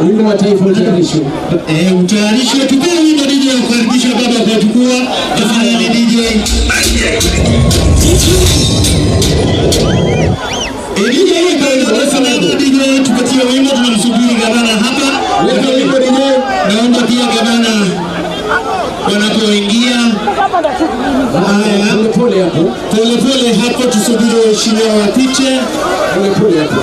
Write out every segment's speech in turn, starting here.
Wimbo wa taifa utayarishwe. Utayarishwe, tupewe wimbo DJ wa kukaribisha baba kwa jukwaa. Tafadhali DJ. DJ DJ, tupatie wimbo, tunamsubiri gavana hapa. Weka wimbo DJ. Naomba pia gavana wanapoingia. Haya, Pole pole hapo. pole pole hapo, tusubiri waheshimiwa wapite. Pole pole hapo.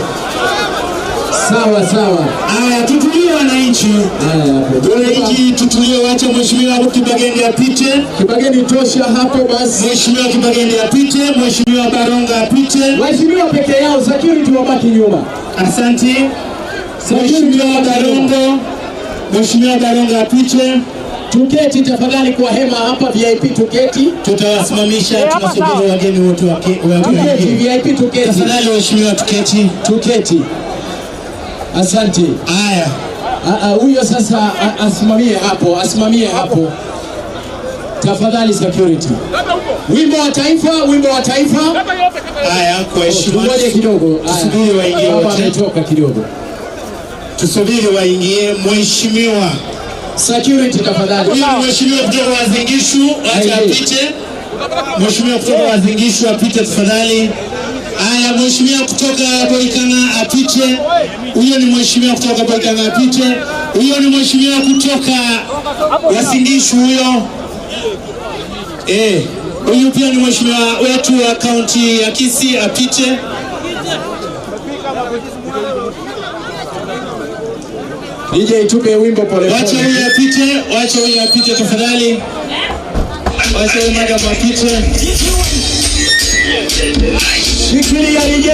Sawa sawa. Haya, tutulie wananchi. Haya hapo. Wananchi tutulie, wacha mheshimiwa Kibagendi apite. Kibageni tosha hapo basi. Mheshimiwa Kibagendi apite, Mheshimiwa Baronga apite. Waheshimiwa peke yao, security wabaki nyuma. Asante. Mheshimiwa Barongo, Mheshimiwa Baronga apite. Tuketi tafadhali kwa hema hapa VIP, tuketi. Tutawasimamisha, tunasubiri wageni wote Tuketi waingie. VIP, tuketi. Tafadhali waheshimiwa, tuketi. Tuketi. Asante. Haya, Huyo sasa asimamie hapo, asimamie hapo. Tafadhali security. Wimbo wa taifa, wimbo wa taifa. Haya, kwa heshima Tungoje kidogo. Haya. Tusubiri waingie Hapa wote. ametoka kidogo. Tusubiri waingie. Mheshimiwa Security tafadhali. huyu ni mheshimiwa kutoka Uasin Gishu, acha apite. Mheshimiwa kutoka Uasin Gishu apite tafadhali. Haya, mheshimiwa kutoka Boikana apite. Huyo ni mheshimiwa kutoka Boikana apite. Huyo ni mheshimiwa kutoka Uasin Gishu huyo. Huyu pia ni mheshimiwa wetu wa kaunti ya Kisii apite. DJ tupe wimbo pole Wacha pole. huyu apite, wacha huyu apite tafadhali. Wacha huyu madam apite. Shikilia DJ.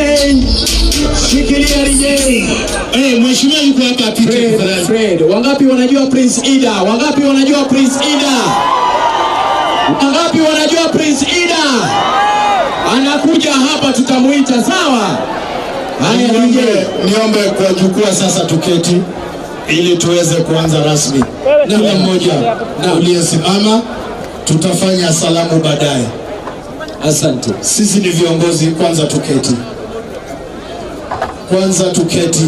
Shikilia DJ. Mheshimiwa yuko hapa apite Fred, tafadhali. Fred. Wangapi wanajua Prince Ida? Wangapi wanajua Prince Ida? Wangapi wanajua Prince Ida? Anakuja hapa, tutamuita, sawa? Haya DJ. Niombe kwa jukwaa sasa tuketi ili tuweze kuanza rasmi. Kila mmoja uliyesimama, tutafanya salamu baadaye. Asante. Sisi ni viongozi, kwanza tuketi. Kwanza tuketi,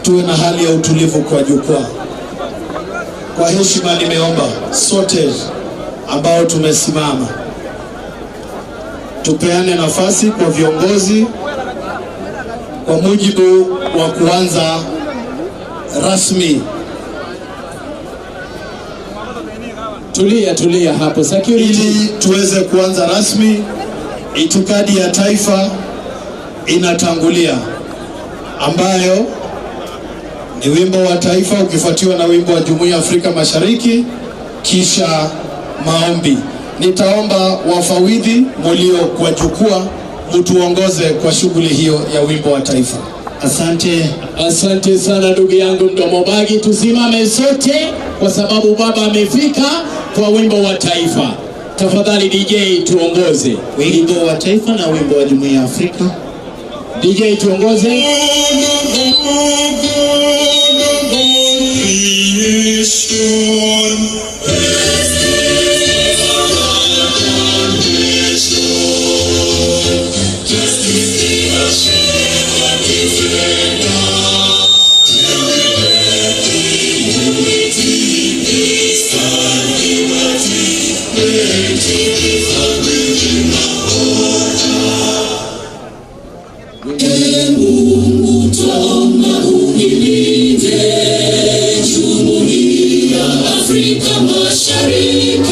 tuwe na hali ya utulivu kwa jukwaa. Kwa heshima nimeomba sote ambao tumesimama tupeane nafasi kwa viongozi kwa mujibu wa kuanza rasmi. Tulia, tulia hapo security. Ili tuweze kuanza rasmi, itikadi ya taifa inatangulia, ambayo ni wimbo wa taifa ukifuatiwa na wimbo wa Jumuiya ya Afrika Mashariki, kisha maombi. Nitaomba wafawidhi mulio kwa jukwaa mtuongoze kwa shughuli hiyo ya wimbo wa taifa. Asante. Asante sana ndugu yangu Mdomobagi, tusimame sote kwa sababu baba amefika kwa wimbo wa taifa. Tafadhali DJ tuongoze. Wimbo wa taifa na wimbo wa Jumuiya ya Afrika. DJ tuongoze. Afrika Mashariki,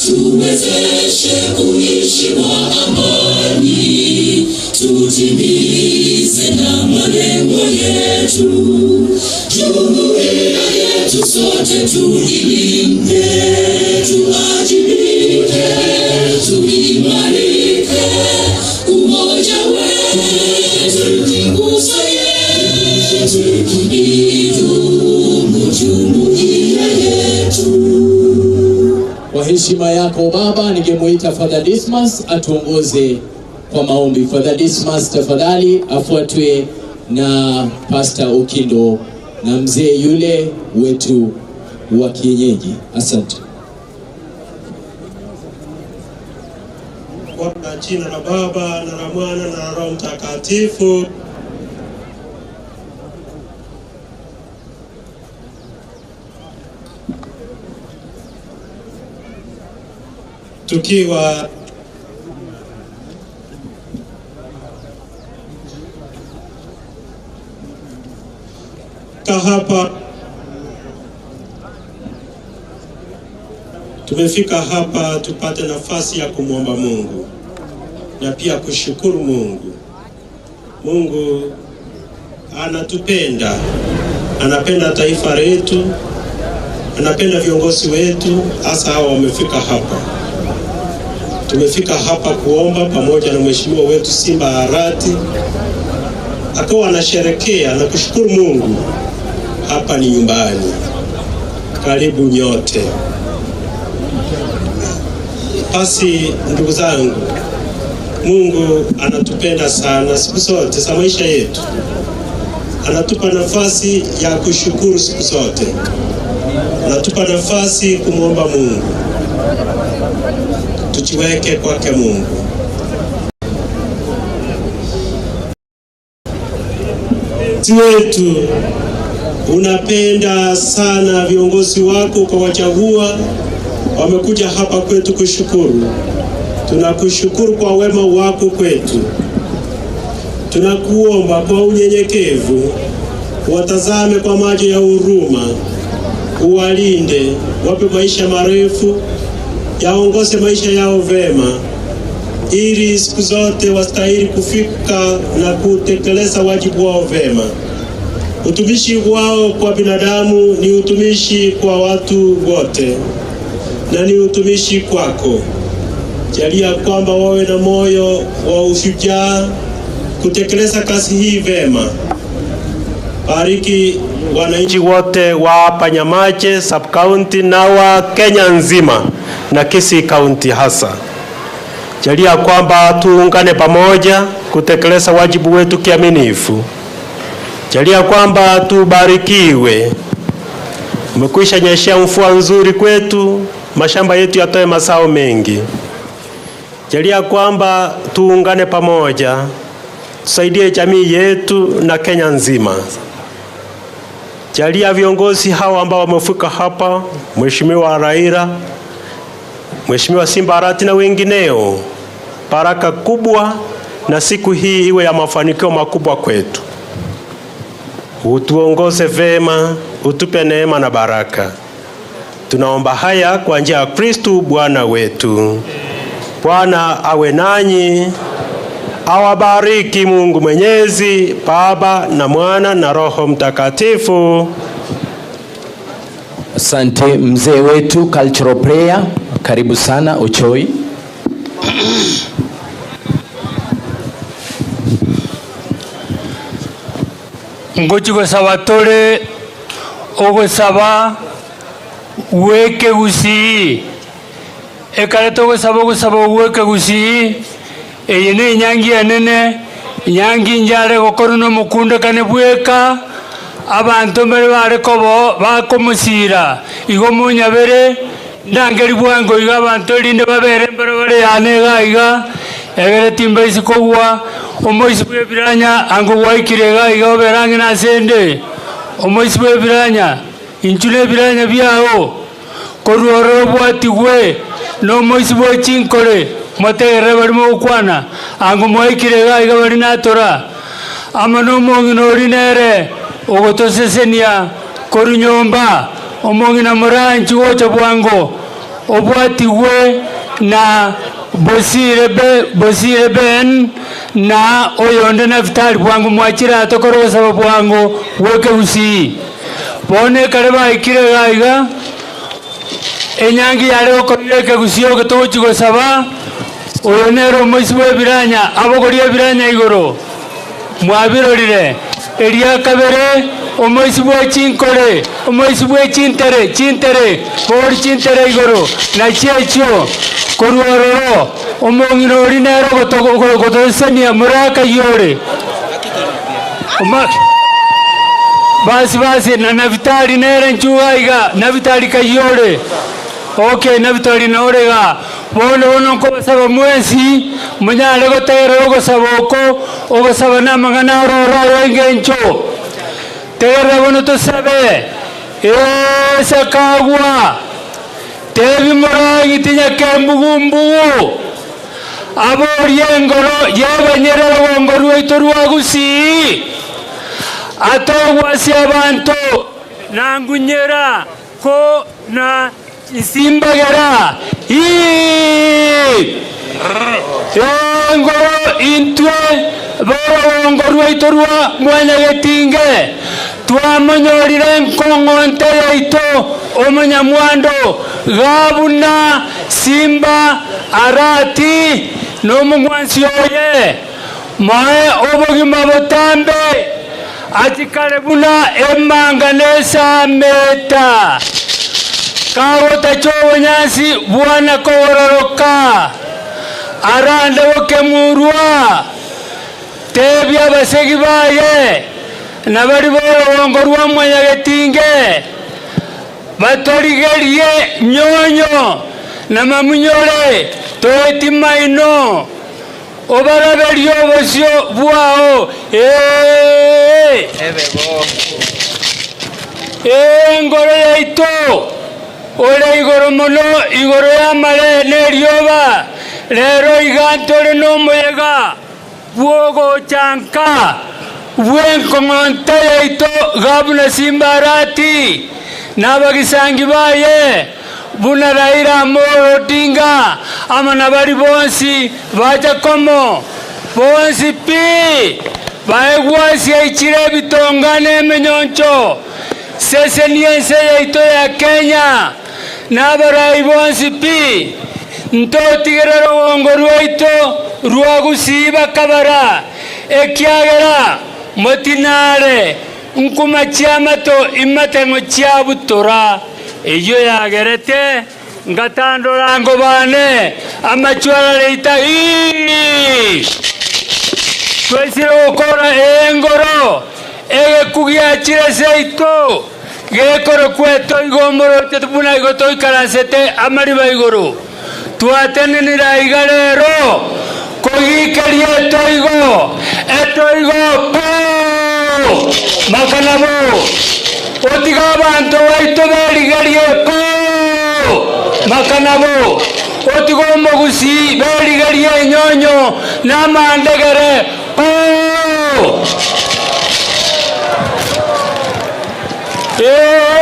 tuwezeshe kuishi kwa amani, tutimize na malengo yetu, jumuiya yetu sote tuilinde, tuajibike, tuimarike, umoja wetu ni nguzo yetu, idumu jumuiya yetu. Kwa heshima yako baba, ningemuita Father Dismas atuongoze kwa maombi. Father Dismas tafadhali, afuatwe na Pastor Okindo na mzee yule wetu wa kienyeji. Asante. Kwa jina la Baba na la Mwana na la Roho Mtakatifu. Tukiwa hapa, tumefika hapa tupate nafasi ya kumwomba Mungu na pia kushukuru Mungu. Mungu anatupenda, anapenda taifa letu, anapenda viongozi wetu, hasa hawa wamefika hapa. Tumefika hapa kuomba pamoja na mheshimiwa wetu Simba Arati, akawa anasherekea na kushukuru Mungu. Hapa ni nyumbani. Karibu nyote. Basi ndugu zangu, Mungu anatupenda sana siku zote za maisha yetu. Anatupa nafasi ya kushukuru siku zote. Anatupa nafasi kumwomba Mungu. Tujiweke kwake Mungu. Wetu unapenda sana viongozi wako kwa wachagua, wamekuja hapa kwetu kushukuru. Tunakushukuru kwa wema wako kwetu. Tunakuomba kwa unyenyekevu watazame kwa macho ya huruma, uwalinde, wape maisha marefu, yaongoze maisha yao vema, ili siku zote wastahili kufika na kutekeleza wajibu wao vema. Utumishi wao kwa binadamu ni utumishi kwa watu wote na ni utumishi kwako. Jalia kwamba wawe na moyo wa ushujaa kutekeleza kazi hii vema. Bariki wananchi wote wa hapa Nyamache sub county na wa Kenya nzima na Kisii County hasa. Jalia kwamba tuungane pamoja kutekeleza wajibu wetu kiaminifu. Jalia kwamba tubarikiwe. Umekwisha nyeshea mvua nzuri kwetu, mashamba yetu yatoe mazao mengi. Jalia kwamba tuungane pamoja, tusaidie jamii yetu na Kenya nzima. Jalia viongozi hawa ambao wamefika hapa, Mheshimiwa Raila, Mheshimiwa Simba Arati na wengineo, baraka kubwa, na siku hii iwe ya mafanikio makubwa kwetu. Utuongoze vema, utupe neema na baraka. Tunaomba haya kwa njia ya Kristu Bwana wetu. Bwana awe nanyi, awabariki Mungu Mwenyezi, Baba na Mwana na Roho Mtakatifu. Asante mzee wetu cultural prayer, karibu sana Ochoi. Ngochi gosaba tore ogosaba weke gusii ekare togosaba ogosaba weke gusii eye ne enyangi enene enyangi njare gokorwa na omokundekane bweka abanto mbare bare kobo bakomusira igo monyabere ndangeri bwango iga abanto rinde babere mbare bare yane iga iga egere timbaisi kogwa omoisi bw'ebiranya ango gwaikire iga iga oberange nasende omoisi bw'ebiranya inchu ebiranya biao korwa ororo bwatigwe na omoisi bwechinkore motegerere barimo gokwana ango mwaikire iga iga bari natora ama na omong'ina ori nere ogotosesenia korwa nyomba omong'ina moranchi gocha bwango obwatigwe na Bosire Ben na oyonde Naftali bwangu mwachira atokorosa bwangu weke usi bone kare baikire gaiga enyangi yare okoreke gusio getochi gosaba oyonero moisi bw'ebiranya abogoria ebiranya igoro mwabirorire eria kabere omoisi bw'echinkore omoisi bw'echintere chintere bori chintere igoro na chiechio korwa ororo omong'ina ori nere gotosenia moraka yore basi basi na Nafitali nere nchuga iga Nafitali kayore okay Nafitali norega bono bono nkobasaba mwensi munyare gotegerera ogosaba oko ogosaba namang'ana ororo ayengencho tegerera bono tosabe esakagwa tebi morangi tinyake mbugumbugu aborie engoro yebanyerere gongo rwaito rwa Gusii atogwasia abanto nangunyera ko na isimbagera engoro intwe borogongo rwaito rwa Mwanyagetinge twamonyorire nkong'onte yaito omonyamwando gabuna Simba Arati n'omong'wansi oye mae obogima botambe achikare buna emanga nesameta Kagotacho nyasi bwana kogororoka arande bokemurwa tebia basegi baye na bari borongo rwa mwanyagetinge batorigerie nyonyo na mamunyore toeti maino obaraberio bosio bwao ngoro yaito ore igoro mono igoro ya mare nerioba rero igantore nomoyega bwogochanka bwenkong'onta yaito gabuna Simba Arati n'abagisangi baye buna Raila Amolo Odinga ama nabari bonsi baja komo bonsi pi baegwasia ichire bitonga n'eminyoncho sese niense yaito ya Kenya n'abarai bonsi pi ntotigera rugongo rwaito rwagusiba kabara ekiagera motinare nkuma chiamato imatengo chiabutora eyo yagerete ngatandorango bane amachwara leita twesire gukora engoro egekugiachire seito gekoro kweto igomorote tubuna igo toikaransete amariba igoro twatenenera iga rero kogikeria etoigo etoigo po makanabo otiga abantu baito berigerie po makanabo otiga omogusi berigerie enyonyo n'amandegere po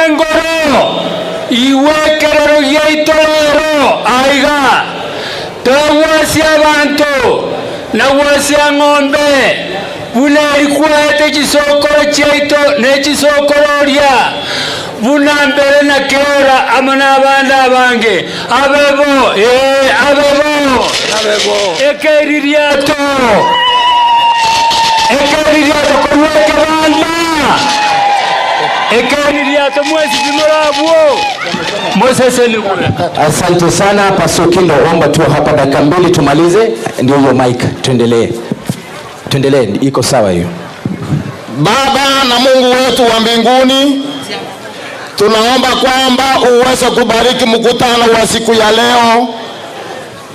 engoro iwekerero giaito rero aiga togwasia abantu nagwasia ng'ombe buna erikwete chisokoro chiaito nechisokororia buna mbere na keora amo n'abana abange abebo abebo ekeririato ekeririato korweke bana ekeririato mwesi bimorabwo moseseni. Asante sana Pastor Okindo, omba tu hapa dakika mbili tumalize, ndio hiyo mic, tuendelee. Tuendelee, iko sawa hiyo. Baba na Mungu wetu wa mbinguni, tunaomba kwamba uweze kubariki mkutano wa siku ya leo.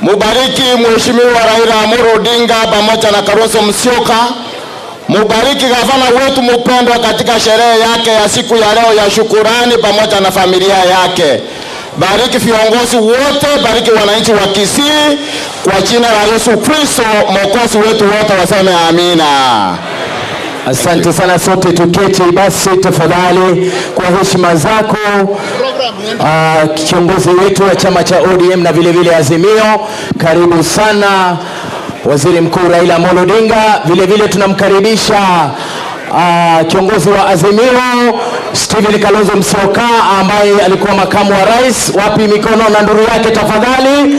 Mubariki Mheshimiwa Raila Amolo Odinga pamoja na Kalonzo Musyoka. Mubariki gavana wetu mpendwa katika sherehe yake ya siku ya leo ya shukurani pamoja na familia yake. Bariki viongozi wote, bariki wananchi wa Kisii kwa jina la Yesu Kristo Mwokozi wetu wote, waseme amina. Asante sana, sote tuketi basi tafadhali kwa heshima zako. Kiongozi wetu wa chama cha ODM na vile vile Azimio, karibu sana Waziri Mkuu Raila Amolo Odinga. Vile vile tunamkaribisha kiongozi wa Azimio Stephen Kalonzo Musyoka ambaye alikuwa makamu wa rais. Wapi mikono na nduru yake tafadhali?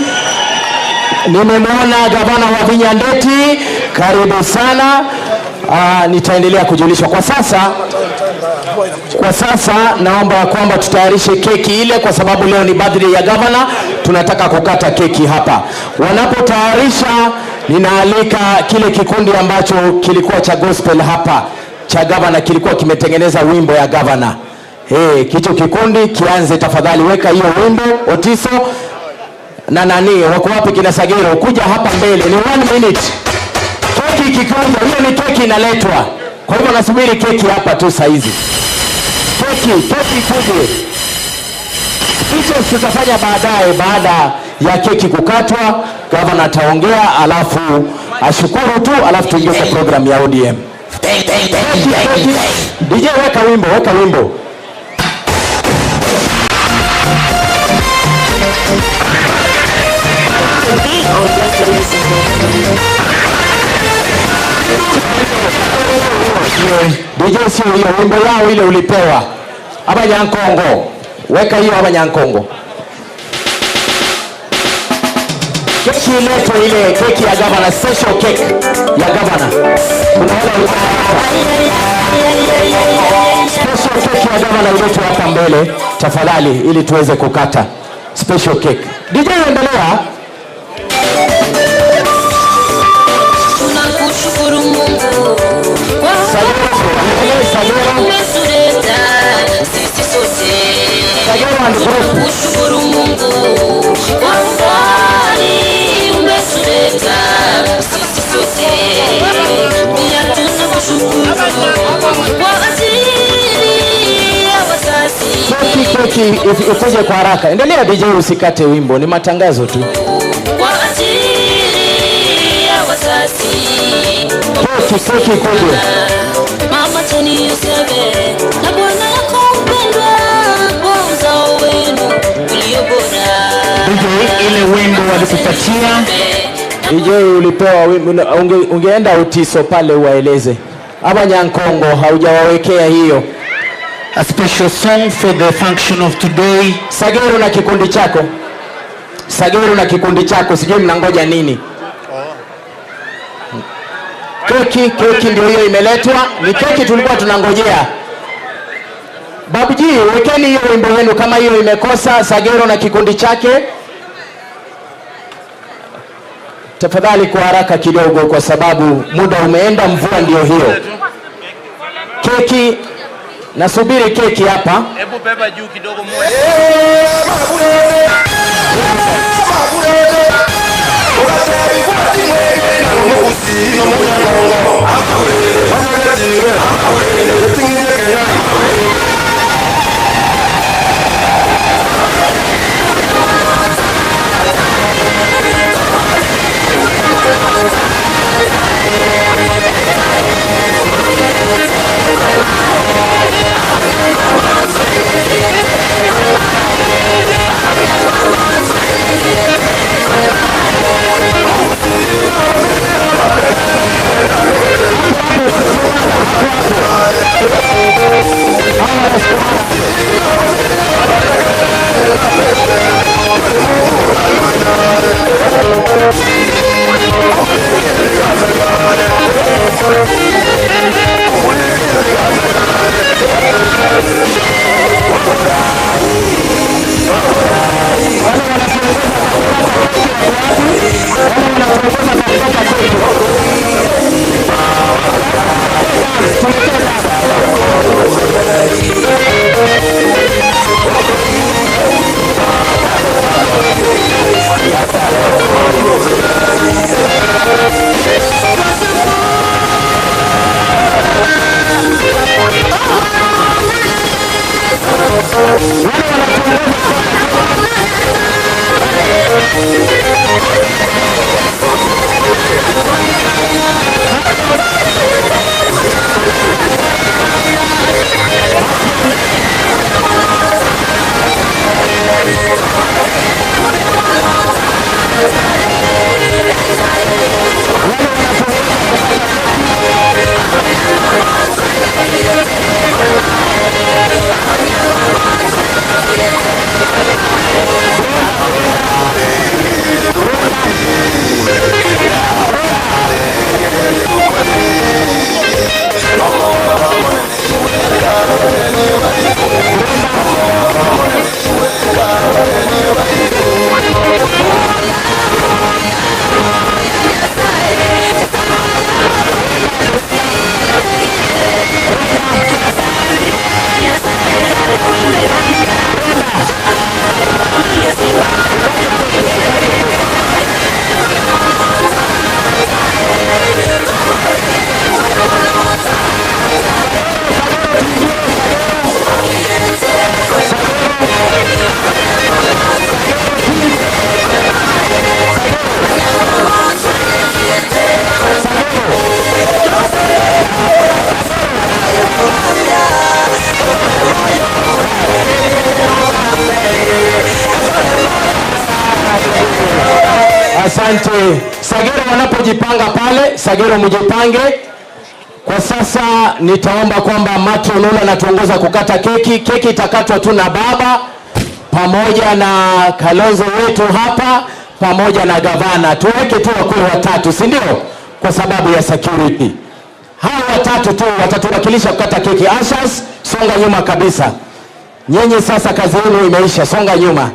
Nimemwona gavana wa Vinyandeti, karibu sana. Nitaendelea kujulishwa kwa sasa. Kwa sasa naomba kwamba tutayarishe keki ile, kwa sababu leo ni birthday ya gavana, tunataka kukata keki hapa. Wanapotayarisha, ninaalika kile kikundi ambacho kilikuwa cha gospel hapa cha gavana, kilikuwa kimetengeneza wimbo ya gavana. Hey, kicho kikundi kianze tafadhali, weka hiyo wimbo Otiso na nani wako wapi kina Sagero, kuja hapa mbele, ni 1 minute. Keki kikuja, hiyo ni keki inaletwa. Kwa hivyo nasubiri keki hapa tu saa hizi. Keki kuje. Speeches tutafanya baadaye, baada ya keki kukatwa, gavana ataongea, alafu ashukuru tu, alafu tuingie kwa program ya ODM. Keki. DJ weka wimbo, weka wimbo. DJ sio hiyo wimbo yao ile ulipewa. Abanyankongo. Weka hiyo Abanyankongo. Keki iletwe ile keki ya gavana, special cake ya gavana. Kuna wale special cake ya gavana iletwe hapa mbele tafadhali, ili tuweze kukata special cake. DJ endelea. Tunakushukuru Mungu kwa umetuleta sisi sote. Tunakushukuru Mungu kwa mbali umetuleta sisi sote. Pia tunakushukuru kwa ajili ya wazazi. Keki ikuje kwa haraka. Endelea DJ, usikate wimbo, ni matangazo tu. Kwa ajili ya wazazi. Keki ikuje. Mama Tony Yusebe na bwana yako mpendwa kwa uzao wenu ulio bora. DJ, ile wimbo walikupatia. DJ ulipewa wimbo, ungeenda Utiso pale uwaeleze. Ama Nyankongo haujawawekea hiyo. A special song for the function of today. Sagero na kikundi chako. Sagero na kikundi chako, sijui mnangoja nini. Keki ndio hiyo imeletwa. Ni keki tulikuwa tunangojea. Babuji, wekeni hiyo wimbo wenu kama hiyo imekosa. Sagero na kikundi chake. Tafadhali kwa haraka kidogo kwa sababu muda umeenda, mvua ndio hiyo. Keki, nasubiri keki hapa. Hebu beba juu kidogo moja. Asante. Sagero wanapojipanga pale, Sagero mjipange. Kwa sasa nitaomba kwamba Matro Lola anatuongoza kukata keki. Keki itakatwa tu na baba pamoja na Kalonzo wetu hapa. pamoja na gavana. Tuweke tu wakuu watatu, si ndio? Kwa sababu ya security. Hawa watatu tu watatuwakilisha kukata keki. Ushers, songa nyuma kabisa. Nyinyi sasa kazi yenu imeisha, songa nyuma.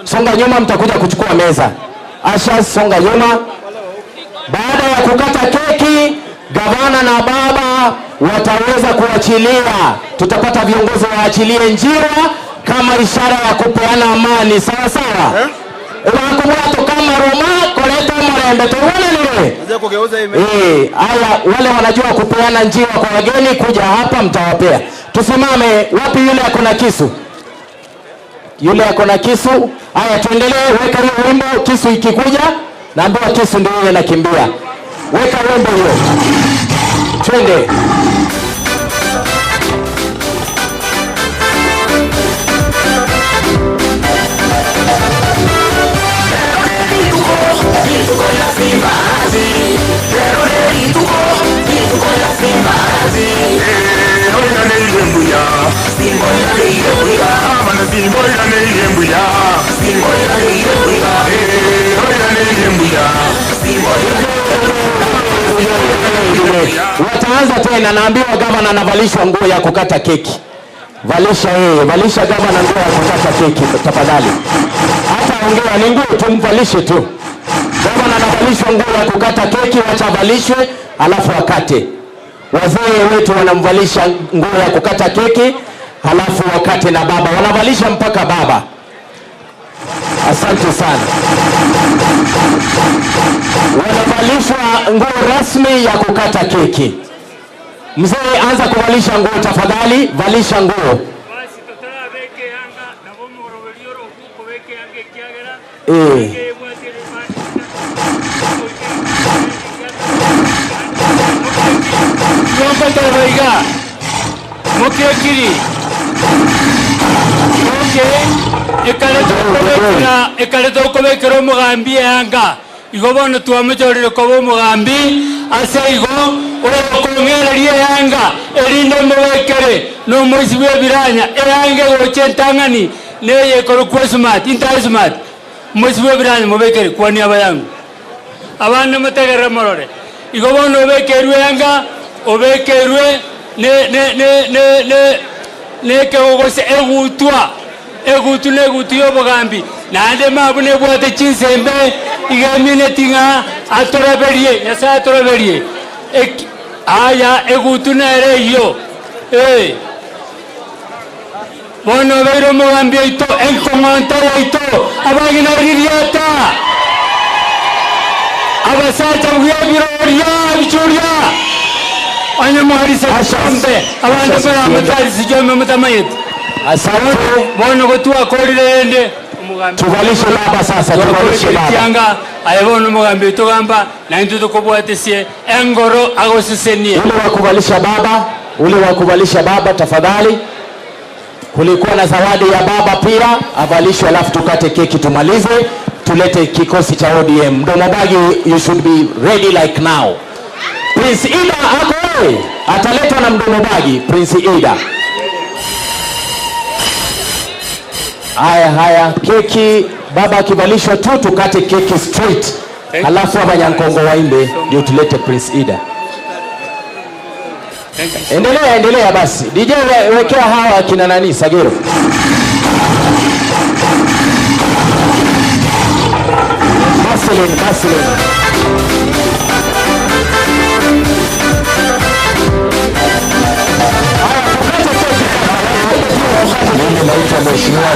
Songa nyuma, mtakuja kuchukua meza. Ushers, songa nyuma. Baada ya kukata keki, gavana na baba wataweza kuachilia. Tutapata viongozi waachilie njiwa kama ishara ya kupeana amani, sawa sawa? Wakumwato kama Roma koleta mrembe tuone nile. Haya, wale wanajua kupeana njiwa kwa wageni kuja hapa mtawapea. Tusimame, wapi yule ako na kisu? Yule ako na kisu. Haya, tuendelee, weka hiyo wimbo, kisu ikikuja, naambiwa kisu ndio yule anakimbia. Weka wimbo hiyo. Twende. Wataanza tena, naambiwa gavana anavalishwa nguo ya kukata keki. Valisha yeye, valisha gavana nguo ya kukata keki tafadhali. Hata ongea ni nguo tumvalishe tu. Gavana anavalishwa nguo ya kukata keki, wacha avalishwe alafu akate. Wazee wetu wanamvalisha nguo ya kukata keki halafu wakate na baba. Wanavalisha mpaka baba. Asante sana. Wanavalishwa nguo rasmi ya kukata keki. Mzee, anza kuvalisha nguo tafadhali, valisha nguo. Ekaleta okobekera omugambi yanga igo bono twamuchorire koba omugambi ase igo okong'ereria yanga erinde mubekere n'omoisi bwa ebiranya eyange gocha entang'ani neye ekorokwa smart intai smart omoisi bwa ebiranya mubekere kwani abayangu abande mutegerere morore igo bono obekerwe yanga obekerwe ne ne ne ne ne nekegogose egutwa egutu negutu yobogambi naende mabu nebwate chinsembe igamine tinga atoraberie Nyasaye atoraberie aya egutu nere iyo bono beiro omogambi oito enkong'onta yaito abagina ririata abasacha buya biroria bichuria onye muharisa chombe abandu baramutarisi chombe mutamayete. Asante. Bono gotua korire ende omugambi. Tuvalishe baba sasa, tuvalishe baba. Tianga ayebono omugambi tugamba na intu tukobwatesie engoro agosesenie. Ule wa kuvalisha baba, ule wa kuvalisha baba tafadhali. Kulikuwa na zawadi ya baba pia, avalishwe alafu tukate keki tumalize, tulete kikosi cha ODM. Mdomo bagi, you should be ready like now. Prince Ida ako wewe, ataletwa na mdomo bagi Prince Ida. Haya haya, keki baba akivalishwa tu tukate keki straight. Alafu Abanyankongo waimbe ndio tulete Prince Ida. Endelea, endelea basi. DJ wekea hawa kina nani Sagero. Marceline, Marceline. Mimi naitwa Mheshimiwa.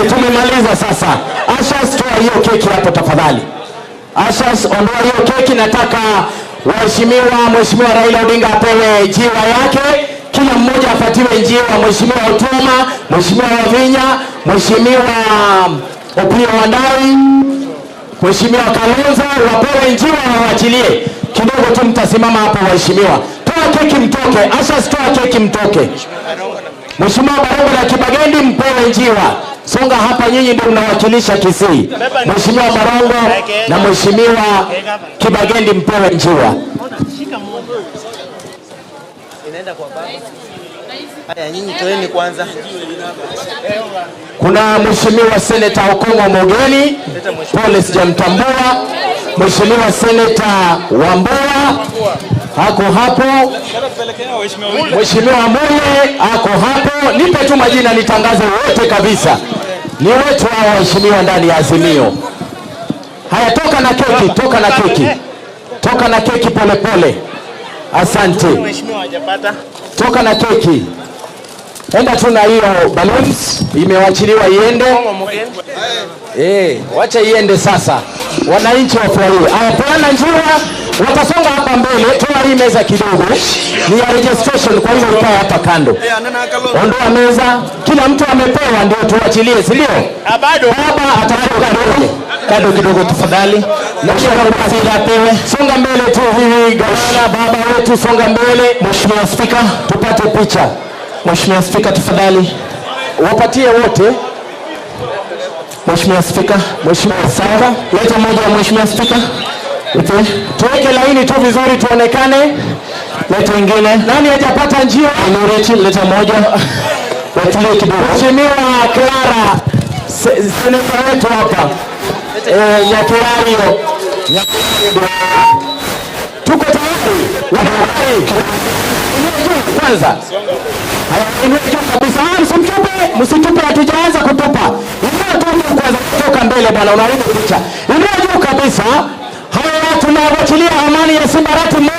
Tumemaliza sasa. Ashas, toa hiyo keki hapo tafadhali. Ashas, ondoa hiyo keki. Nataka waheshimiwa, Mheshimiwa Raila Odinga apewe jiwa yake. Kila mmoja apatiwe njiwa. Mheshimiwa Otuoma, Mheshimiwa Wavinya, Mheshimiwa Opiyo Wandayi, Mheshimiwa Kalonzo wapewe njiwa na waachilie. Kidogo tu mtasimama hapo waheshimiwa. Toa keki mtoke. Ashas, toa keki mtoke. Mheshimiwa Barongo na Kibagendi mpewe njiwa. Songa hapa, nyinyi ndio mnawakilisha Kisii. Mheshimiwa Barongo na Mheshimiwa Kibagendi mpewe njiwa. Inaenda kwa baba. Haya, nyinyi toeni kwanza. Kuna Mheshimiwa Senator Okongo Mogeni, pole sijamtambua. Mheshimiwa Senator Wambua ako hapo. Mheshimiwa Mule ako hapo. Nipe tu majina nitangaze wote kabisa. Ni wetu hao waheshimiwa ndani ya Azimio. Haya, toka na keki, toka na keki. Toka na keki pole pole. Asante. Toka na keki. Enda tu na hiyo balloons imewachiliwa iende. Wacha iende sasa. Wananchi wafurahie. Haya, peana njiwa, watasonga hapa mbele. Toa hii meza kidogo. Ni ya registration, kwa hiyo ikae hapa kando. Ondoa meza. Kila mtu amepewa ndio tuachilie, si ndio? Baba atatoka mbele. Kando kidogo tafadhali. Na kisha apewe. Songa mbele tu hivi gavana, baba wetu songa mbele. Mheshimiwa Spika, tupate picha. Mheshimiwa Spika tafadhali. Wapatie wote. Mheshimiwa Spika, Mheshimiwa Sara, leta moja Mheshimiwa Spika. Tuweke laini tu vizuri tuonekane. Leta ingine. Nani hajapata njia? Nureti, leta moja. Watulie kidogo. Mheshimiwa Clara, seneta wetu hapa. Nyakerario. Tuko tayari. Tayari. Kwanza. Haya, inua juu kabisa. Msimtupe, msitupe, hatujaanza kutupa. Inua tu kwanza, kutoka mbele bwana, unaharibu picha. Inua juu kabisa. Haya, tunawachilia amani ya Simba Arati. 1, 2,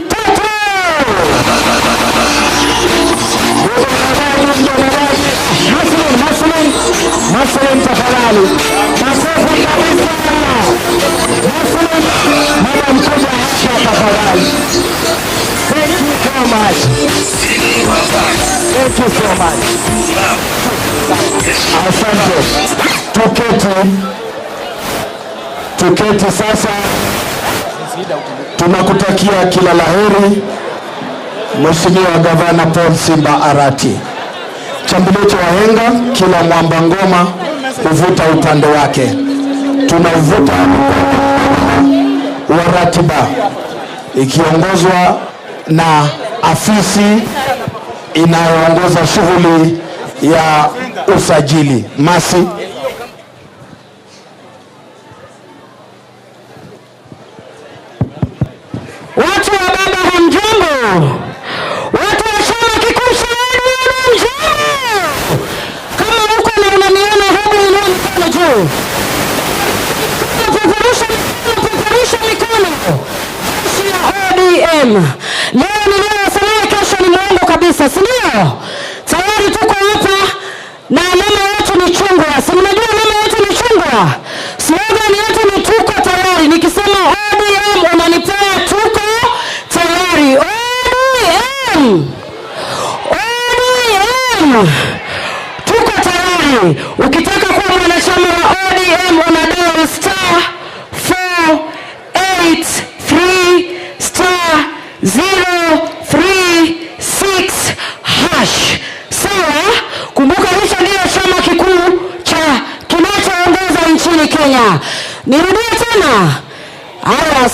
3. Muslim, Muslim, tafadhali. Makofi kabisa. Muslim, madam kuja hapa tafadhali. Thank you so much. Thank you so much. Asante. Tuketi sasa. Tunakutakia kila laheri Mheshimiwa Gavana Paul Simba Arati. Chambilio cha wahenga, kila mwamba ngoma huvuta upande wake. Tunauvuta wa ratiba ikiongozwa na afisi inayoongoza shughuli ya usajili. Masi. Watu wa baba hamjambo, watu wa chama kikuu cha ODM hamjambo. Kama uko na unaniona, hebu inua mikono juu, peperusha mikono, peperusha mikono. Jeshi la ODM leo ni leo, sanaa kesho ni mwongo kabisa, si ndio? Tayari tuko hapa na alama yetu ni chungwa, si mnajua alama yetu ni chungwa? Slogan yetu ni tuko tayari. Nikisema ODM unanipea tuko tayari. ODM, ODM, tuko tayari. Ukitaka kuwa mwanachama wa ODM una dial *483 *036#. Sawa? Kumbuka hicho ndio chama kikuu cha kinachoongoza nchini Kenya. Nirudie tena. Haya,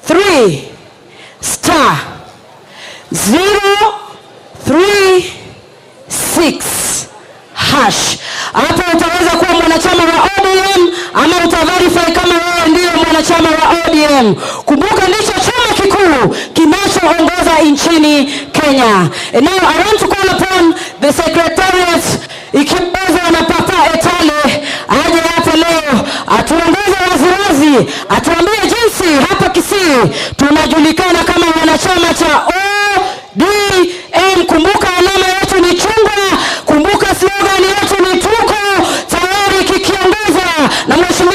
*483 *036#. Hapo utaweza kuwa mwanachama wa ODM ama utaverify kama wewe ndiyo mwanachama wa ODM. Kumbuka ndicho chama kikuu kinachoongoza nchini Kenya. And now I want to call upon the secretariat ikiongozwa na Papa Etale aje hapa leo atuongoze waziwazi, atuambie jinsi hapa Kisii tunajulikana kama wanachama cha ODM. Kumbuka alama yetu ni chungwa, kumbuka slogan yetu ni tuko tayari, kikiongozwa na Mheshimiwa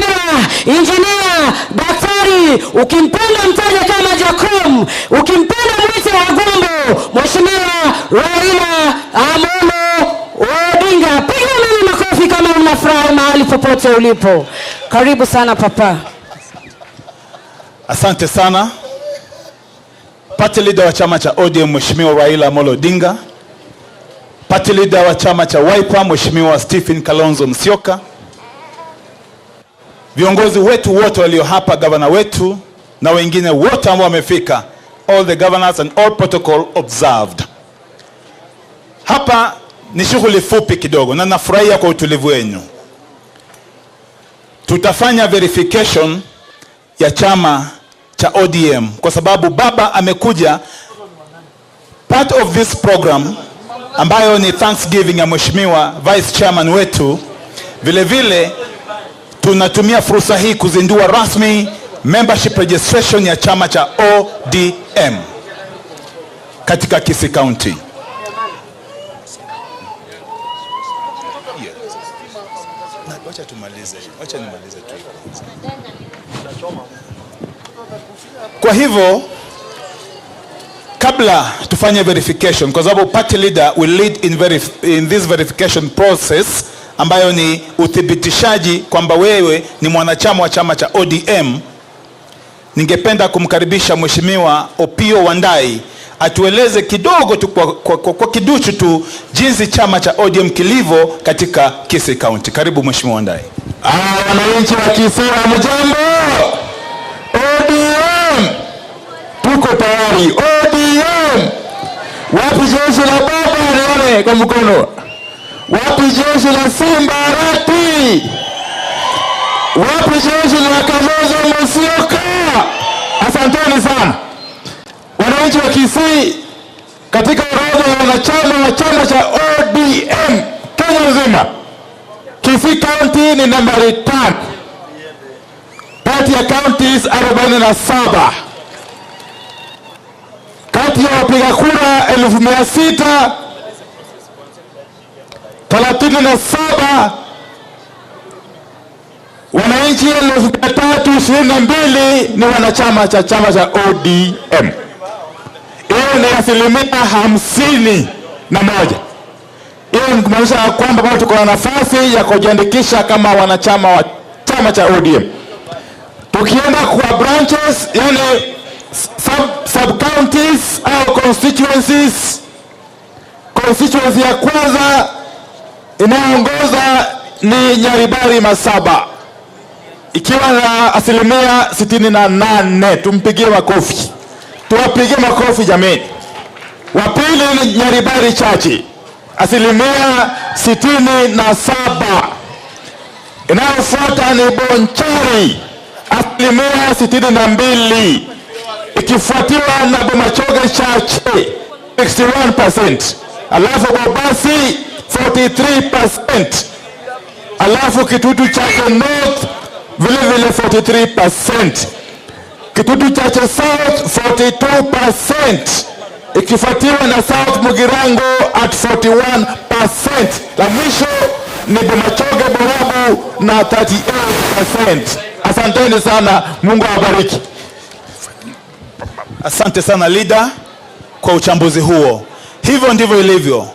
Injinia Daktari, ukimpenda mtaje kama Jacom, ukimpenda mwite Agombo, Mheshimiwa Raila Amolo Odinga. Piga mimi makofi kama unafurahi mahali popote ulipo. Karibu sana papa. Asante sana. Party leader wa chama cha ODM Mheshimiwa Raila Amolo Odinga, party leader wa chama cha Wiper Mheshimiwa Stephen Kalonzo Musyoka, viongozi wetu wote walio hapa, gavana wetu na wengine wote ambao wamefika, all the governors and all protocol observed. Hapa ni shughuli fupi kidogo na nafurahia kwa utulivu wenu. Tutafanya verification ya chama cha ODM kwa sababu baba amekuja. Part of this program ambayo ni Thanksgiving ya Mheshimiwa Vice Chairman wetu, vile vile tunatumia fursa hii kuzindua rasmi membership registration ya chama cha ODM katika Kisii County. Wacha tumalize, wacha nimalize tu. Kwa hivyo kabla tufanye verification, kwa sababu party leader will lead in this verification process ambayo ni uthibitishaji kwamba wewe ni mwanachama wa chama cha ODM, ningependa kumkaribisha Mheshimiwa Opiyo Wandayi atueleze kidogo tu kwa kiduchu tu jinsi chama cha ODM kilivyo katika Kisii County. Karibu Mheshimiwa Wandayi. Wananchi wa Kisii hamjambo? ODM tuko tayari. ODM, wapi jeshi la baba? Nione kwa mkono. Wapi jeshi la Simba Arati? Wapi jeshi la Kalonzo Musyoka? Asanteni sana wananchi wa Kisii. Katika orodha ya wanachama wa chama cha ODM Kenya nzima, Kisii County ni nambari 5 kati ya counties 47. Kati ya wapiga kura 637,000, wananchi 322,000 ni wanachama cha chama cha ODM. Hiyo ni 51%. Hiyo ni kumaanisha kwamba bado tuko na nafasi ya kujiandikisha kama wanachama wa chama cha ODM. Tukienda kwa branches, yani sub counties au constituencies, constituency ya kwanza inayoongoza ni Nyaribari Masaba ikiwa na 68%. Tumpigie makofi, tuwapigie makofi jameni. Wa pili ni Nyaribari Chache 67%. Inayofuata ni Bonchari 62%, ikifuatiwa na Bomachoge Chache 61%, alafu Bobasi 43%, alafu Kitutu Chache North vile vile 43%, Kitutu Chache South 42%, ikifuatiwa na South Mugirango at 41%. La mwisho ni Bomachoge Borabu na 38%. Asanteni sana, Mungu awabariki. Asante sana leader kwa uchambuzi huo. Hivyo ndivyo ilivyo,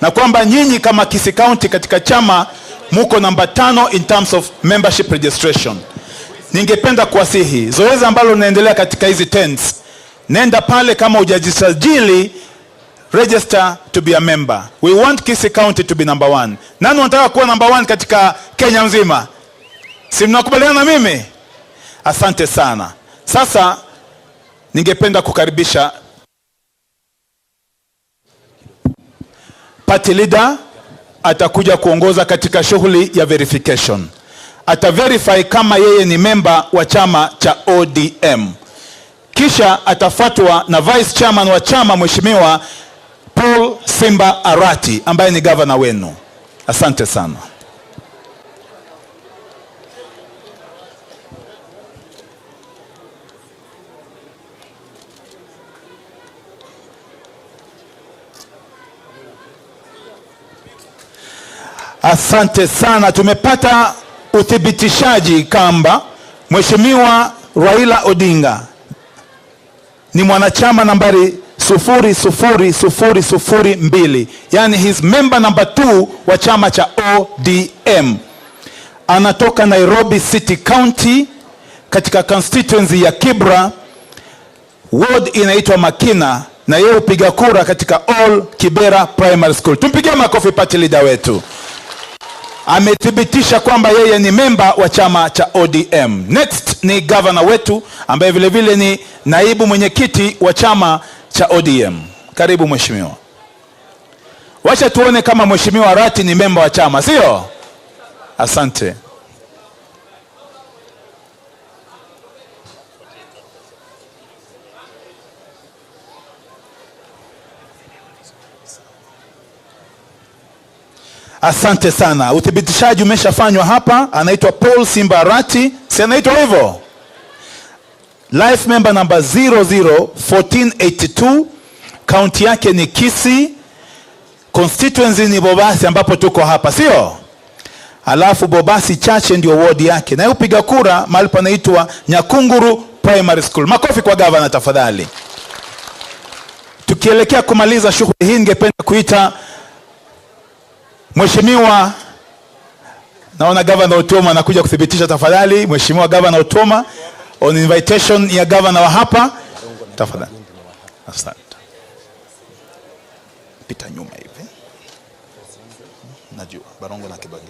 na kwamba nyinyi kama Kisii County katika chama muko namba 5 in terms of membership registration. Ningependa kuwasihi zoezi ambalo linaendelea katika hizi tents, nenda pale kama hujajisajili, register to be a member. We want Kisii County to be number 1. Nani wanataka kuwa number 1 katika Kenya mzima? Si mnakubaliana na mimi? Asante sana. Sasa ningependa kukaribisha party leader, atakuja kuongoza katika shughuli ya verification. Ata verify kama yeye ni member wa chama cha ODM. Kisha atafuatwa na vice chairman wa chama Mheshimiwa Paul Simba Arati ambaye ni governor wenu. Asante sana. Asante sana. Tumepata uthibitishaji kwamba Mheshimiwa Raila Odinga ni mwanachama nambari 00002, yani his member number 2 wa chama cha ODM. Anatoka Nairobi City County katika constituency ya Kibra, ward inaitwa Makina, na yeye hupiga kura katika All Kibera Primary School. Tumpigie makofi party leader wetu. Amethibitisha kwamba yeye ni memba wa chama cha ODM. Next ni governor wetu ambaye vile vile ni naibu mwenyekiti wa chama cha ODM. Karibu mheshimiwa. Wacha tuone kama Mheshimiwa Arati ni memba wa chama, sio? Asante. Asante sana. Uthibitishaji umeshafanywa hapa. Anaitwa Paul Simba Arati, si anaitwa hivyo? Life member number 001482, county yake ni Kisii, constituency ni Bobasi ambapo tuko hapa, sio? Alafu Bobasi Chache ndio ward yake. Na yeye hupiga kura mahali panaitwa Nyakunguru Primary School. Makofi kwa governor tafadhali. Tukielekea kumaliza shughuli hii, ningependa kuita Mheshimiwa, naona Governor Otuoma anakuja kuthibitisha tafadhali. Mheshimiwa Governor Otuoma on invitation ya governor wa hapa, tafadhali. Asante. Pita nyuma hivi. Najua Barongo na Kibageni.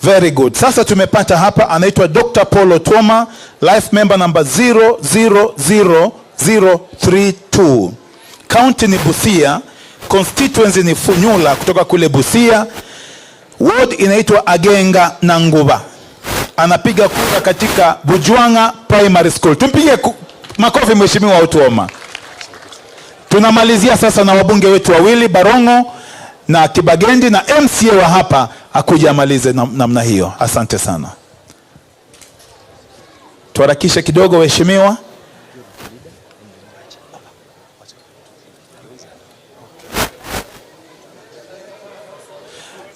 Very good. Sasa tumepata hapa, anaitwa Dr. Paul Otuoma, life member number 000032. County ni Busia, constituency ni Funyula kutoka kule Busia. Ward inaitwa Agenga na Nguba. Anapiga kura katika Bujwanga Primary School. Tumpige makofi Mheshimiwa Otuoma. Tunamalizia sasa na wabunge wetu wawili, Barongo na Kibagendi, na MCA wa hapa akuja amalize namna hiyo. Asante sana. Tuharakishe kidogo waheshimiwa.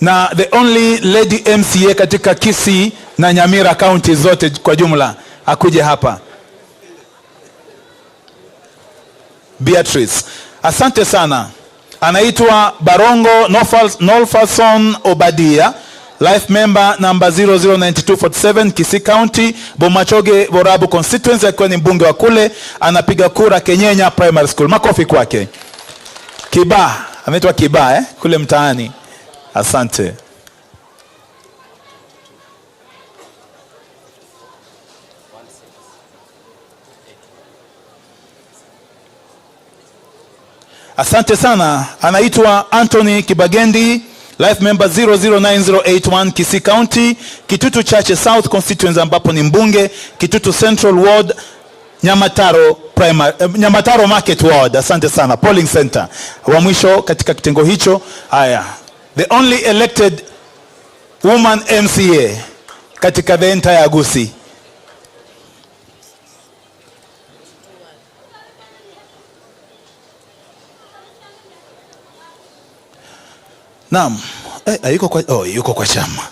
Na the only lady MCA katika Kisii na Nyamira county zote kwa jumla akuje hapa, Beatrice. Asante sana. Anaitwa Barongo Nolfason Obadia, life member number 009247, Kisii County, Bomachoge Borabu constituency, akiwa ni mbunge wa kule. Anapiga kura Kenyenya Primary School. Makofi kwake. Kiba, ameitwa Kiba kule mtaani. Asante. Asante sana. Anaitwa Anthony Kibagendi, life member 009081, Kisii County, Kitutu Chache South Constituency ambapo ni mbunge, Kitutu Central Ward, Nyamataro Primary, Nyamataro Market Ward. Asante sana. Polling Center wa mwisho katika kitengo hicho. Haya, the only elected woman MCA katika the entire Gusii. Naam, yuko kwa, yuko kwa chama.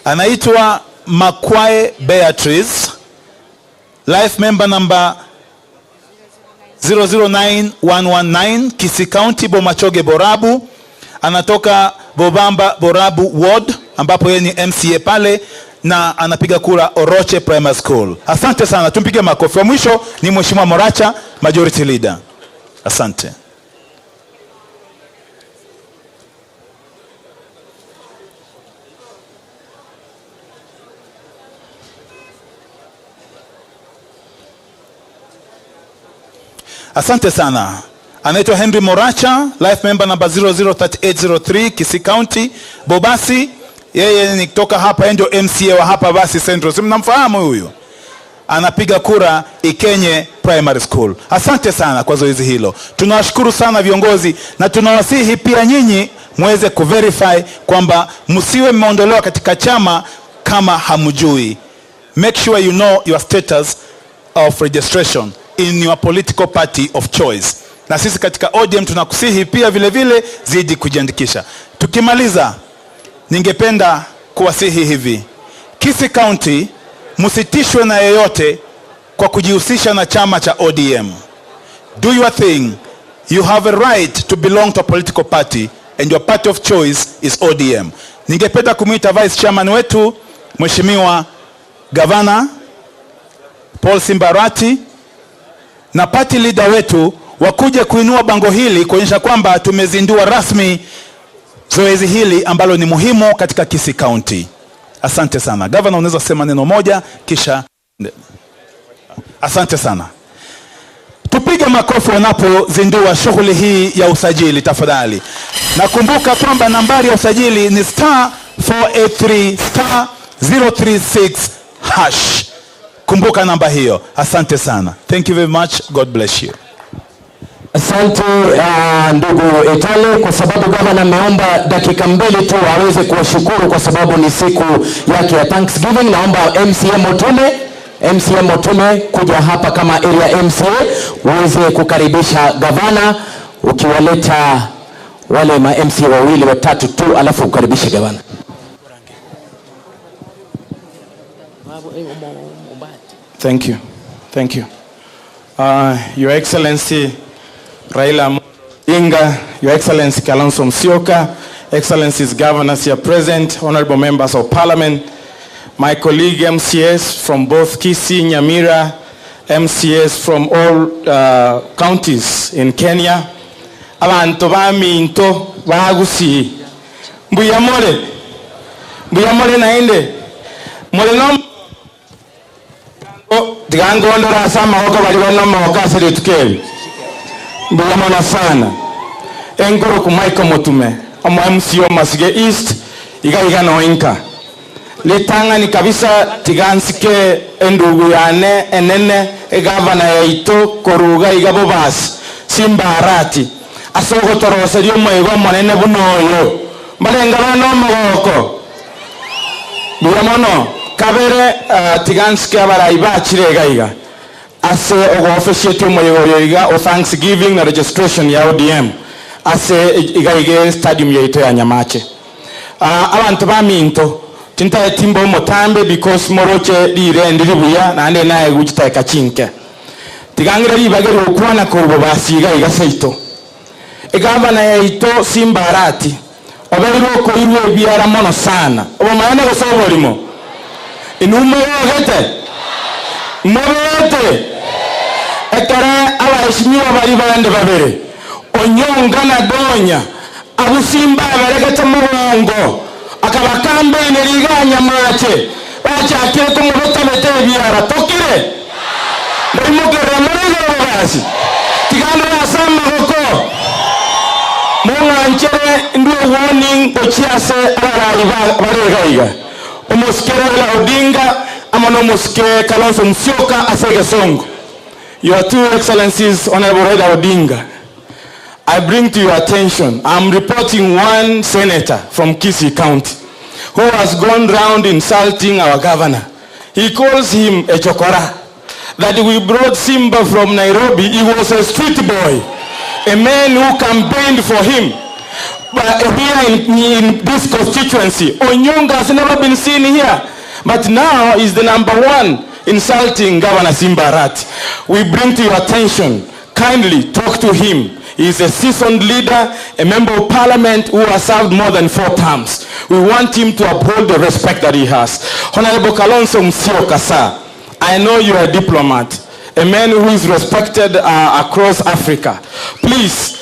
Anaitwa Makwae Beatrice, life member number 009119, Kisii County, Bomachoge Borabu. Anatoka Bobamba Borabu Ward ambapo yeye ni MCA pale na anapiga kura Oroche Primary School. Asante sana, tumpige makofi. Wa mwisho ni Mheshimiwa Moracha, Majority Leader. Asante. Asante sana. Anaitwa Henry Moracha, life member number 003803, Kisii County, Bobasi. Yeye ni kutoka hapa, yeye ndio MCA wa hapa Basi Central. Si mnamfahamu huyu? Anapiga kura Ikenye Primary School. Asante sana kwa zoezi hilo. Tunawashukuru sana viongozi na tunawasihi pia nyinyi muweze kuverify kwamba msiwe mmeondolewa katika chama kama hamjui. Make sure you know your status of registration in your political party of choice. Na sisi katika ODM tunakusihi pia vile vile zidi kujiandikisha. Tukimaliza, ningependa kuwasihi hivi. Kisii County, msitishwe na yeyote kwa kujihusisha na chama cha ODM. Do your thing. You have a right to belong to a political party and your party of choice is ODM. Ningependa kumuita Vice Chairman wetu, Mheshimiwa Gavana Paul Simbarati, na party leader wetu wakuje kuinua bango hili kuonyesha kwamba tumezindua rasmi zoezi hili ambalo ni muhimu katika Kisii County. Asante sana. Governor, unaweza sema neno moja kisha. Asante sana. Tupige makofi wanapozindua shughuli hii ya usajili tafadhali. Nakumbuka kwamba nambari ya usajili ni star 483 star 036 hash. Kumbuka namba hiyo. Asante sana. Thank you very much. God bless you. Asante ndugu Etale, kwa sababu gavana ameomba dakika mbili tu aweze kuwashukuru kwa sababu ni siku yake ya Thanksgiving. Naomba MCA Motume kuja hapa kama area MCA uweze kukaribisha gavana, ukiwaleta wale ma MCA wawili watatu tu, alafu ukaribishe gavana. Thank you. Thank you. Your Excellency Raila Odinga, Your Excellency Kalonzo Musyoka, Excellencies Governors here present, Honorable Members of Parliament, my colleague MCAs from both Kisii, Nyamira, MCAs from all counties in Kenya, abantu baminto bagusi, mbuyamore, mbuyamore naende, more no tigangondora sama hoko bali bana mahoka sere tukeli. Mbuyamona sana. Engoro ku Michael Motume, omo MCO Masige East, iga iga no inka. Litanga ni kabisa tigansike endugu yane enene egavana yaito koruga iga bobasi Simbarati asogo toroserio mwego monene bunoyo balenga bano mogoko buyamono kabere tigansike abarai bachire iga ase ogo officiate mwego iga o Thanksgiving na registration ya ODM ase iga iga stadium yaito ya Nyamache. Abantu baminto tintaye timbo motambe because moroche lire ndiribuya nande naye gujiteka chinke tigangira libagero okwana korbo basiga igaseito egamba yaito Simbarati oberiro koirwe biara mono sana obo maana gosoborimo inumo ogete morote ekara abaheshimiwa bari bande babere Onyonga na Donya abusimba abaregete mugongo akabakamba eneriganya mache bachakire kumubeta bete biara tokire ndimukera murego basi tigando asama goko munganchere ndio warning ochiase abarari baregaiga omosikere Raila Odinga ama no mosike Kalonzo Musyoka asege songo. Your two excellencies, Honorable Raila Odinga, I bring to your attention, I'm reporting one senator from Kisii County who has gone round insulting our governor. He calls him a chokora. That we brought Simba from Nairobi, he was a street boy, a man who campaigned for him. But here in this constituency, Onyonga has never been seen here. But now is the number one insulting Governor Simba Arati. We bring to your attention, kindly talk to him. He is a seasoned leader, a member of parliament who has served more than 4 terms. We want him to uphold the respect that he has. Honorable Kalonzo Musyoka, sir, I know you are a diplomat, a man who is respected across Africa. Please,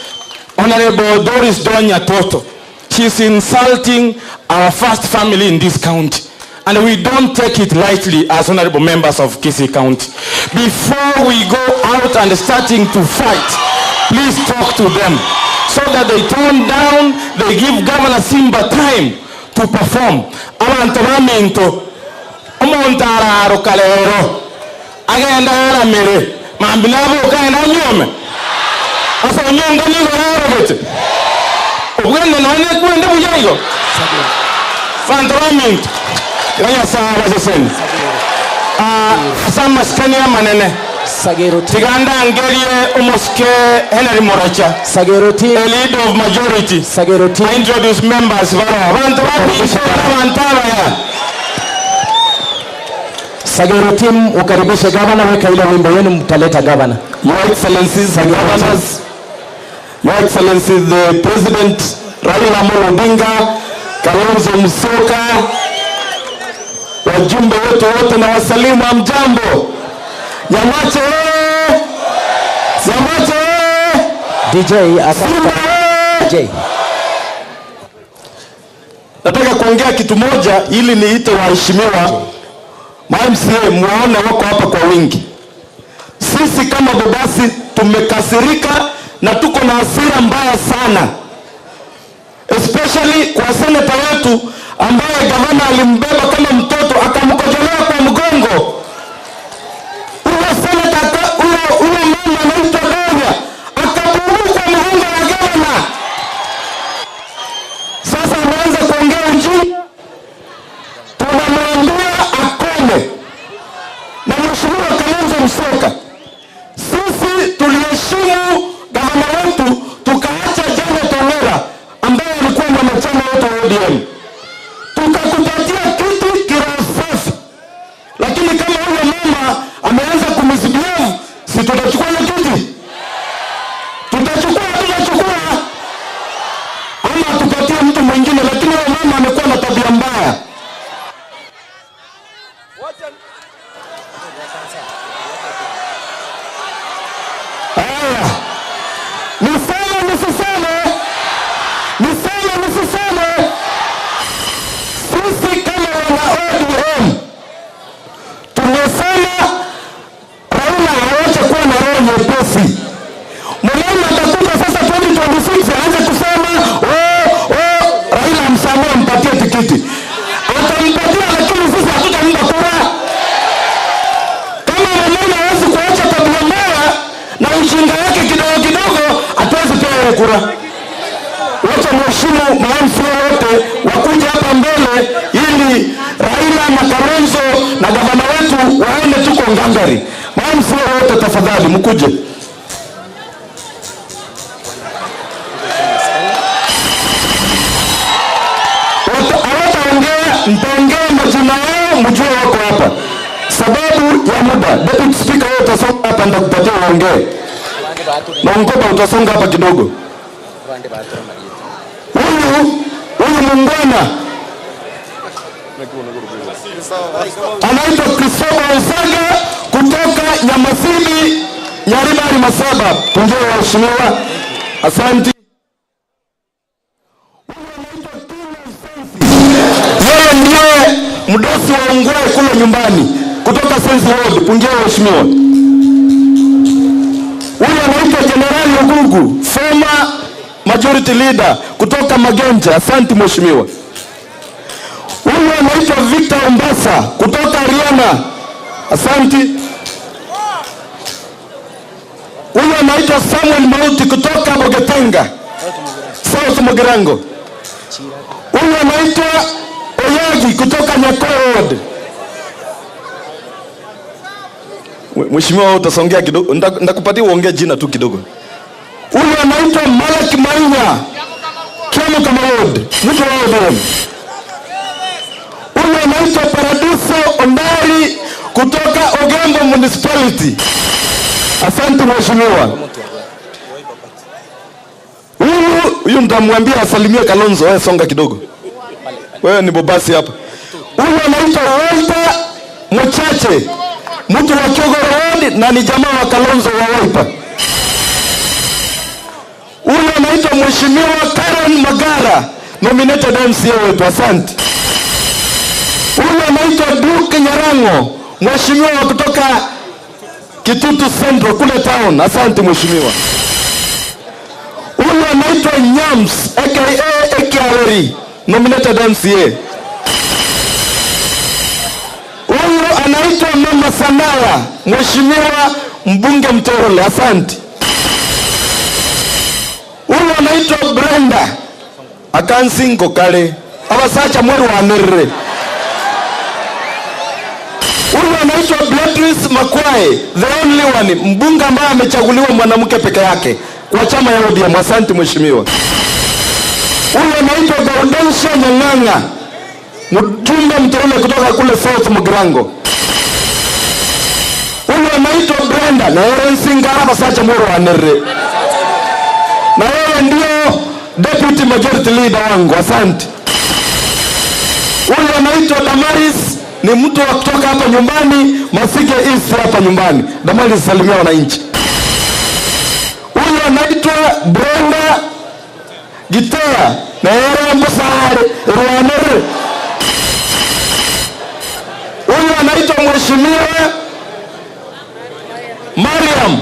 Honorable Doris Donya Toto, she's insulting our first family in this county. And we don't take it lightly as honorable members of Kisii County. Before we go out and starting to fight, please talk to them so that they tone down, they give Governor Simba time to perform. Abantu baminto, omuntu araruka lero, agenda aramire, mambi nabo kaenda nyome. Asa onyonga nigo ararogete. Obwende none kwende buyaigo. Bantu baminto. Kanya sawa seseni. Sama skania manene. Sagero team. Tiganda angelie omoske Henry Moracha. Sagero team. A leader of majority. Sagero team. I introduce members. Bantu ya. Sagero team, ukaribishe governor, weka ile wimbo yenu mtaleta governor. Your Excellencies, the governors. Your Excellencies, the President Raila Amolo Odinga, Kalonzo Musyoka, wajumbe wetu wote na wasalimu, hamjambo. Nyamache! Nyamache! DJ, asante. DJ. Nataka kuongea kitu moja ili niite waheshimiwa ma MCA muone wako hapa kwa wingi. Sisi kama Bobasi tumekasirika na tuko na hasira mbaya sana. Especially kwa seneta wetu ambaye gavana alimbeba kama mtoto akamkojolea kwa mgongo. Huyo seneta, huyo mama anaitwa Donya akapuruka mgongo wa gavana. Sasa anaanza kuongea ujinga. Tunamwambia akome. Na Mheshimiwa Kalonzo Musyoka, sisi tuliheshimu gavana wetu tukaacha Janet Ongera ambaye alikuwa mwanachama wetu wa ODM. Tukakupatia kiti kiroho safi. Lakini kama huyo mama ameanza kumisbehave, si tutachukua hiyo kiti? Tutachukua, tutachukua. Ama tupatie mtu mwingine, lakini huyo mama amekuwa na tabia mbaya. Haya. Niseme nisiseme? Niseme nisiseme? Sisi kama wana ODM tumesema Raila haache kuwa na roho nyepesi. Mlima atakuja sasa 2026 aanze kusema oh Raila msamee, mpatie tikiti. Atampatia, lakini sisi hatutampa kura. Kama Mlima hawezi kuacha tabia mbaya na ujinga wake kidogo kidogo, hatuwezi pewa kura. Wacha mheshimu ma-MCA wote wakuja hapa mbele ili Raila na Kalonzo na gavana wetu waende tuko ngangari. Ma-MCA wote tafadhali mkuje. Hawataongea, mtaongea majina yao mjue wako hapa. Sababu ya muda, Deputy Speaker wewe utasonga hapa, nitakupatia uongee. Na Mkoba utasonga hapa kidogo. Huyu muungwana anaitwa Christopher Osaga kutoka Nyamasini, Nyaribari Masaba. Tunjue waheshimiwa. Asante. Yeye ndiye mdosi wa Ungwe kule nyumbani kutoka Sensi Road. Pungia mheshimiwa. Huyu anaitwa Jenerali Ogugu, former majority leader kutoka Magenja. Asante mheshimiwa. Huyu anaitwa Victor Ombasa kutoka Riana. Asante. Huyu anaitwa Samuel Mauti kutoka Bogetenga, South Mugirango. Huyu anaitwa Oyagi kutoka Nyakoro Road. Mheshimiwa, utasongea kidogo, nitakupatia uongee jina tu kidogo. Huyu anaitwa Malak Mainya, Kiamokama Road, mtu wa ODM. Huyu anaitwa Paradiso Ondari kutoka Ogembo Municipality. Asante mheshimiwa. Huyu nitamwambia asalimie Kalonzo. Wewe songa kidogo. Wewe ni bobasi hapa. Huyu anaitwa Walter Mchache, mtu wa Kyogo Road na ni jamaa wa Kalonzo wa Wiper. Huyu anaitwa mheshimiwa Karen Magara, nominated MCA wetu. Asante. Huyu anaitwa Duke Nyarango, mheshimiwa kutoka Kitutu Central kule town. Asante mheshimiwa. Huyu anaitwa Nyams aka Ekiarori, nominated MCA. Huyu anaitwa Mama Sanaya, mheshimiwa mbunge mteule. Asante. Huyu anaitwa Brenda Akansingo kale abasacha mweri wa Nerere. Huyu anaitwa Beatrice Makwae, the only one, mbunge ambaye amechaguliwa mwanamke peke yake kwa chama ya ODM. Asante mheshimiwa. Huyu anaitwa Gaudensia Nyang'ang'a, mjumbe mteule kutoka kule South Mugirango. Huyu anaitwa Brenda Lawrence Ngara Sacha Moro wa Nerere. Na wewe ndio deputy majority leader wangu. Asante. Huyu anaitwa Damaris, ni mtu wa kutoka hapa nyumbani, Masike East hapa nyumbani. Damaris, salimia wananchi. Huyu anaitwa Brenda Gitea na yeye Mbusare Rwanere. Huyu anaitwa mheshimiwa Mariam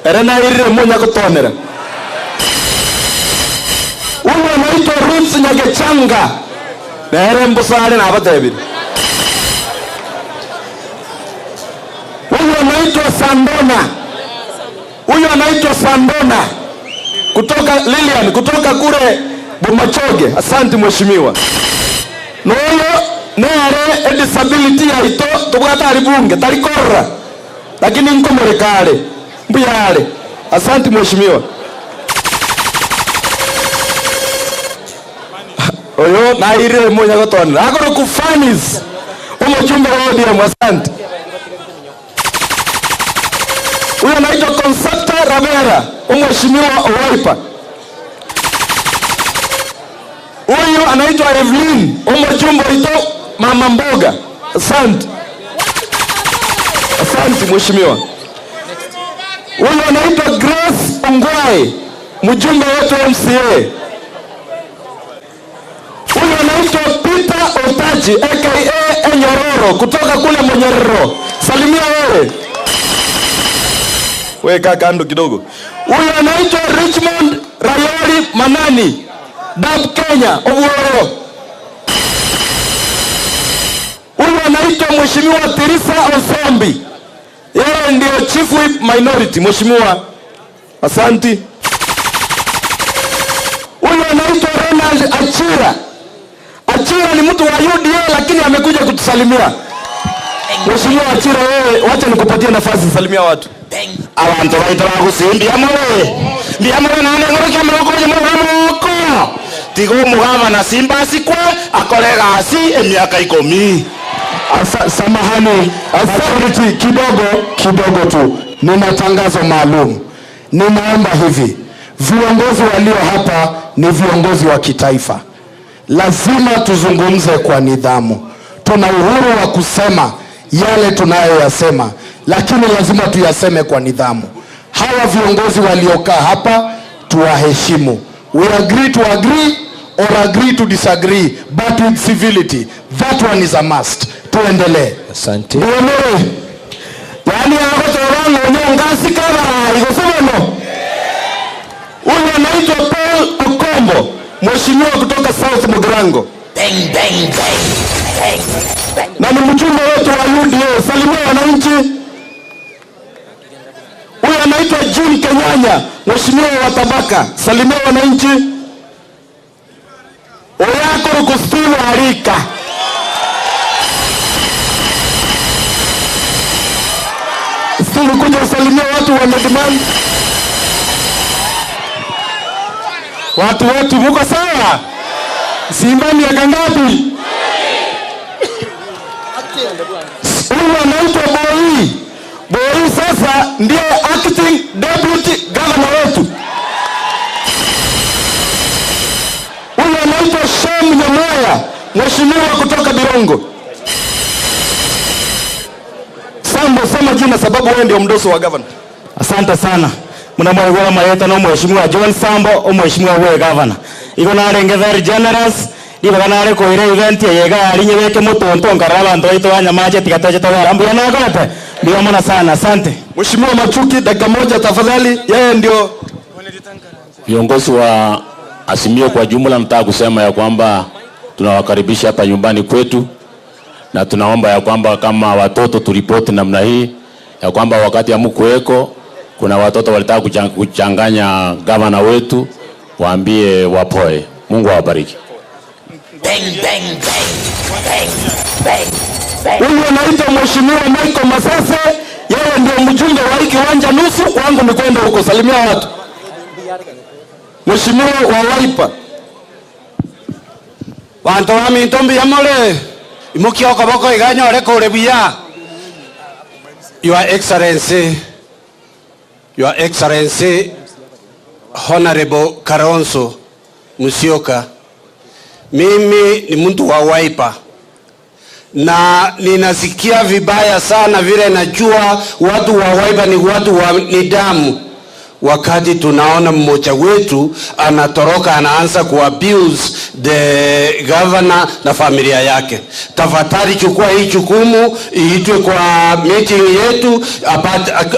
Erena ire monya kutonera. Huyu anaitwa Ruth Nyagechanga na yeye Mbusare na abatebiri. Huyu anaitwa Sandona. Huyu anaitwa Sandona kutoka Lilian kutoka kule Bomachoge. Asante mheshimiwa. Noyo nere disability yaito tubwata ari bunge tarikorra lakini nkomorekare mbuyare. Asante mheshimiwa. Oyo naire monya gotona akoro kufanis omuchumba wa ODM. Asante. Huyu anaitwa Concepta Ramera, mheshimiwa Wiper. Huyu anaitwa Evelyn, mjumbe ito mama mboga. Asante. Asante mheshimiwa. Huyu anaitwa Grace Ongwae, mjumbe wetu MCA. Huyu anaitwa Peter Otaji aka Enyororo kutoka kule Monyororo. Salimia wewe. Wewe kaa kando kidogo. Huyu anaitwa Richmond Rayori Manani, DAP Kenya, Obuoro. Huyu anaitwa mheshimiwa Teresa Osombi. Yeye ndio chief whip minority mheshimiwa. Asante. Huyu anaitwa Ronald Achira. Achira ni mtu wa UDA lakini amekuja kutusalimia. Mheshimiwa Achira, wewe wacha nikupatie nafasi salimia watu. Abantu baita bagusimbia mwe. Mbia mwe nane ngorokia moko je moko. Tigo mugaba na simba sikwa akore gasi emiaka 10. Samahani, authority kidogo tu. Nina tangazo maalum. Ninaomba hivi, viongozi walio hapa ni viongozi wa kitaifa. Lazima tuzungumze kwa nidhamu. Tuna uhuru wa kusema yale tunayoyasema, lakini lazima tuyaseme kwa nidhamu. Hawa viongozi waliokaa hapa tuwaheshimu. We agree to agree or agree to disagree, but with civility. That one is a must. Tuendelee. Asante. Tuendelee. Yaani agotorango nyonga sikara igosomo. Huyu anaitwa Paul Okombo, mheshimiwa kutoka South Mugirango. Bang, bang, bang, bang, bang. Na ni mjumbe wetu wa UDA. Salimia wananchi. Huyu anaitwa Jim Kenyanya, mheshimiwa wa Tabaka. Salimia wananchi. Oyako Rukustino Arika. Steve, kuja usalimia watu wa demand. Watu wetu muko sawa? Simba miaka ngapi? Huyu anaitwa Boi. Boi sasa ndiye acting deputy governor wetu. Huyu anaitwa Shem Nyamwaya, mheshimiwa kutoka Birongo. Sambo, sema jina sababu wewe ndio mdoso wa governor. Asante sana. Mnamwagora mayeta no mheshimiwa John Sambo, o mheshimiwa wewe governor. Iko na renge very generous. Iba kanare koire event yega alinye weke mutonto ngarala ndo ito wanya maje tikatoje tawara. Mbuya na gote. Ndio maana sana. Asante. Mheshimiwa Machuki, dakika moja tafadhali. Yeye ndio viongozi wa Azimio kwa jumla. Nataka kusema ya kwamba tunawakaribisha hapa nyumbani kwetu, na tunaomba ya kwamba kama watoto turipoti namna hii ya kwamba wakati hamkuweko kuna watoto walitaka kuchanganya gavana wetu, waambie wapoe. Mungu awabariki. Bang, bang, bang, bang, bang, bang. Huyu anaitwa Mheshimiwa Michael Masase, yeye ndio mjumbe wa hiki kiwanja nusu, wangu ni kwenda huko salimia watu. Mheshimiwa wa Wiper. Wantu wa mintombi ya mole. Imuki okoboko iganyore kure buya. Your Excellency, Your Excellency Honorable Kalonzo Musyoka, mimi ni mtu wa Wiper na ninasikia vibaya sana vile najua watu wa Wiper ni watu wa nidhamu. Wakati tunaona mmoja wetu anatoroka anaanza ku abuse the governor na familia yake. Tafadhali chukua hii jukumu, iitwe kwa meeting yetu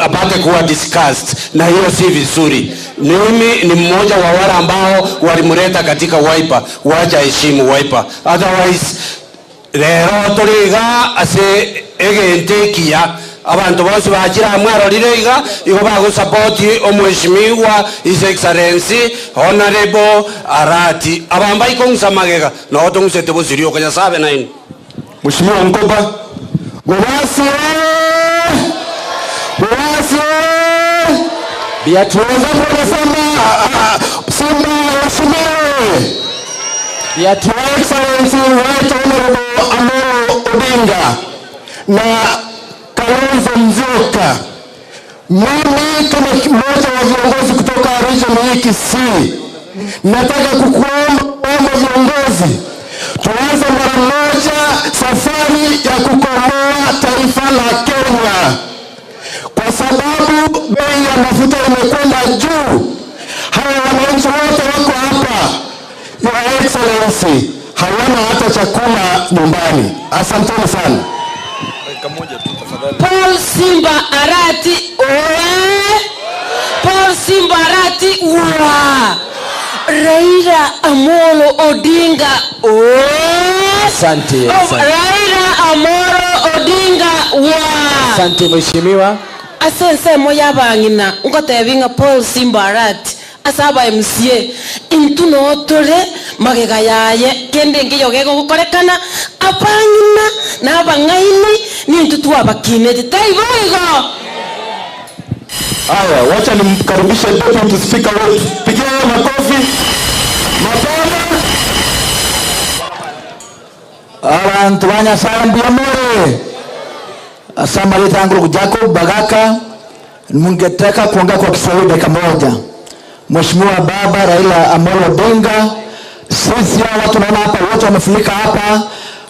apate kuwa discussed, na hiyo si vizuri. Mimi ni mmoja wa wale ambao walimleta katika Wiper. Wacha heshimu Wiper. Otherwise lero tuliga ase egentekia abantu bose bajira mwarorire iga igo bagusupport omheshimiwa His Excellency Honorable Arati abamba ikongsa magega no tongusete bozirio kanya sabe naini. Mheshimiwa Mkoba. Gowasi Gowasi Biatuweza Simba Simba Mheshimiwa Biatu Excellency Right Honorable Amolo Odinga na Kalonzo Musyoka. Mimi kama mmoja wa viongozi kutoka region hii Kisii, nataka kukuomba viongozi tuanze mara moja safari ya kukomboa taifa la Kenya, kwa sababu bei ya mafuta imekwenda juu. Hawa wananchi wote wako hapa, Your Excellency, hawana hata chakula nyumbani. Asanteni sana. Paul Simba Arati oe. Paul Simba Arati wa. Raila Amolo Odinga oe. Asante, asante. Raila Amolo Odinga wa. Asante mheshimiwa. Asante moya bangina ngotebinga Paul Simba Arati asaba MCA intu no tore magega yaye kende ngiyo gegokorekana abangina na abangaini ni intu twabakine taiboigo. Haya, wacha nimkaribishe deputy speaker wetu. Pigia makofi. Mapema. Abantu banya mbiyamore. Asante tangu Jacob Bagaka. Ningetaka kuongea kwa Kiswahili dakika moja. Mheshimiwa Baba Raila Amolo Odinga, sisi hawa watu tunaona hapa wote wamefurika hapa,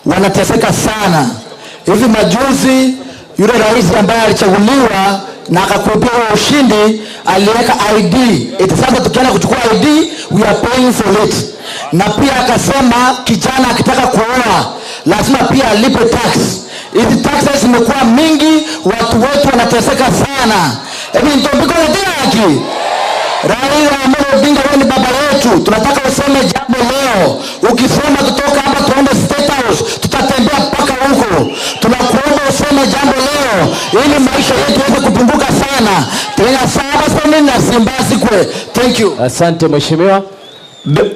wanateseka sana. Hivi majuzi yule rais ambaye alichaguliwa na akakupa ushindi, aliweka ID. Eti sasa tukienda kuchukua ID we are paying for it. Na pia akasema kijana akitaka kuoa lazima pia alipe tax. Hizi taxes zimekuwa mingi, watu wetu wanateseka sana. Hebu nitombiko haki. Raila Amolo Odinga, wewe ni baba yetu, tunataka useme jambo leo. Ukisema tutoka hapa tuende State House, tutatembea mpaka huko. Tunakuomba useme jambo leo ili maisha yetu yaweze kupunguka sana. Tena saba sana na Simba kwe. Thank you. Asante mheshimiwa.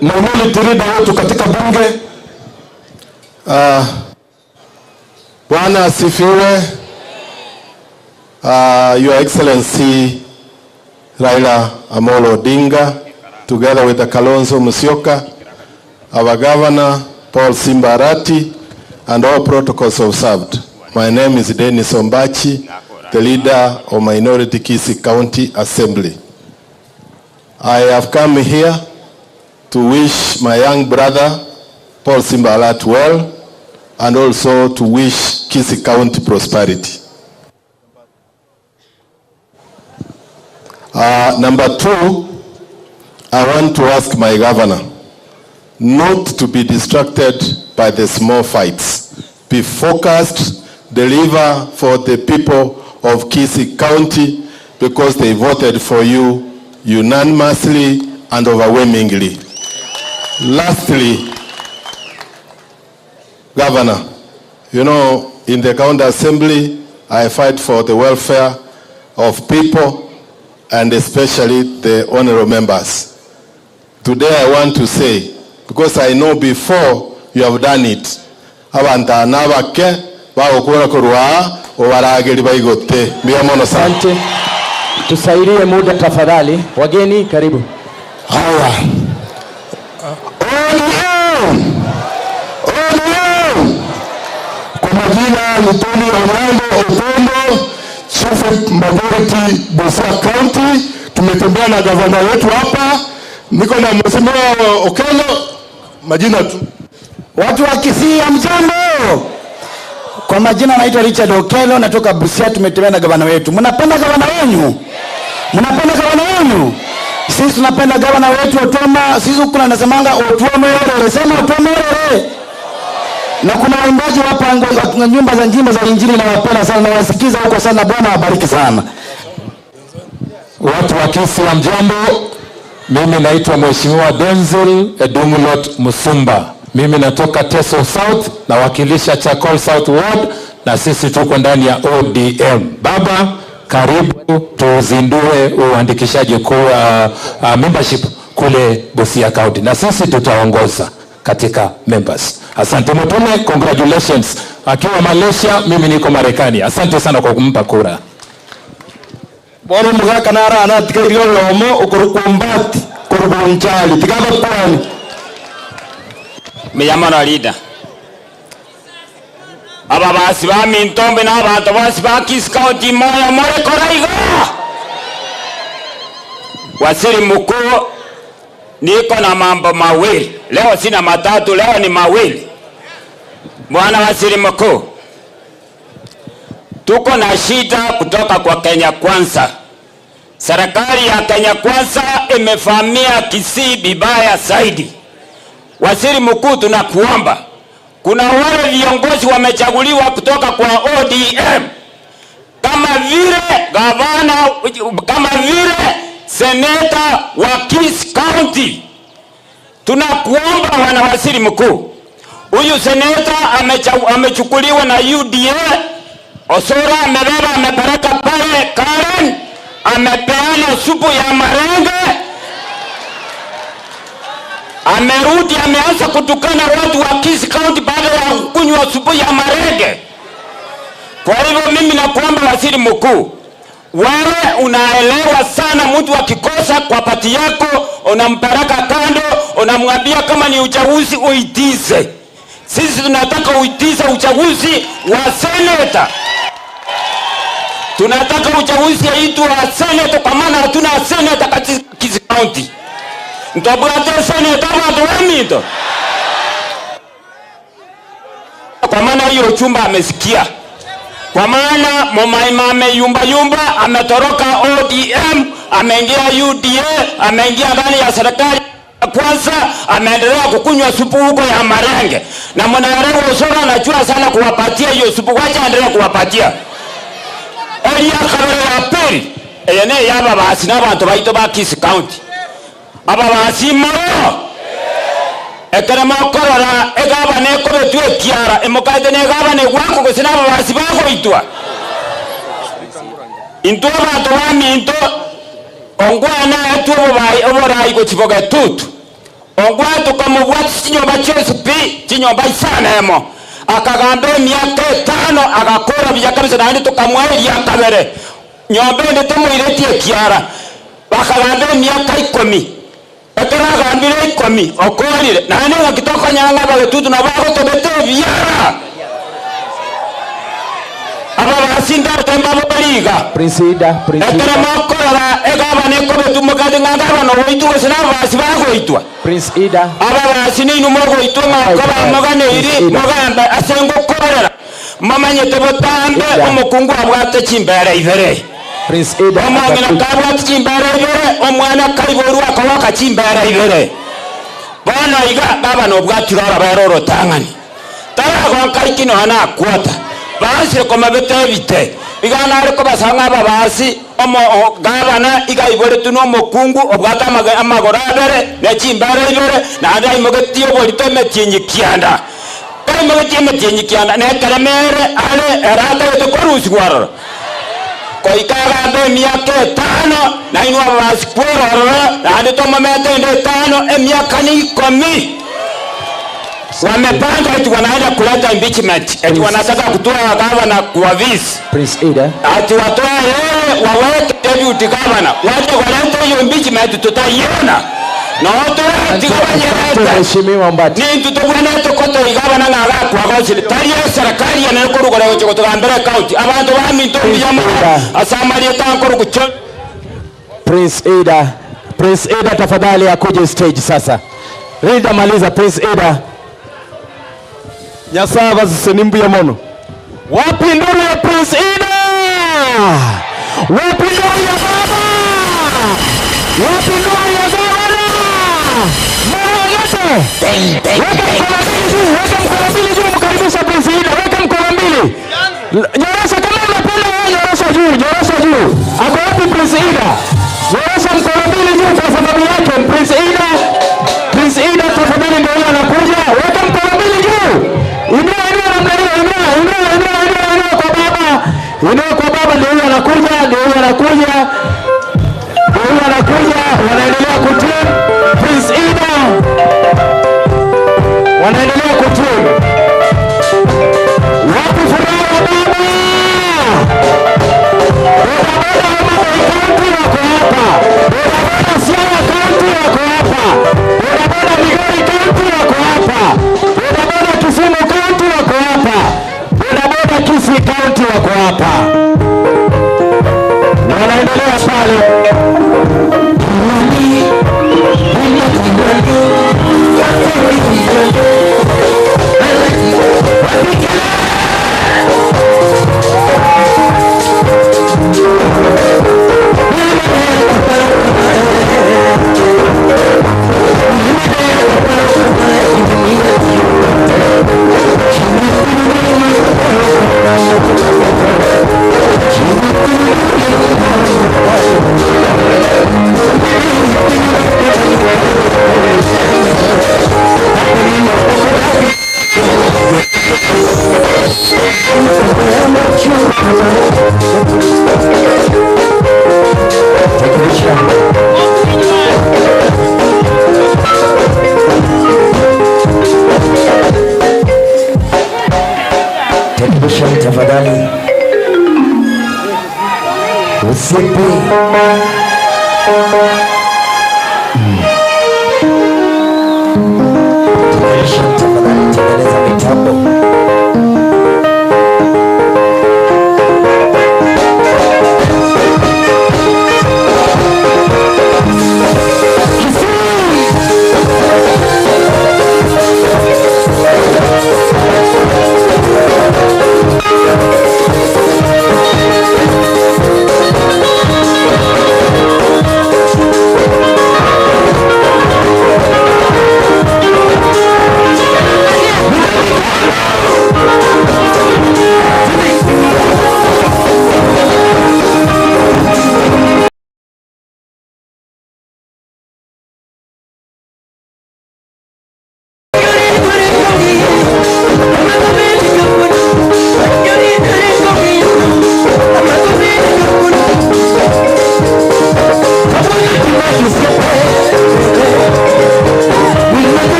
Minority leader wetu katika bunge. Bwana asifiwe. Your Excellency Raila Amolo Odinga, together with the Kalonzo Musyoka, our Governor Paul Simba Arati, and all protocols observed. My name is Dennis Ombachi, the leader of Minority Kisii County Assembly. I have come here to wish my young brother Paul Simba Arati well, and also to wish Kisii County prosperity. Number two, I want to ask my governor not to be distracted by the small fights. Be focused, deliver for the people of Kisii County because they voted for you unanimously and overwhelmingly. Lastly, Governor, you know, in the county assembly, I fight for the welfare of people and especially the honorable members. Today I want to say, because I know before you have done it, abanta nabake bagokora korwa obarageri baigote. Mbiya mono sana. Asante. Tusaidie muda tafadhali. Wageni karibu. Haya. ODM. ODM. Kwa majina ni Tony Orlando Otondo, Chief Majority Busia County. Tumetembea na gavana wetu hapa. Niko na Mheshimiwa Okello. Majina tu. Watu wa Kisii hamjambo. Kwa majina naitwa Richard Okello, natoka Busia. Tumetembea na gavana wetu. Mnapenda gavana wenu? Mnapenda gavana wenu? Sisi tunapenda gavana wetu Otuoma. Sisi huku nasemanga Otuoma yore, sema Otuoma yore. Na kuna waimbaji hapa nyumba za nyimbo za Injili na wapenda sana, na wasikiza huko sana. Bwana awabariki sana. Watu wa Kisii hamjambo. Mimi naitwa Mheshimiwa Denzel Edumulot Musumba. Mimi natoka Teso South, nawakilisha Chakol South Ward, na sisi tuko ndani ya ODM. Baba, karibu tuzindue uandikishaji kwa membership kule Busia County, na sisi tutaongoza katika members. Asante Mtume, congratulations. Akiwa Malaysia, mimi niko Marekani. Asante sana kwa kumpa kura. Bwana mugaka nara anatikairio lomo ukurukumbati kurubunchali tikaba kwani. Miyamana leader. Aba basi ba mintombe na abantu basi ba Kisii County moyo more koraigo. Waziri Mkuu, niko na mambo mawili. Leo sina matatu, leo ni mawili. Bwana Waziri Mkuu, tuko na shida kutoka kwa Kenya Kwanza. Serikali ya Kenya Kwanza imevamia Kisii vibaya zaidi. Waziri Mkuu, tunakuomba, kuna wale viongozi wamechaguliwa kutoka kwa ODM kama vile gavana, kama vile seneta wa Kisii County. Tunakuomba Bwana Waziri Mkuu, huyu seneta amechukuliwa na UDA. Osoro amebeba, amepeleka pale Karen, amepeana supu ya marenge, amerudi ameanza kutukana watu wa Kisii County baada ya kunywa supu ya marenge. Kwa hivyo mimi nakuomba Waziri Mkuu, wewe unaelewa sana, mtu akikosa kwa pati yako unampeleka kando, unamwambia kama ni uchaguzi uitize. Sisi tunataka uitize uchaguzi wa seneta. Tunataka uchaguzi aitwe wa seneta, kwa maana hatuna seneta katika Kisii County. Ntabwate seneta watu wamito. Kwa maana hiyo chumba amesikia. Kwa maana Momaima ameyumba yumba, ametoroka ODM, ameingia UDA, ameingia ndani ya serikali kwanza, ameendelea kukunywa supu huko ya marenge. Na mwanaelewa Osoro anajua sana kuwapatia hiyo supu, wacha aendelee kuwapatia. Elia kabere ya pili, ene yaba basi na bantu baito ba Kisii County. Aba basi maro. Ekere mokorora egaba nekobetwe kiara emokate negaba negwako gose nabo basi bagoitwa into bantu baminto ongwana etwo oborai oborai gochiboga tutu ongwana tukamubwati chinyomba chionsi pi chinyomba isana emo akagamba emiaka etano agakora buya kabisa naende tukamweria kabere nyomba ende tomoiretie kiara bakagamba emiaka 10 ekeragambire 10 okorire naende ngakitokonyanga bagetutu nabo bagotobete ebiara aba basinda temba boriga Prisida Prisida ekere mokorora egaba nekobetu mokate ng'anga abana goitu gose nabo basi bagoitwa Prince Ida aba basi ninu mogoitwa ng'akoba moganeiri mogambe ase ngokorera mamanyete botambe omokungu abwate chimbere ibere Prince Ida omong'ina kabwate chimbere ibere omwana kaiborwa akawaka chimbere ibere bono iga baba nobwatire orabere orotang'ani taragonka ikino anakwata basire komabete ebite igana ari kobasanga aba basi omo gabana igaiboretu n'omokungu obwate amagoro abere nechimbere ibere naende aimogetie oborito emetienyi kianda kaimogetie emetienyi kianda nekeremere are eratagete korusigwa ororo koikagambe emiaka 5 nainwe aba basi kwerorora naende tomomete ende 5 emiaka ni 10 wamepanga eti wanaenda kuleta impeachment eti wanataka kutoa gavana kwa vice Prince Ida ati watoe yeye waweke deputy governor waje walete hiyo impeachment tutaiona na watu tigabanyerete Mheshimiwa Mbati ni tutubwana tukoto igabana ng'aga kwa gosili tari serikali yanayokorugora gocho tugambere county abantu baminto biyama asamarie tankoro kucho Prince Ida Prince Ida tafadhali akuje stage sasa. Rida maliza Prince Ida. Nyasaye basise mono. Wapi nduru ya Prince Ida? Wapi nduru ya baba? Wapi nduru ya gavana? Mara yote. Weka mkono mbili juu, weka mkono mbili juu mkaribisha Prince Ida, weka mkono mbili. Nyorosha kama unapenda wewe, nyorosha juu, nyorosha juu. Ako wapi Prince Ida? Nyorosha mkono mbili juu kwa sababu yake Prince Ida. Prince Ida tafadhali ndio yeye anakuja. Weka mkono mbili juu. Inua inua namna hiyo, inua inua inua inua inua kwa baba. Inua kwa baba ndio yeye anakuja, ndio yeye anakuja. Ndio yeye anakuja, wanaendelea kutu. Prince Ida. Wanaendelea kutu. Wapi furaha ya baba? Bodaboda Homa Bay County wako hapa. Bodaboda Siaya County wako hapa. Bodaboda Migori County wako hapa. Bodaboda Kisumu County wako hapa. Bodaboda Kisii County wako hapa. Na wanaendelea pale. Technician tafadhali. Usipi. Technician tafadhali tengeneza mitambo.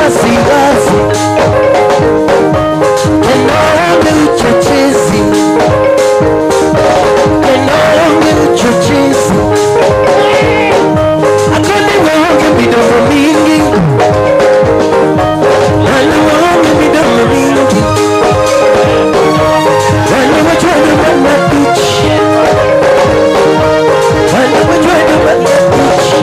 Wasiwasi Enorme uchochezi, enorme uchochezi. Akoni waonge midomo mingi, wale waonge midomo mingi, wale wachwani wanabichi, wale wachwani wanabichi.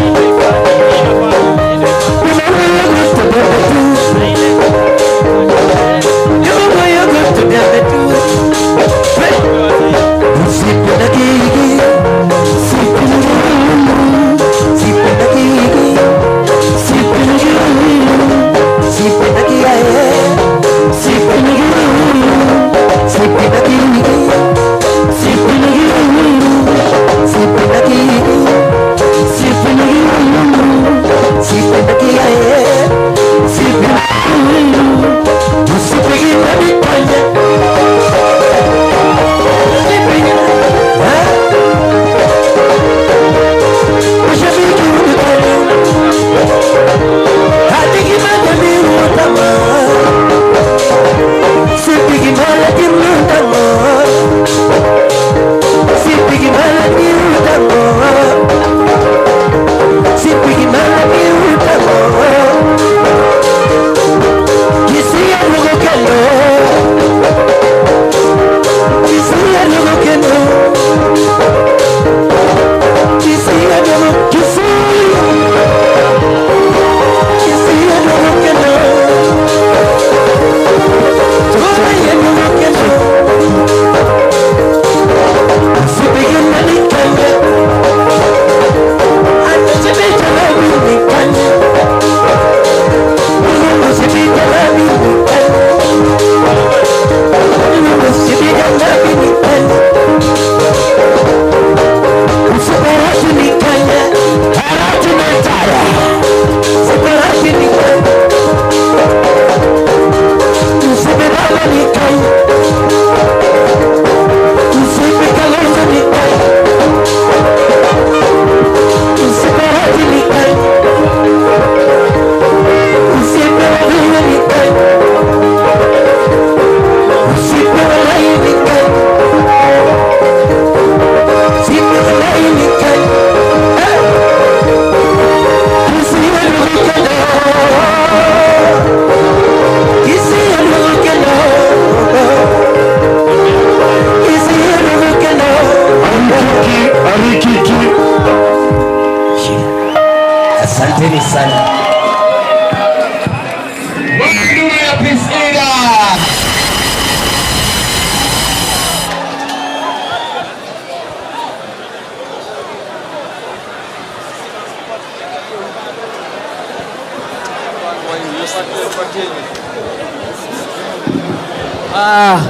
Asanteni sana.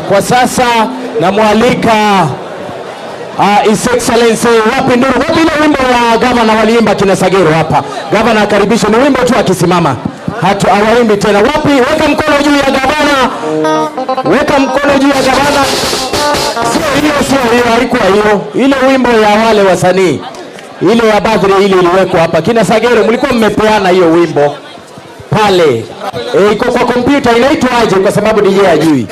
Kwa sasa namwalika His Excellency wapi nduru, wapi ile wimbo wa gavana waliimba kina Sagero hapa. Gavana akaribishwe, ni wimbo tu akisimama. Hatu hawaimbi tena. Wapi? Weka mkono juu ya gavana. Weka mkono juu ya gavana. Sio hiyo, sio hiyo, haikuwa hiyo. Ile wimbo ya wale wasanii. Ile ya birthday ile iliwekwa hapa. Kina Sagero mlikuwa mmepeana hiyo wimbo pale. Iko kwa kompyuta inaitwaje kwa sababu DJ hajui.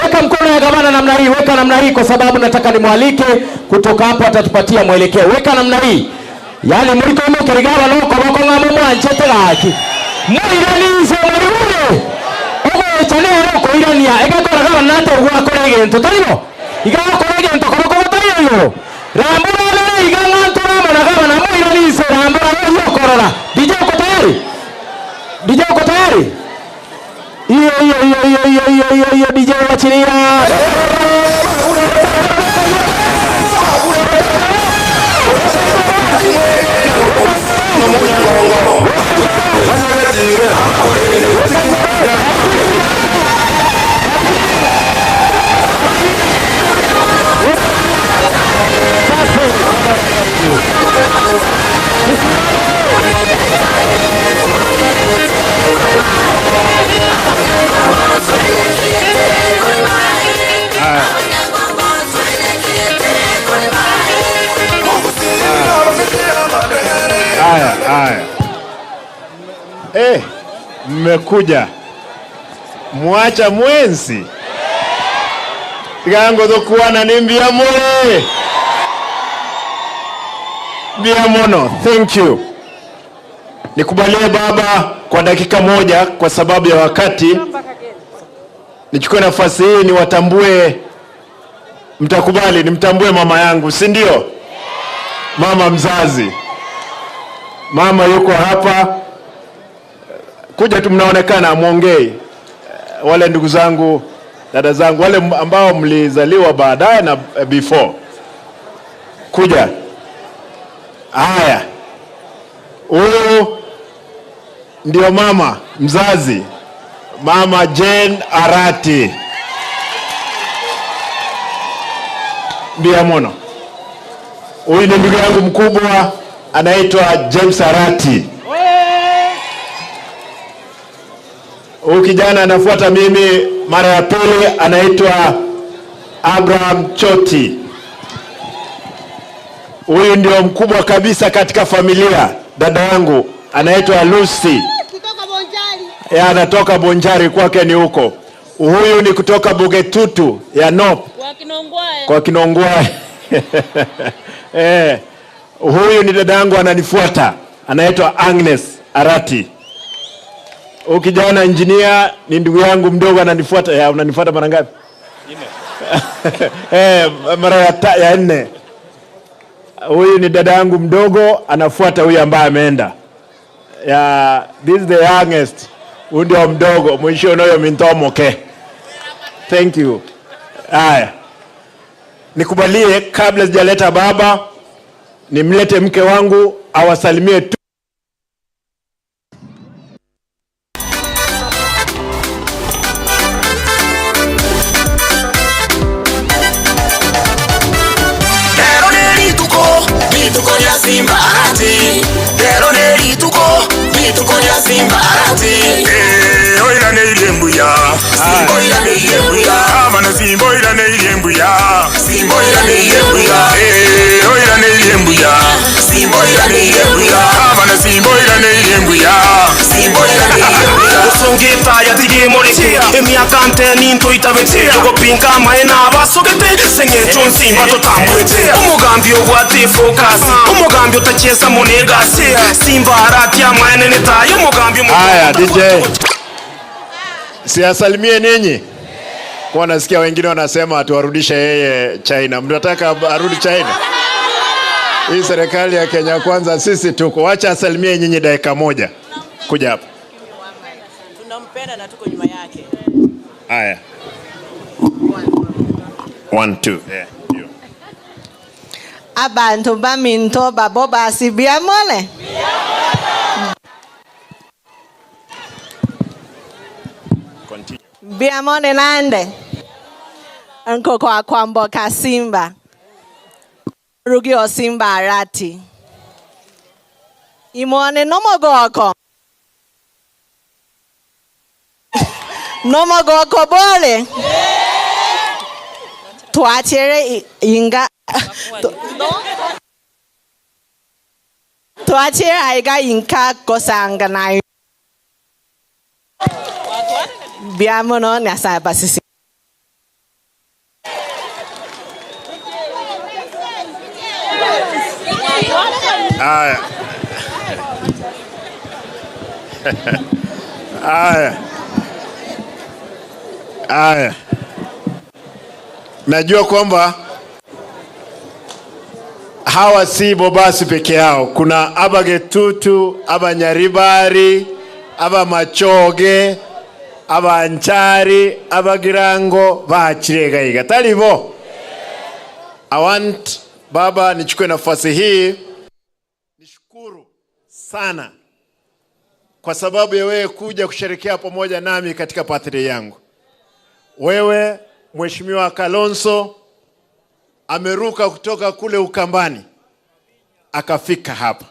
Weka mkono ya gavana namna hii, weka namna hii kwa sababu nataka nimwalike kutoka hapo atatupatia mwelekeo. Weka namna hii. Yaani mliko mukirigaba noko boko ngamo mwanchete gaki. Muiranize muri. Ogo chane roko irania egakora gavana nate gwakora egento tarimo. Igakora egento koroko batari yo. Rambura nere iganganto ramo na gavana muiranize rambura yo korora. DJ uko tayari? DJ uko tayari? Hiyo hiyo hiyo hiyo hiyo hiyo hiyo hiyo DJ wachilia. Haya, haya. Mmekuja mwacha mwenzi gango thokuana ni mbia mure mbia mono. Thank you. Nikubalie baba kwa dakika moja, kwa sababu ya wakati. Nichukue nafasi hii niwatambue, mtakubali nimtambue mama yangu, si ndio? Mama mzazi, mama yuko hapa, kuja tu, mnaonekana muongei. Wale ndugu zangu, dada zangu, wale ambao mlizaliwa baadaye na before, kuja. Haya, huyu ndio mama mzazi, Mama Jane Arati Biamono. Huyu ni ndugu yangu mkubwa, anaitwa James Arati. Huyu kijana anafuata mimi mara ya pili, anaitwa Abraham Choti. Huyu ndio mkubwa kabisa katika familia, dada yangu anaitwa Lucy. Ya, anatoka Bonjari, kwake ni huko. Huyu ni kutoka Bugetutu ya North, kwa Kinongwae. Huyu ni dada yangu ananifuata, anaitwa Agnes Arati. Huyu kijana engineer ni ndugu yangu mdogo ananifuata. Ya, unanifuata mara ngapi? Mara ya nne. Huyu ni dada yangu mdogo anafuata huyu ambaye ameenda. Ya, this is the youngest. Huyu ndio mdogo, mwisho unayo mintomoke. Thank you. Haya. Nikubalie kabla sijaleta baba, nimlete mke wangu awasalimie tu. Simba Arati, lero nerituko, bituko lya Simba Arati. Oila neirembuya, Simba oila neirembuya, abana Simba oila neirembuya, Simba oila neirembuya, oila neirembuya, Simba oila neirembuya, abana Simba oila neirembuya, Simba oila neirembuya. Usungita ya tigimori, emiaka nteni ntoitabete, yogopinka maena basogete, sengecho nsimba totambwete. Umugambi ogwate focus, umugambi utacheza munegasi, Simba Arati ya maene netayo umugambi. Haya DJ, siasalimie ninyi. Kwa nasikia wengine wanasema atuwarudishe yeye China. Mnataka arudi China? Hii serikali ya Kenya Kwanza sisi tuko. Wacha asalimie nyinyi dakika moja. Kuja hapa. Tunampenda na tuko nyuma yake. Haya. 1 2. Yeah. Abantu baminto babo basi biamole. Continue. Biamole nande. Nkoko akwamboka Simba. Rugio Simba Arati. Imone nomogoko. Nomogoko bole. Tuachere inga. Tuachere aiga inka kosanga na. Biamono nasa basisi. Aya. Aya. Aya. Najua kwamba hawa si Bobasi peke yao. Kuna Abagetutu, Abanyaribari, Abamachoge, Abanchari, Abagirango, Bachiregaiga. Talibo. I want baba nichukue nafasi hii nishukuru sana kwa sababu ya wewe kuja kusherehekea pamoja nami katika birthday yangu. Wewe Mheshimiwa Kalonzo ameruka kutoka kule Ukambani akafika hapa,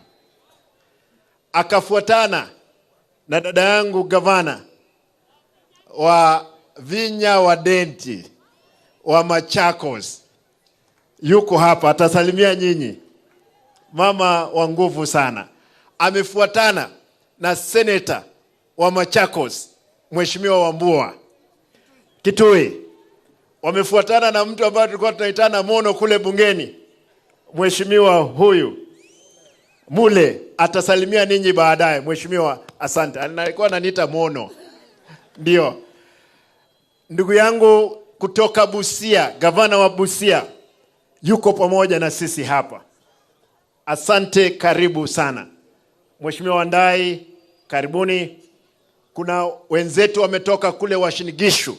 akafuatana na dada yangu gavana wa Vinya wa Denti wa Machakos, yuko hapa atasalimia nyinyi, mama wa nguvu sana. Amefuatana na seneta wa Machakos, Mheshimiwa Wambua Kitui. Wamefuatana na mtu ambaye tulikuwa tunaitana Mono kule bungeni, Mheshimiwa huyu Mule atasalimia ninyi baadaye. Mheshimiwa, asante. Alikuwa ananiita Mono. Ndio. Ndugu yangu kutoka Busia, gavana wa Busia yuko pamoja na sisi hapa. Asante, karibu sana. Mheshimiwa Wandai, karibuni. Kuna wenzetu wametoka kule Uasin Gishu.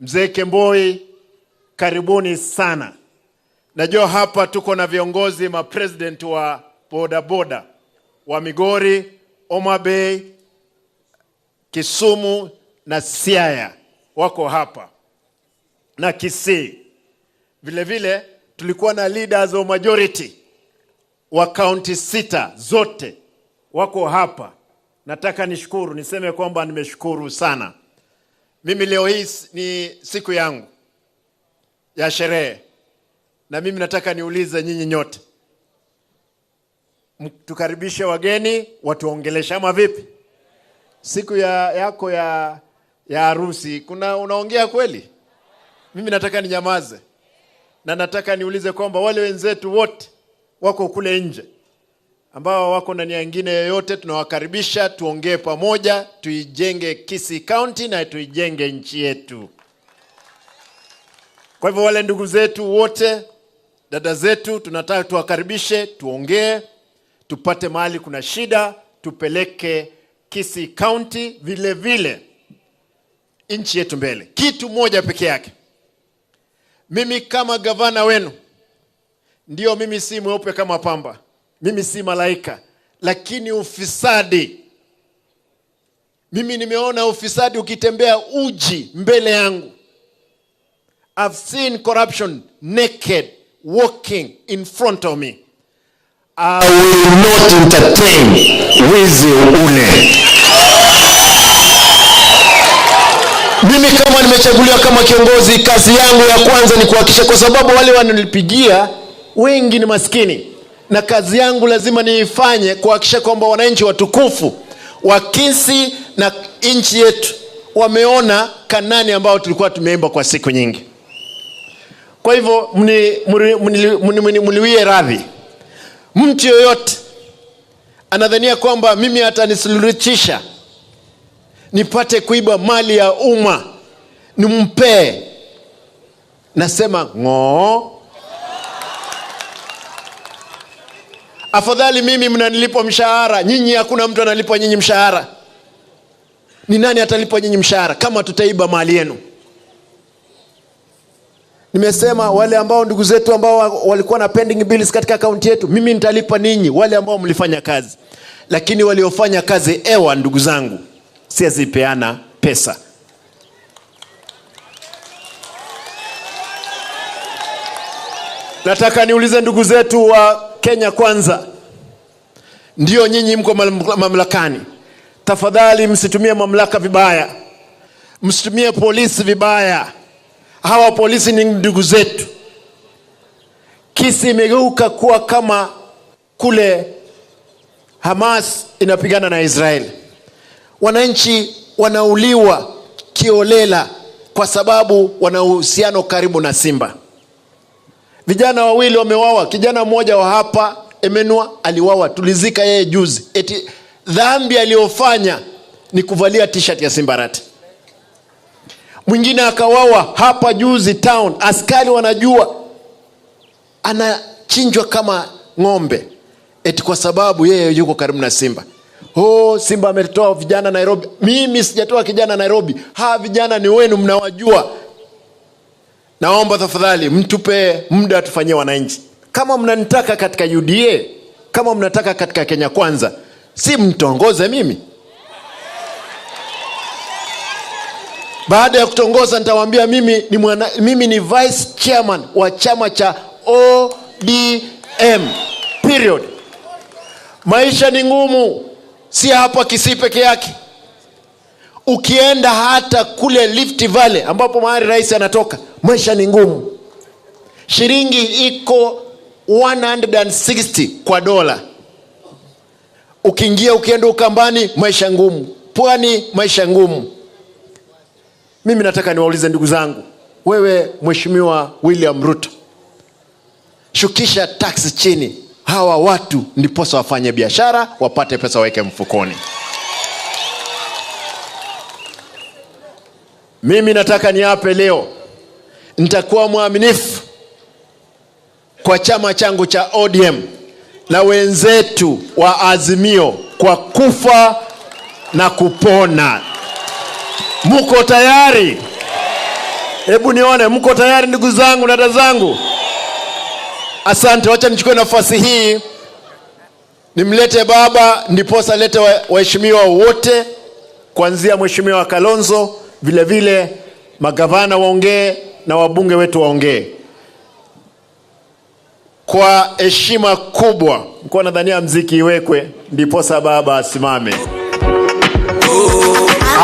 Mzee Kemboi, karibuni sana. Najua hapa tuko na viongozi ma president wa boda boda wa Migori, Homa Bay, Kisumu na Siaya wako hapa na Kisii. Vile vile tulikuwa na leaders of majority wa kaunti 6 zote wako hapa. Nataka nishukuru, niseme kwamba nimeshukuru sana. Mimi leo hii ni siku yangu ya sherehe, na mimi nataka niulize nyinyi nyote, tukaribishe wageni watuongeleshe ama vipi? Siku yako ya harusi kuna unaongea kweli? Mimi nataka ninyamaze, na nataka niulize kwamba wale wenzetu wote wako kule nje ambao wako na nia nyingine yoyote, tunawakaribisha tuongee pamoja, tuijenge Kisii County na tuijenge nchi yetu. Kwa hivyo wale ndugu zetu wote, dada zetu, tunataka tuwakaribishe, tuongee, tupate mahali kuna shida, tupeleke Kisii County vile vile nchi yetu mbele. Kitu moja peke yake, mimi kama gavana wenu, ndio mimi si mweupe kama pamba, mimi si malaika, lakini ufisadi, mimi nimeona ufisadi ukitembea uji mbele yangu. I've seen corruption naked walking in front of me. I will not entertain wizi ule. Mimi kama nimechaguliwa kama kiongozi, kazi yangu ya kwanza ni kuhakikisha, kwa sababu wale wananipigia wengi ni maskini, na kazi yangu lazima niifanye kuhakikisha kwamba wananchi watukufu wa Kisii na nchi yetu wameona Kanani ambao tulikuwa tumeimba kwa siku nyingi. Kwa hivyo mniwie radhi. Mtu yoyote anadhania kwamba mimi atanisuluhisha nipate kuiba mali ya umma nimpee, nasema ngoo. Afadhali mimi mnanilipa mshahara, nyinyi hakuna mtu analipa nyinyi mshahara. Ni nani atalipa nyinyi mshahara kama tutaiba mali yenu? Nimesema wale ambao ndugu zetu ambao walikuwa na pending bills katika kaunti yetu, mimi nitalipa ninyi wale ambao mlifanya kazi. Lakini waliofanya kazi ewa, ndugu zangu, siwezi peana pesa. Nataka niulize ndugu zetu wa Kenya Kwanza, ndio nyinyi mko mamlakani, tafadhali msitumie mamlaka vibaya, msitumie polisi vibaya. Hawa polisi ni ndugu zetu. Kisii imegeuka kuwa kama kule Hamas inapigana na Israeli. Wananchi wanauliwa kiolela kwa sababu wana uhusiano karibu na Simba. Vijana wawili wamewawa, kijana mmoja wa hapa Emenua aliwawa, tulizika yeye juzi. Eti dhambi aliyofanya ni kuvalia t-shirt ya Simba Arati. Mwingine akawawa hapa juzi town, askari wanajua anachinjwa kama ng'ombe, eti kwa sababu yeye yuko karibu na Simba. Oh, Simba ametoa vijana Nairobi. Mimi sijatoa kijana Nairobi. Ha, vijana ni wenu, mnawajua. Naomba tafadhali mtupe muda tufanyie wananchi. Kama mnanitaka katika UDA, kama mnataka katika Kenya Kwanza, si mtongoze mimi. Baada ya kutongoza nitawaambia mimi ni vice chairman wa chama cha ODM. Period. Maisha ni ngumu, si hapa Kisii peke yake. Ukienda hata kule Rift Valley ambapo mahali rais anatoka, maisha ni ngumu. Shilingi iko 160 kwa dola. Ukiingia ukienda Ukambani, maisha ngumu. Pwani maisha ngumu. Mimi nataka niwaulize ndugu zangu, wewe Mheshimiwa William Ruto, shukisha tax chini, hawa watu ndiposa wafanye biashara, wapate pesa waweke mfukoni. Mimi nataka niape leo, nitakuwa mwaminifu kwa chama changu cha ODM na wenzetu wa Azimio kwa kufa na kupona. Muko tayari? Hebu nione, mko tayari ndugu zangu na dada zangu? Asante, wacha nichukue nafasi hii nimlete baba, ndiposa lete waheshimiwa wote, kuanzia Mheshimiwa Kalonzo, vile vile magavana waongee na wabunge wetu waongee. Kwa heshima kubwa, nilikuwa nadhania mziki iwekwe ndiposa baba asimame.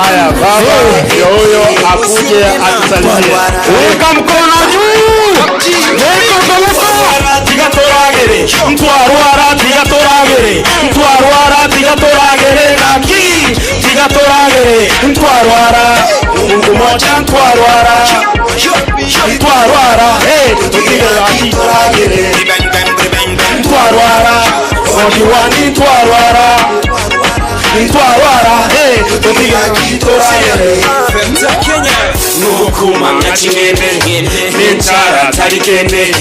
Haya, baba ndio huyo akuje atusalimie. Weka mkono juu. Weka mkono. Mtwarwara tiga toragere, mtwarwara tiga toragere naki tiga toragere, mtwarwara Mungu moja mtwarwara, mtwarwara hey tiga toragere, mtwarwara odiwani mtwarwara, mtwarwara hey tiga toragere. Nukuma mnachimene Nintara tarikene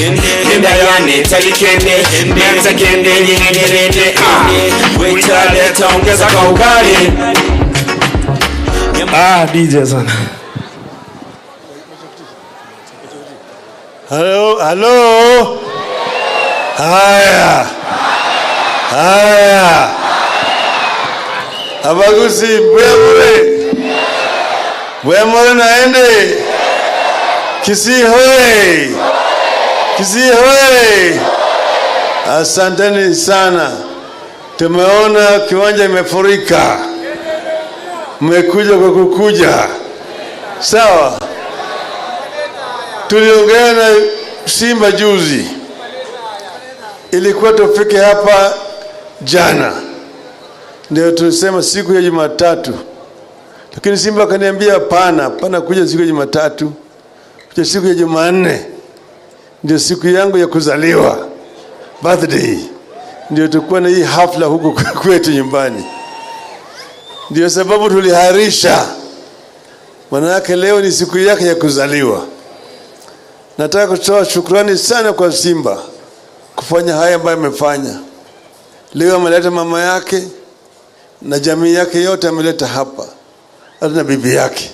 Nindayane tarikene Nentakende nyenenene Witaleta ongeza kwa ugali. DJ sana. Hello, hello. Haya. Haya. Abagusi bwemure. Bwemure naende. Kisii hoi. Kisii hoi. Asanteni sana. Tumeona kiwanja imefurika. Mmekuja kwa kukuja. Sawa. Tuliongea na Simba juzi. Ilikuwa tufike hapa jana. Ndio tulisema siku ya Jumatatu. Lakini Simba akaniambia hapana, hapana kuja siku ya Jumatatu. Kuja siku ya Jumanne. Ndio siku yangu ya kuzaliwa. Birthday. Ndio tukua na hii hafla huko kwetu nyumbani. Ndio sababu tuliharisha. Maana leo ni siku yake ya kuzaliwa. Nataka kutoa shukrani sana kwa Simba kufanya haya ambayo amefanya. Leo ameleta mama yake na jamii yake yote ameleta hapa. Hata na bibi yake.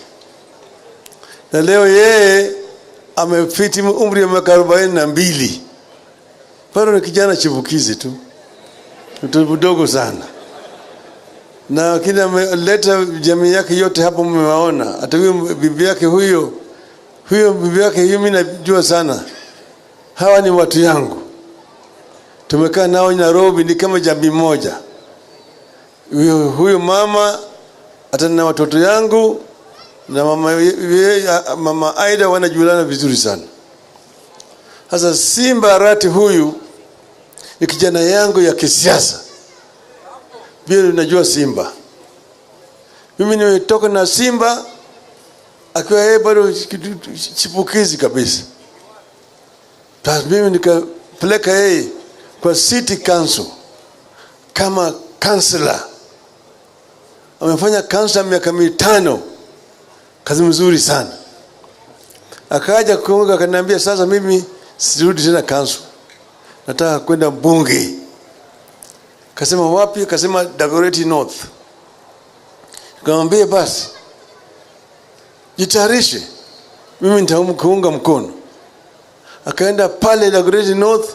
Na leo yeye amefiti umri wa miaka 42. Bado ni kijana chipukizi tu. Mtoto mdogo sana. Na lakini ameleta jamii yake yote hapo, mmewaona. Hata huyo bibi yake huyo bibi yake huyo mimi najua sana. Hawa ni watu yangu. Tumekaa nao Nairobi ni kama jamii moja. Huyo mama hata na watoto yangu na mama Aida wanajuliana vizuri sana. Sasa Simba Arati huyu ni kijana yangu ya kisiasa. Vile unajua Simba. Mimi nimetoka na Simba akiwa yeye bado chipukizi kabisa. Mimi nikapeleka yeye kwa City Council kama councillor. Amefanya councillor miaka 5. Kazi mzuri sana. Akaja kuonga akaniambia sasa mimi sirudi tena council. Nataka kwenda bunge. Kasema wapi? Kasema Dagoretti North. Nikamwambia basi jitayarishe, mimi nitakuunga mkono. Akaenda pale Dagoretti North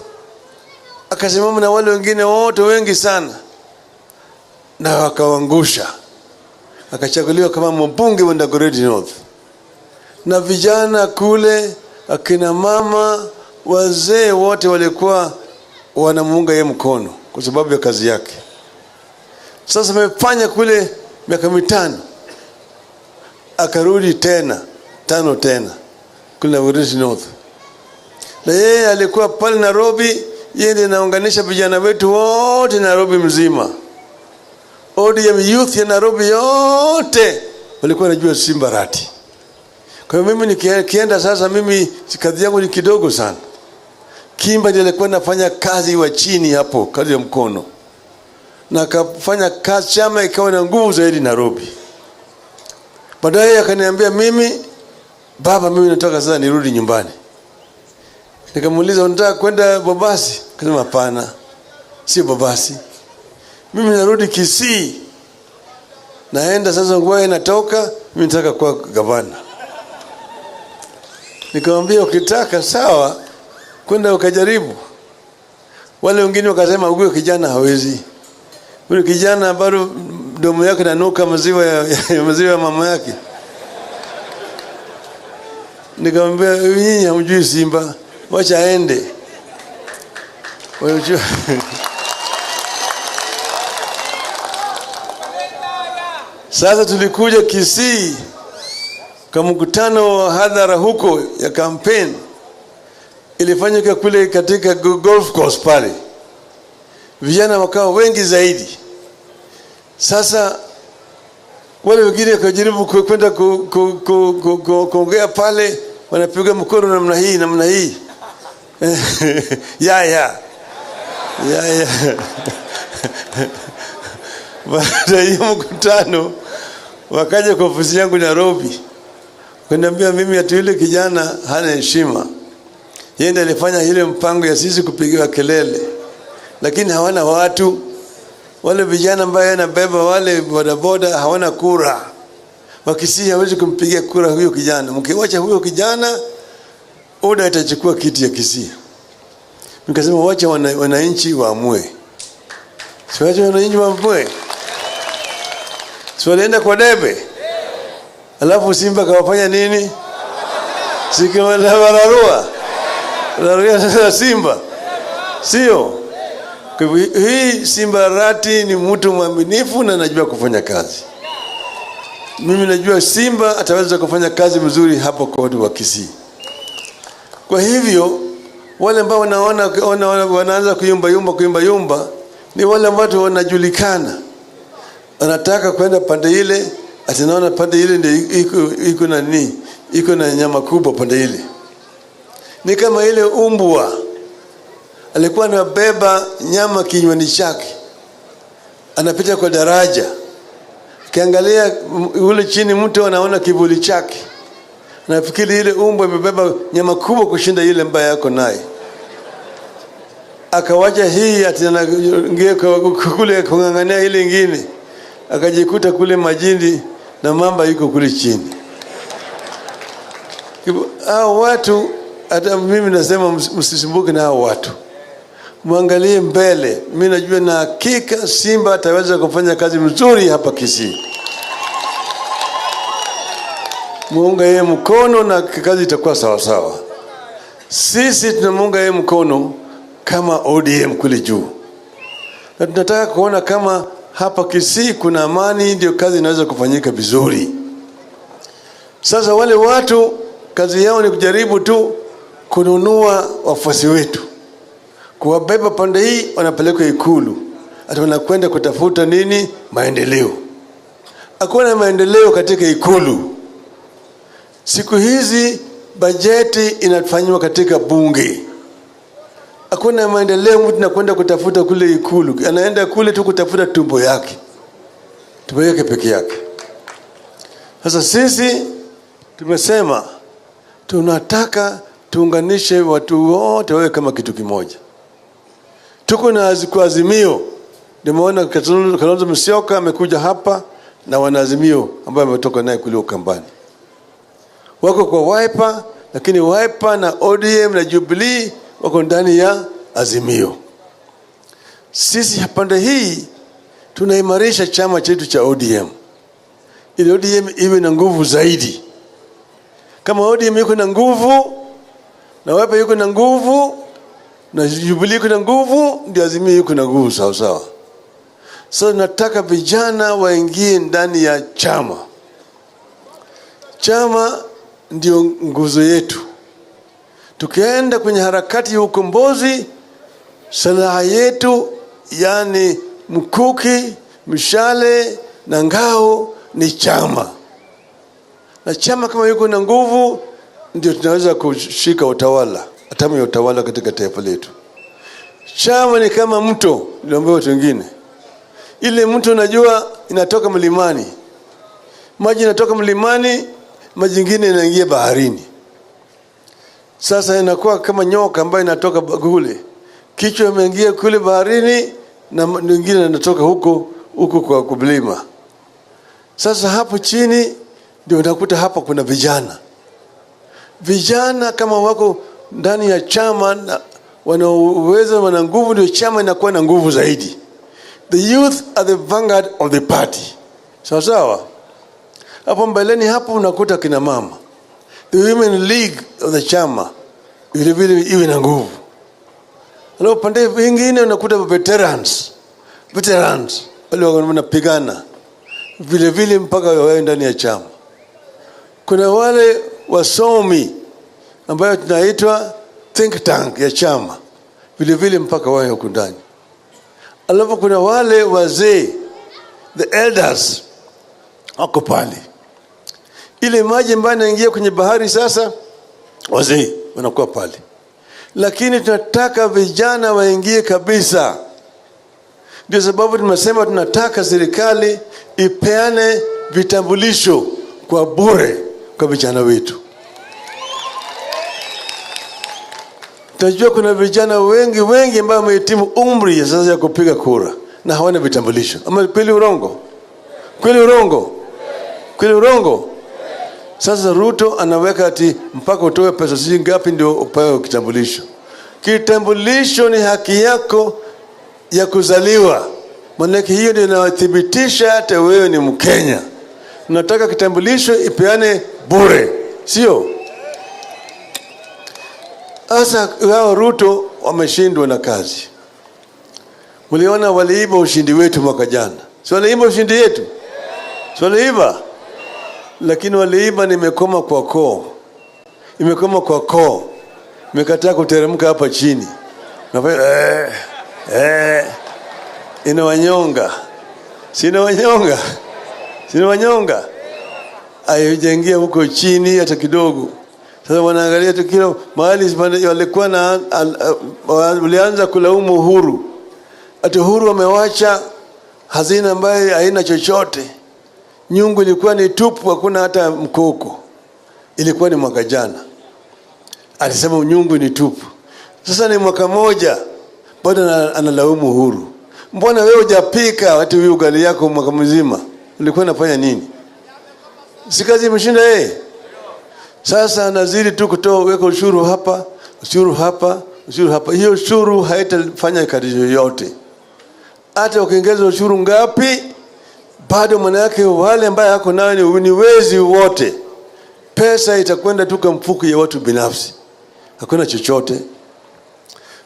akasimama na wale wengine wote wengi sana na wakaangusha. Akachaguliwa kama mbunge wa Dagoretti North. Na vijana kule, akina mama, wazee wote walikuwa wanamuunga yeye mkono kwa sababu ya kazi yake. Sasa amefanya kule miaka 5. Akarudi tena 5 tena kule Dagoretti North. Na yeye alikuwa pale Nairobi, yeye ndiye anaunganisha vijana wetu wote Nairobi mzima. ODM youth ya Nairobi yote walikuwa wanajua Simba Arati. Kwa hiyo mimi nikienda sasa, mimi kazi yangu ni kidogo sana. Kimba ndiye alikuwa anafanya kazi wa chini hapo, kazi ya mkono, na akafanya kazi, chama ikawa na nguvu zaidi Nairobi. Baadaye akaniambia mimi, baba, mimi nataka sasa nirudi nyumbani. Nikamuuliza, unataka kwenda Bobasi? Akasema hapana, sio Bobasi, mimi narudi Kisii, naenda sasa, nguo inatoka, mimi nataka kuwa gavana. Nikamwambia ukitaka sawa, kwenda ukajaribu. Wale wengine wakasema huyu kijana hawezi, huyu kijana bado mdomo yake nanuka maziwa ya maziwa ya mama yake. Nikamwambia nyinyi hamjui Simba, wacha aende. Sasa tulikuja Kisii kwa mkutano wa hadhara huko ya campaign, ilifanyika kule katika golf course pale, vijana wakawa wengi zaidi. Sasa wale wengine wakajaribu kwenda kuongea pale, wanapiga mkono namna hii namna hii ya ya ya ya. Baada ya mkutano wakaja kwa ofisi yangu Nairobi, kuniambia mimi ati yule kijana hana heshima, yeye ndiye alifanya ile mpango ya sisi kupigiwa kelele, lakini hawana watu. Wale vijana ambao anabeba wale bodaboda hawana kura, Wakisii hawezi kumpigia kura huyo kijana. Mkiwacha huyo kijana, UDA itachukua kiti ya Kisii. Nikasema wacha wananchi waamue. Si wacha wananchi waamue. Si walienda kwa debe. Alafu Simba kawafanya nini? Sikiwararua. Rarua sasa Simba. Sio. Hii Simba Arati ni mtu mwaminifu na anajua kufanya kazi. Mimi najua Simba ataweza kufanya kazi mzuri hapo kwa watu wa Kisii. Kwa hivyo wale ambao wanaona wanaanza kuyumba yumba kuyumba yumba ni wale ambao wanajulikana. Anataka kwenda pande ile, atinaona pande ile ndio iko na nini? Iko na nyama kubwa pande ile. Ni kama ile umbwa alikuwa anabeba nyama kinywani chake. Anapita kwa daraja. Kiangalia ule chini mtu anaona kivuli chake. Nafikiri ile umbwa imebeba nyama kubwa kushinda ile mbaya yako naye. Akawacha hii ati anaingia kule kungangania ile nyingine. Akajikuta kule majini na mamba yuko kule chini. Hao watu, hata mimi nasema msisumbuke na hao watu. Muangalie mbele. Mimi najua na hakika Simba ataweza kufanya kazi mzuri hapa Kisii. Muunga yeye mkono na kazi itakuwa sawa sawa. Sisi tunamuunga yeye mkono kama ODM kule juu. Na tunataka kuona kama hapa Kisii kuna amani, ndio kazi inaweza kufanyika vizuri. Sasa wale watu kazi yao ni kujaribu tu kununua wafuasi wetu. Kuwabeba pande hii wanapelekwa Ikulu. Hata wanakwenda kutafuta nini? Maendeleo. Hakuna maendeleo katika Ikulu. Siku hizi bajeti inafanywa katika bunge. Hakuna maendeleo, mtu anakwenda kutafuta kule Ikulu. Anaenda kule tu kutafuta tumbo yake. Tumbo yake peke yake. Sasa sisi tumesema tunataka tuunganishe watu wote wawe kama kitu kimoja. Tuko na Azimio. Nimeona Kalonzo Musyoka amekuja hapa na wanaazimio ambao ametoka naye kule Ukambani. Wako kwa Wiper, lakini Wiper na ODM na Jubilee wako ndani ya Azimio. Sisi pande hii tunaimarisha chama chetu cha ODM. Ili ODM iwe na nguvu zaidi. Kama ODM iko na nguvu na Wiper yuko na nguvu na Jubilee iko na nguvu, ndio Azimio yuko na nguvu sawa sawa. So nataka vijana waingie ndani ya chama. Chama ndio nguzo yetu. Tukienda kwenye harakati ya ukombozi, silaha yetu yani mkuki, Mshale na ngao ni chama, na chama kama yuko na nguvu ndio tunaweza kushika utawala, hatamu ya utawala katika taifa letu. Chama ni kama mto, niliambia watu wengine, ile mto unajua inatoka mlimani, maji inatoka mlimani, maji ingine inaingia baharini. Sasa inakuwa kama nyoka ambayo inatoka kule, kichwa imeingia kule baharini na nyingine inatoka huko huko kwa kublima. Sasa hapo chini ndio unakuta hapa kuna vijana. Vijana kama wako ndani ya chama na wana uwezo, wana nguvu, ndio chama inakuwa na nguvu zaidi. The youth are the vanguard of the party. Sawa sawa. Hapo mbeleni hapo unakuta kina mama. The women league of the chama vile vile iwe na nguvu. Alafu pande nyingine unakuta veterans. Veterans wale wanapigana vile vile mpaka wawe ndani ya chama. Kuna wale wasomi ambayo tunaitwa think tank ya chama vile vile mpaka wawe huko ndani. Alafu kuna wale wazee, the elders wako pale. Ile maji ambayo inaingia kwenye bahari sasa, wazee wanakuwa pale. Lakini tunataka vijana waingie kabisa. Ndio sababu tumesema tunataka serikali ipeane vitambulisho kwa bure kwa vijana wetu. Tunajua kuna vijana wengi wengi ambao wamehitimu umri ya sasa ya kupiga kura na hawana vitambulisho. Ama kweli urongo? Kweli urongo? Kweli urongo? Sasa Ruto anaweka ati mpaka utoe pesa sijui ngapi ndio upewe kitambulisho. Kitambulisho ni haki yako ya kuzaliwa. Maanake hiyo ndio inathibitisha hata wewe ni Mkenya. Nataka kitambulisho ipeane bure, sio? Sasa wao Ruto wameshindwa na kazi. Mliona waliiba ushindi wetu mwaka jana. Si waliiba ushindi yetu? Si waliiba? Lakini waliiba nimekoma kwa koo. Imekoma kwa koo. Imekataa kuteremka hapa chini. Nafanya inawanyonga. Si inawanyonga? Si inawanyonga? Haijaingia huko chini hata kidogo. Sasa wanaangalia tu kila mahali walikuwa na walianza kulaumu Uhuru. Ati Uhuru amewacha hazina ambayo haina chochote. Nyungu ilikuwa ni tupu, hakuna hata mkoko. Ilikuwa ni mwaka jana. Alisema nyungu ni tupu. Sasa ni mwaka moja bado analaumu Uhuru. Mbona wewe hujapika watu hiyo ugali yako mwaka mzima? Ulikuwa unafanya nini? Si kazi imeshinda yeye? Sasa anazidi tu kutoa, weka ushuru hapa, ushuru hapa, ushuru hapa. Hiyo ushuru haitafanya kazi yoyote. Hata ukiongeza ushuru ngapi, bado maana yake wale ambao yako nayo ni wezi wote. Pesa itakwenda tu kwa mfuko ya watu binafsi. Hakuna chochote.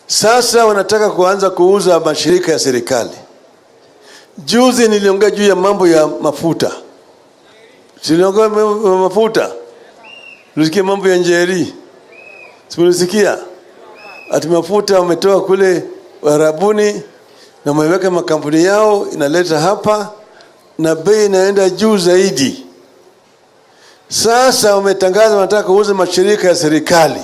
Sasa wanataka kuanza kuuza mashirika ya serikali. Juzi niliongea juu ya mambo ya mafuta. Niliongea mafuta. Ulisikia mambo ya Njeri? Simulisikia? Ati mafuta wametoa kule Arabuni na wameweka makampuni yao inaleta hapa na bei inaenda juu zaidi. Sasa wametangaza wanataka kuuza mashirika ya serikali.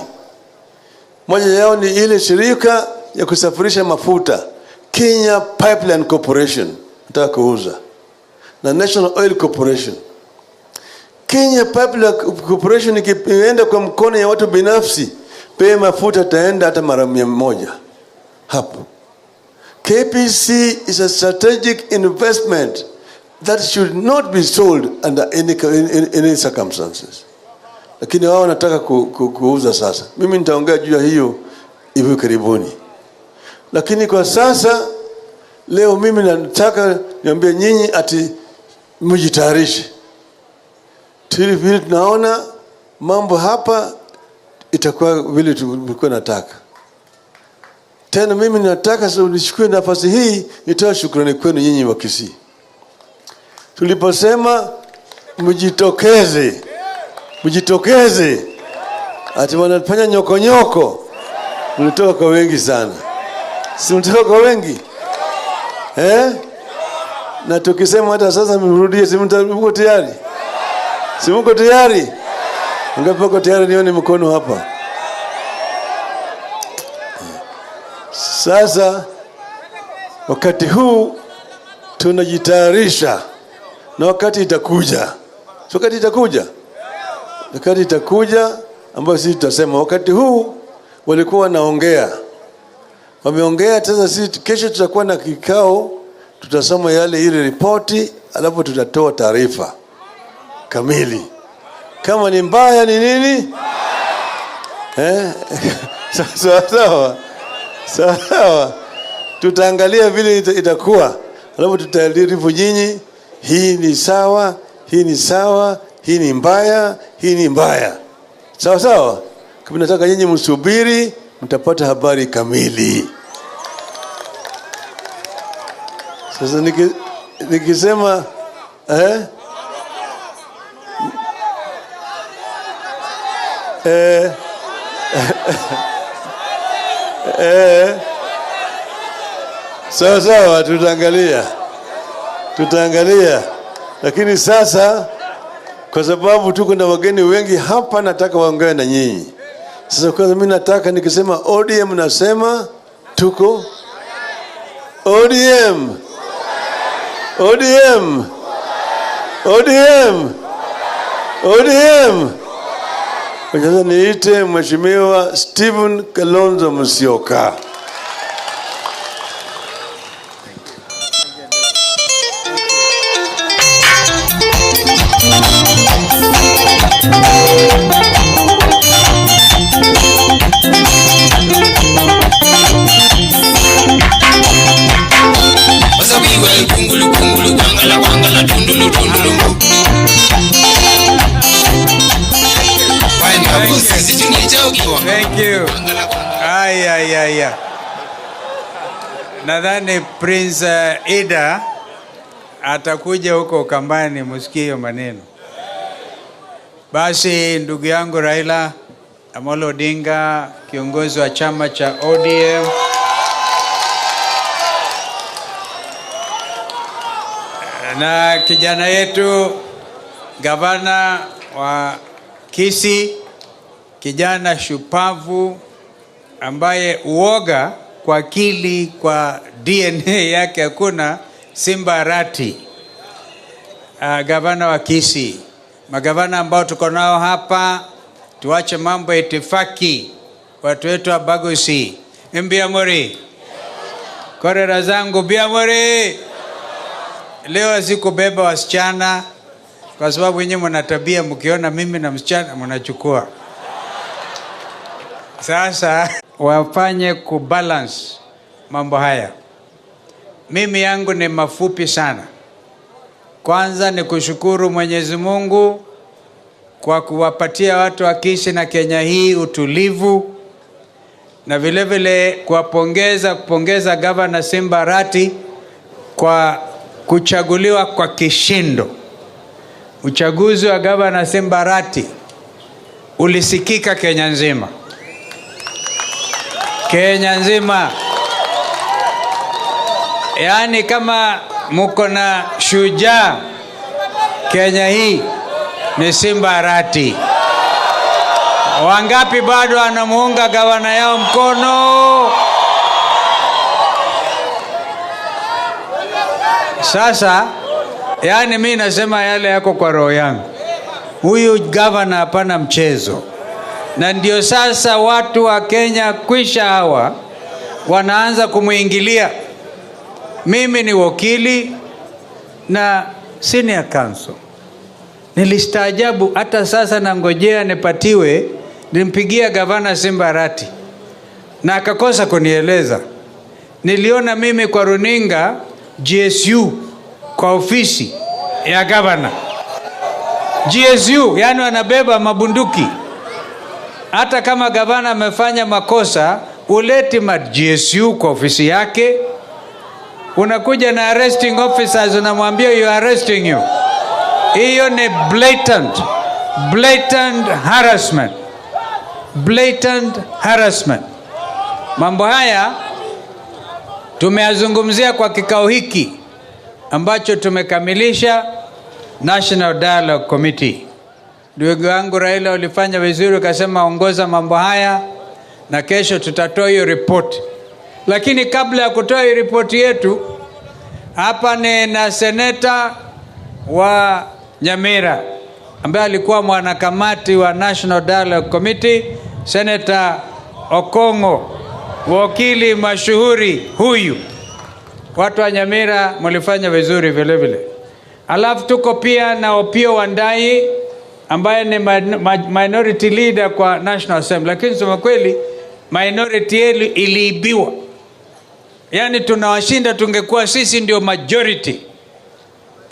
Moja yao ni ile shirika ya kusafirisha mafuta, Kenya Pipeline Corporation, nataka kuuza, na National Oil Corporation. Kenya Pipeline Corporation ikienda kwa mkono ya watu binafsi, bei mafuta taenda hata mara 100 hapo. KPC is a strategic investment that should not be sold under any circumstances. Lakini wao wanataka kuuza sasa. Mimi nitaongea juu ya hiyo hivi karibuni. Lakini kwa sasa leo mimi nataka niambie nyinyi ati mjitayarishe. Vile tunaona mambo hapa itakuwa vile tulikuwa nataka. Tena mimi nataka nichukue nafasi hii nitoe shukrani kwenu nyinyi wa Kisii. Tuliposema mjitokeze, mjitokeze, ati wanafanya nyokonyoko, mlitoka kwa wengi sana. Si mlitoka kwa wengi? Na tukisema hata sasa mrudie, si mko tayari? Si mko tayari? Ngapi wako tayari? Nione mkono hapa. Sasa wakati huu tunajitayarisha, na wakati itakuja. So wakati itakuja, wakati itakuja ambayo sisi tutasema. Wakati huu walikuwa wanaongea, wameongea. Sasa sisi kesho tutakuwa na kikao, tutasoma yale ile ripoti, alafu tutatoa taarifa kamili. Kama ni mbaya ni nini? Sawa sawa. Sawa. Tutaangalia vile itakuwa, alafu tutaarifu nyinyi, hii ni sawa, hii ni sawa, hii ni mbaya, hii ni mbaya. Sawa sawa. Kama nataka nyinyi msubiri, mtapata habari kamili. Sasa nikisema sawa sawa, tutaangalia. Lakini sasa kwa sababu tuko na wageni wengi hapa, nataka waongee na nyinyi. Sasa kwanza mimi nataka nikisema ODM nasema tuko ODM. ODM. ODM. ODM. Sasa niite Mheshimiwa Stephen Kalonzo Musyoka. Thank you. Ay, ay, ay, ay. Nadhani Prince Ida atakuja huko Ukambani musikie hiyo maneno. Basi ndugu yangu Raila Amolo Odinga, kiongozi wa chama cha ODM, na kijana yetu gavana wa Kisii, kijana shupavu ambaye uoga kwa akili, kwa DNA yake hakuna, Simba Arati, gavana wa Kisii. Magavana ambao tuko nao hapa, tuache mambo ya itifaki, watu wetu wa Bagusi. Mbiamori, korera zangu Biamori. Leo sikubeba wasichana kwa sababu nyinyi mna tabia, mkiona mimi na msichana mnachukua. Sasa wafanye kubalance mambo haya. Mimi yangu ni mafupi sana. Kwanza ni kushukuru Mwenyezi Mungu kwa kuwapatia watu wa Kisii na Kenya hii utulivu, na vile vile kupongeza Governor Simba Arati kwa kuchaguliwa kwa kishindo. Uchaguzi wa Governor Simba Arati ulisikika Kenya nzima. Kenya nzima. Yaani kama muko na shujaa Kenya hii ni Simba Arati. Wangapi bado anamuunga gavana yao mkono? Sasa yani mimi nasema yale yako kwa roho yangu. Huyu gavana hapana mchezo. Na ndio sasa watu wa Kenya kwisha hawa wanaanza kumuingilia. Mimi ni wakili na senior counsel. Nilistaajabu hata sasa nangojea nipatiwe. Nilimpigia gavana Simba Arati na akakosa kunieleza. Niliona mimi kwa runinga GSU kwa ofisi ya gavana. GSU yani wanabeba mabunduki. Hata kama gavana amefanya makosa, uleti ma GSU kwa ofisi yake. Unakuja na arresting officers unamwambia you are arresting you. Hiyo ni blatant harassment. Blatant harassment. Mambo haya tumeyazungumzia kwa kikao hiki ambacho tumekamilisha, National Dialogue Committee. Ndugu yangu Raila, ulifanya vizuri ukasema ongoza mambo haya, na kesho tutatoa hiyo ripoti. Lakini kabla ya kutoa hiyo ripoti yetu, hapa ni na seneta wa Nyamira ambaye alikuwa mwanakamati wa National Dialogue Committee, Senator Okongo, wakili mashuhuri huyu. Watu wa Nyamira mlifanya vizuri vile vile. Alafu tuko pia na Opiyo Wandayi ambaye ni minority leader kwa National Assembly, lakini sema kweli minority yetu iliibiwa, yaani tunawashinda, tungekuwa sisi ndio majority,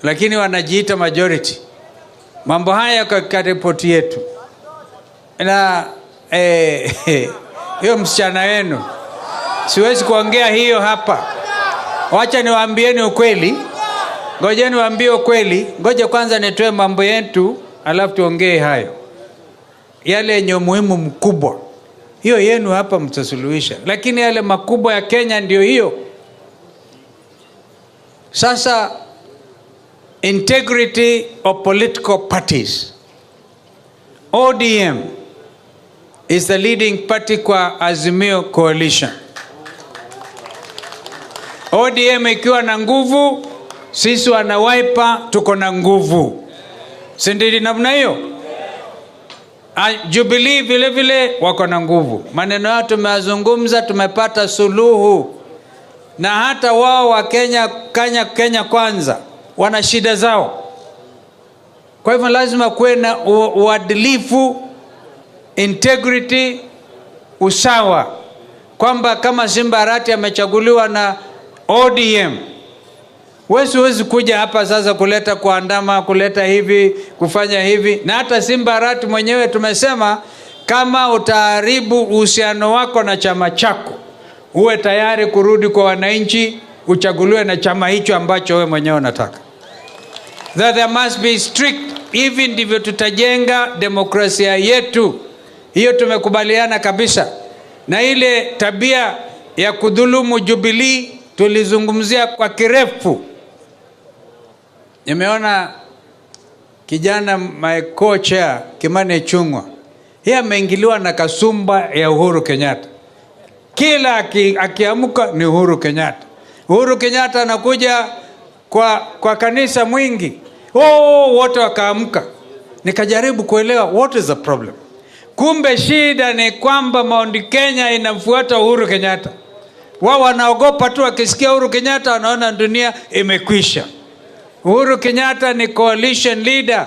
lakini wanajiita majority. Mambo haya katika ripoti yetu na hiyo msichana wenu siwezi kuongea hiyo hapa. Wacha niwaambieni ukweli, ngoja niwaambie ukweli, ngoja kwanza nitoe mambo yetu, alafu tuongee hayo yale yenye umuhimu mkubwa. Hiyo yenu hapa mtasuluhisha, lakini yale makubwa ya Kenya ndio hiyo. Sasa, integrity of political parties. ODM is the leading party kwa Azimio Coalition. ODM ikiwa na nguvu, sisi wana Wiper tuko na nguvu, si ndio namna hiyo? Jubilee vile vile wako na nguvu. Maneno yao tumeyazungumza, tumepata suluhu, na hata wao wa Kenya Kwanza wana shida zao. Kwa hivyo lazima kuwe na uadilifu, integrity, usawa, kwamba kama Simba Arati amechaguliwa na ODM, wewe huwezi kuja hapa sasa kuleta kuandama, kuleta hivi, kufanya hivi. Na hata Simba Arati mwenyewe tumesema kama utaharibu uhusiano wako na chama chako, uwe tayari kurudi kwa wananchi, uchaguliwe na chama hicho ambacho wewe mwenyewe unataka. That there must be strict. Hivi ndivyo tutajenga demokrasia yetu. Hiyo tumekubaliana kabisa. Na ile tabia ya kudhulumu Jubilee tulizungumzia kwa kirefu. Nimeona kijana my co-chair Kimani Ichung'wah, yeye ameingiliwa na kasumba ya Uhuru Kenyatta. Kila akiamka ni Uhuru Kenyatta. Uhuru Kenyatta anakuja kwa kanisa mwingi, oh, wote wakaamka. Nikajaribu kuelewa what is the problem. Kumbe shida ni kwamba Mount Kenya inamfuata Uhuru Kenyatta. Wao wanaogopa tu, wakisikia Uhuru Kenyatta wanaona dunia imekwisha. Uhuru Kenyatta ni coalition leader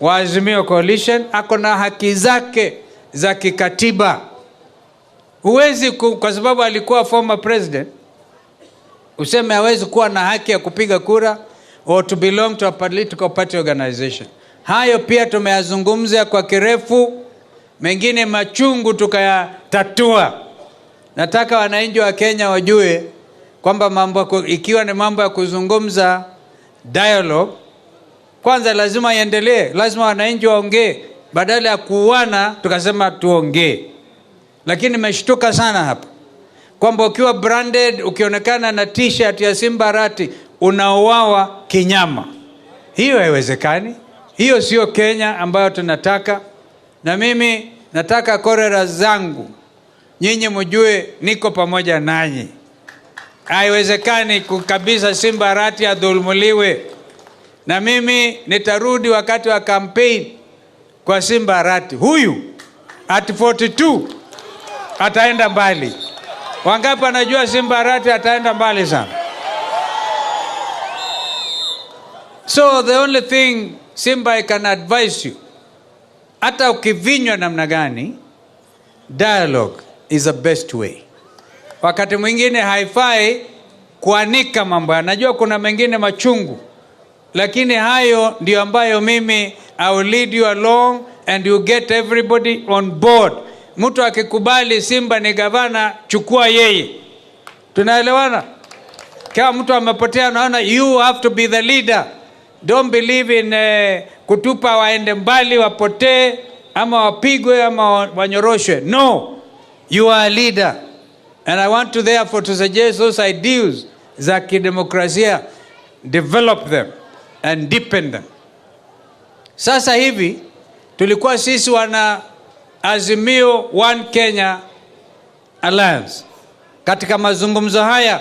wa Azimio Coalition, ako na haki zake za kikatiba. Huwezi kwa sababu alikuwa former president, useme hawezi kuwa na haki ya kupiga kura or to belong to a political party organization. Hayo pia tumeyazungumza kwa kirefu, mengine machungu tukayatatua. Nataka wananchi wa Kenya wajue kwamba ikiwa ni mambo ya kuzungumza dialogue, kwanza lazima iendelee, lazima wananchi waongee. Badala ya kuuana tukasema tuongee. Lakini nimeshtuka sana hapa kwamba ukiwa branded, ukionekana na t-shirt ya Simba Arati unauawa kinyama. Hiyo haiwezekani. Hiyo sio Kenya ambayo tunataka. Na mimi nataka korera zangu nyinyi mjue niko pamoja nanyi. Haiwezekani kabisa Simba Arati adhulumuliwe. Na mimi nitarudi wakati wa campaign kwa Simba Arati. Huyu at 42 ataenda mbali. Wangapi anajua Simba Arati ataenda mbali sana? So the only thing Simba I can advise you, hata ukivinywa namna gani, dialogue is the best way. Wakati mwingine haifai kuanika mambo. Najua kuna mengine machungu, lakini hayo ndio ambayo mimi I will lead you along and you get everybody on board. Mtu akikubali Simba ni gavana, chukua yeye. Tunaelewana? Kama mtu amepotea, naona you have to be the leader. Don't believe in kutupa waende mbali, wapotee ama wapigwe ama wanyoroshwe. No, you are a leader. And I want to therefore to suggest those ideals za kidemokrasia. develop them and deepen them. Sasa hivi tulikuwa sisi wana Azimio One Kenya Alliance. Katika mazungumzo haya,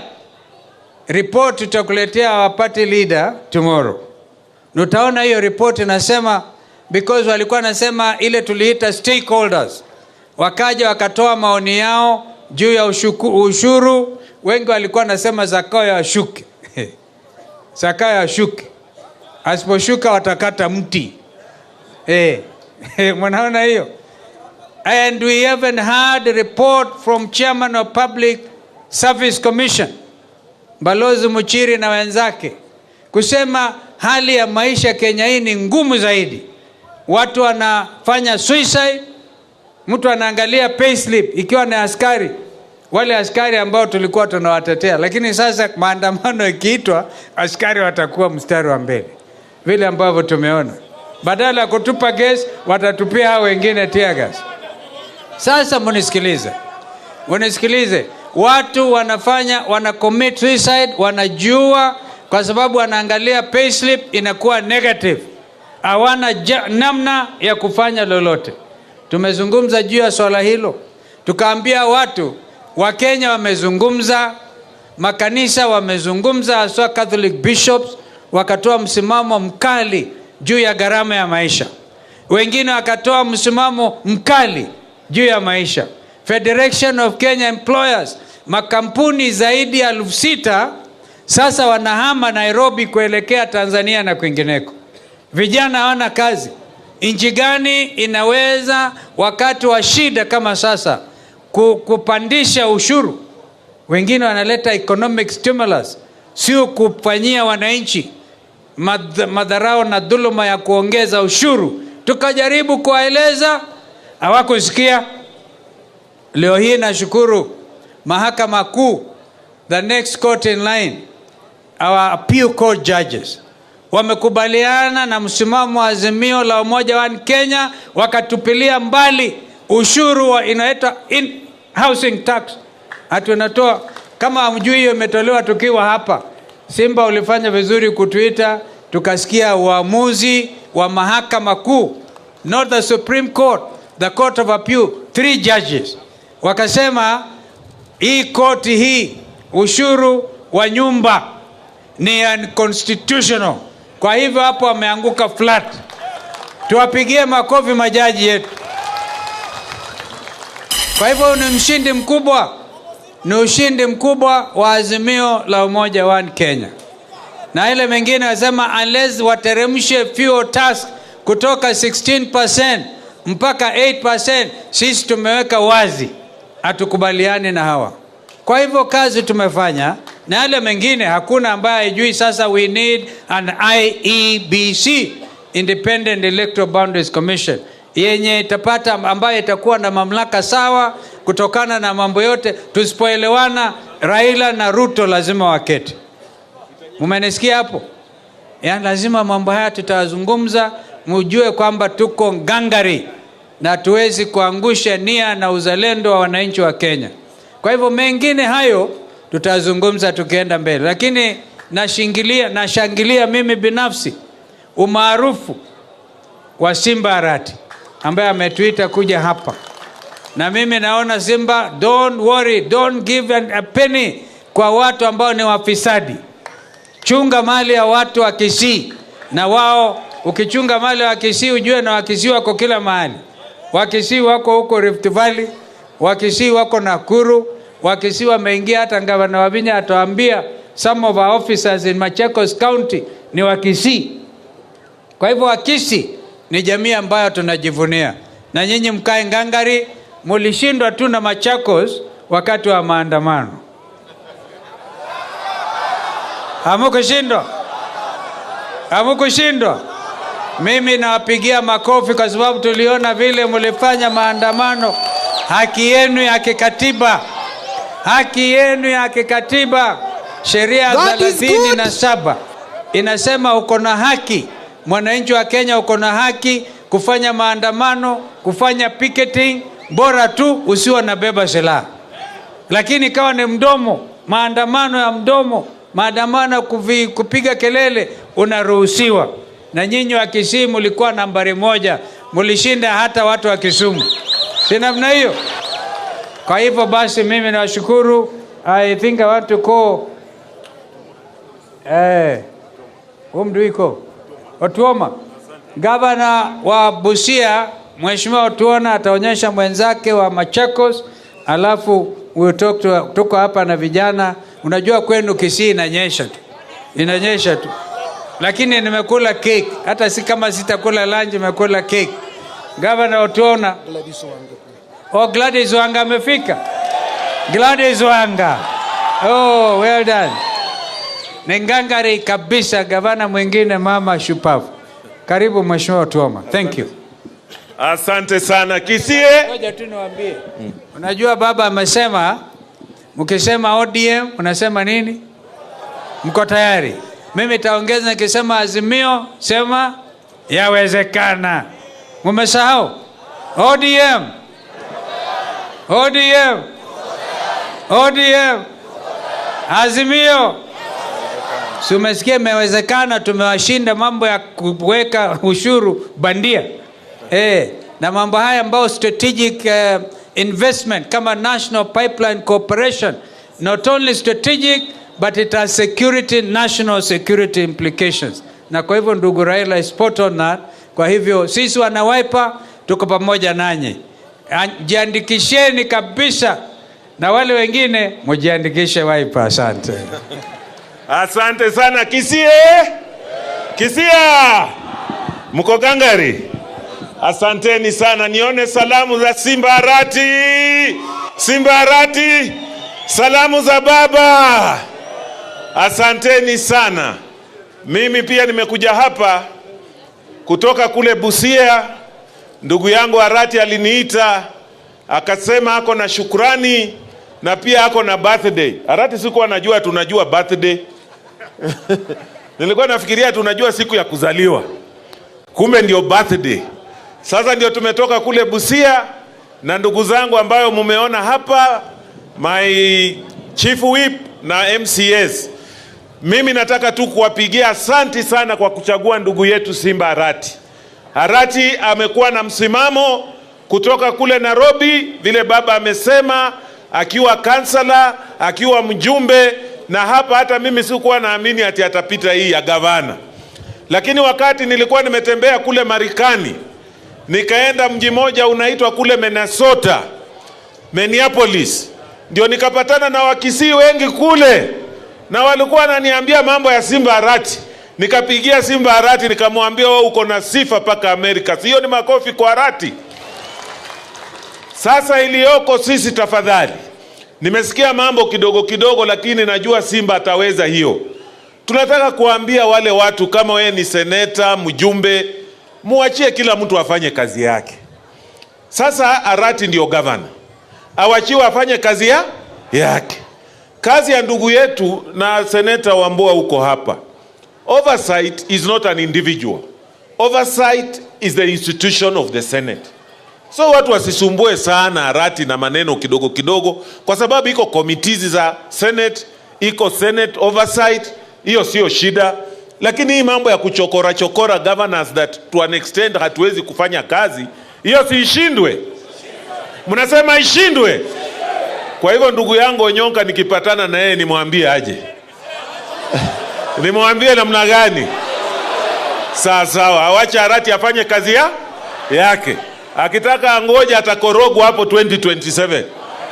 report tutakuletea our party leader tomorrow. Na utaona hiyo report inasema, because walikuwa nasema ile tuliita stakeholders, wakaja wakatoa maoni yao juu ya ushuru. Wengi walikuwa nasema Zakayo ashuke. Zakayo ashuke, asiposhuka watakata mti. Mnaona hiyo? And we haven't had a report from chairman of Public Service Commission, Balozi Muchiri na wenzake, kusema hali ya maisha Kenya hii ni ngumu zaidi. Watu wanafanya suicide, mtu anaangalia payslip ikiwa ni askari, wale askari ambao tulikuwa tunawatetea, lakini sasa maandamano ikiitwa, askari watakuwa mstari wa mbele, vile ambavyo tumeona. Badala ya kutupa gas, watatupia hao wengine tear gas. Sasa munisikilize, munisikilize. Watu wana commit suicide, wanajua kwa sababu wanaangalia payslip inakuwa negative, hawana namna ya kufanya lolote. Tumezungumza juu ya swala hilo, tukaambia watu wa Kenya wamezungumza, makanisa wamezungumza, haswa Catholic bishops wakatoa msimamo mkali juu ya gharama ya maisha. Wengine wakatoa msimamo mkali juu ya maisha. Federation of Kenya Employers, makampuni zaidi ya 6,000 sasa wanahama Nairobi kuelekea Tanzania na kwingineko. Vijana hawana kazi. Nchi gani inaweza wakati wa shida kama sasa kupandisha ushuru? Wengine wanaleta economic stimulus, sio kufanyia wananchi madharao na dhuluma ya kuongeza ushuru. Tukajaribu kuwaeleza, hawakusikia. Leo hii nashukuru Mahakama Kuu, the next court in line, our appeal court judges wamekubaliana na msimamo wa Azimio la Umoja wa Kenya, wakatupilia mbali ushuru wa inaitwa in housing tax. Hatunatoa kama hamjui, hiyo imetolewa tukiwa hapa. Simba ulifanya vizuri kutuita, tukasikia uamuzi wa Mahakama Kuu, not the Supreme Court, the Court of Appeal, 3 judges wakasema hii koti hii ushuru wa nyumba ni unconstitutional. Kwa hivyo hapo wameanguka flat. Tuwapigie makofi majaji yetu. Kwa hivyo ni mshindi mkubwa, ni ushindi mkubwa wa Azimio la Umoja wa Kenya. Na ile mengine wasema unless wateremshe fuel tax kutoka 16% mpaka 8%, sisi tumeweka wazi hatukubaliani na hawa. Kwa hivyo kazi tumefanya, na yale mengine hakuna ambaye hajui. Sasa we need an IEBC, Independent Electoral Boundaries Commission, yenye itapata, ambayo itakuwa na mamlaka sawa kutokana na mambo yote. Tusipoelewana, Raila na Ruto lazima waketi. Mmenisikia hapo? Yaani lazima mambo haya tutazungumza, mjue kwamba tuko ngangari na tuwezi kuangusha nia na uzalendo wa wananchi wa Kenya. Kwa hivyo mengine hayo tutazungumza tukienda mbele. Lakini nashangilia mimi binafsi umaarufu wa Simba Arati ambaye ametuita kuja hapa. Na mimi naona Simba, don't worry, don't give a penny kwa watu ambao ni wafisadi. Chunga mali ya watu wa Kisii, na wao ukichunga mali ya Kisii ujue na Wakisii wako kila mahali. Wakisii wako huko Rift Valley, Wakisii wako Nakuru, Wakisii wameingia hata Gavana Wavinya atuambia some of our officers in Machakos County ni Wakisii. Kwa hivyo Wakisii ni jamii ambayo tunajivunia. Na nyinyi mkae ngangari, mulishindwa tu na Machakos wakati wa maandamano. Hamukushindwa? Hamukushindwa? Mimi nawapigia makofi kwa sababu tuliona vile mlifanya maandamano. Haki yenu ya kikatiba. Haki yenu ya kikatiba. Sheria 37 inasema uko na haki, mwananchi wa Kenya uko na haki kufanya maandamano, kufanya picketing, bora tu usiwe unabeba silaha. Lakini kama ni mdomo, maandamano ya mdomo, Maandamano, kupiga kelele unaruhusiwa. Na nyinyi wa Kisii mlikuwa nambari 1, mlishinda hata watu wa Kisumu, si namna hiyo? Kwa hivyo basi mimi nawashukuru. I think I want to call iko Otuoma, gavana wa Busia, Mheshimiwa Otuoma ataonyesha mwenzake wa Machakos, alafu we'll talk to, tuko hapa na vijana. Unajua kwenu Kisii inanyesha tu, inanyesha tu, lakini nimekula cake, hata si kama sitakula lunch, nimekula cake. Gavana Otuoma. Oh, Gladys Wanga amefika. Gladys Wanga. Oh, well done. Ni ngangari kabisa, gavana mwingine mama shupavu. Karibu Mheshimiwa Otuoma. Thank you. Asante sana Kisie. Ngoja tu niwaambie. Unajua baba amesema mkisema ODM unasema nini? Mko tayari? Mimi taongeza nikisema Azimio, sema yawezekana. Mumesahau? ODM. ODM. ODM. Azimio. Si umesikia imewezekana, tumewashinda mambo ya kuweka ushuru bandia. Na mambo haya ambayo strategic investment kama National Pipeline Corporation, not only strategic but it has security, national security implications. Na kwa hivyo ndugu Raila is spot on that. Kwa hivyo sisi wana Wiper tuko pamoja nanyi. Jiandikisheni kabisa, na wale wengine mjiandikishe Wiper. Asante. Asante sana Kisie. Kisia. Mko gangari? Asanteni sana. Nione salamu za Simba Arati. Simba Arati. Salamu za baba. Asanteni sana. Mimi pia nimekuja hapa kutoka kule Busia. Ndugu yangu Arati aliniita akasema ako na shukrani na pia ako na birthday. Arati sikuwa najua tunajua birthday. Nilikuwa nafikiria tunajua siku ya kuzaliwa. Kumbe ndio birthday. Sasa ndio tumetoka kule Busia na ndugu zangu ambayo mumeona hapa, my chief whip na MCS. Mimi nataka tu kuwapigia asanti sana kwa kuchagua ndugu yetu Simba Arati. Arati amekuwa na msimamo kutoka kule Nairobi, vile baba amesema, akiwa kansala, akiwa mjumbe, na hapa hata mimi sikuwa naamini ati atapita hii ya gavana. Lakini wakati nilikuwa nimetembea kule Marekani, nikaenda mji mmoja unaitwa kule Minnesota, Minneapolis, ndio nikapatana na Wakisii wengi kule, na walikuwa wananiambia mambo ya Simba Arati. Nikapigia Simba Arati nikamwambia, wewe uko na sifa paka Amerika. Sio ni makofi kwa Arati? Sasa iliyoko sisi, tafadhali, nimesikia mambo kidogo kidogo, lakini najua Simba ataweza hiyo. Tunataka kuambia wale watu, kama wewe ni seneta, mjumbe, muachie kila mtu afanye kazi yake. Sasa Arati ndio governor, awachiwe afanye kazi yake. Kazi ya ndugu yetu na seneta Wambua huko hapa, oversight is not an individual. Oversight is the institution of the Senate. So watu wasisumbue sana Arati na maneno kidogo kidogo, kwa sababu iko committees za Senate, iko Senate oversight, hiyo sio shida. Lakini hii mambo ya kuchokora chokora governors that to an extent hatuwezi kufanya kazi, hiyo si ishindwe? Mnasema ishindwe? Kwa hivyo ndugu yangu Onyonka nikipatana na yeye nimwambie aje? Nimwambie namna gani? Sawa sawa, awache Arati afanye kazi yake. Akitaka angoja atakorogwa hapo 2027.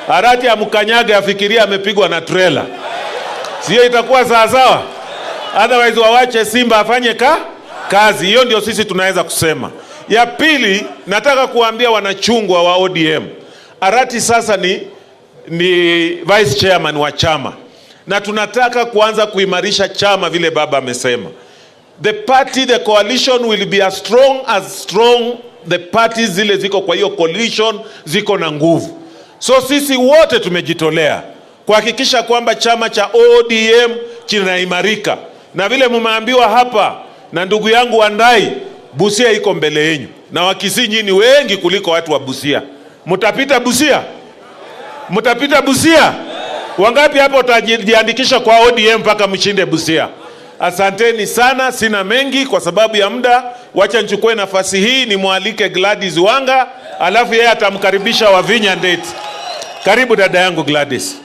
Arati amkanyage afikiria amepigwa na trailer. Sio itakuwa sawa sawa? Otherwise wawache Simba afanye kazi. Hiyo ndio sisi tunaweza kusema. Ya pili, nataka kuambia wanachungwa wa ODM. Arati sasa ni vice chairman wa chama. Na tunataka kuanza kuimarisha chama vile baba amesema. The party, the coalition will be as strong the parties zile ziko kwa hiyo coalition ziko na nguvu. So sisi wote tumejitolea kuhakikisha kwamba chama cha ODM kinaimarika. Na vile mmeambiwa hapa na ndugu yangu Wandai, Busia iko mbele yenu. Na Wakisii nyinyi wengi kuliko watu wa Busia. Mtapita Busia? Mtapita Busia? Wangapi hapo watajiandikisha kwa ODM mpaka mshinde Busia? Asanteni sana, sina mengi kwa sababu ya muda. Wacha nichukue nafasi hii nimwalike Gladys Wanga, alafu yeye atamkaribisha Wavinya Ndeti. Karibu dada yangu Gladys.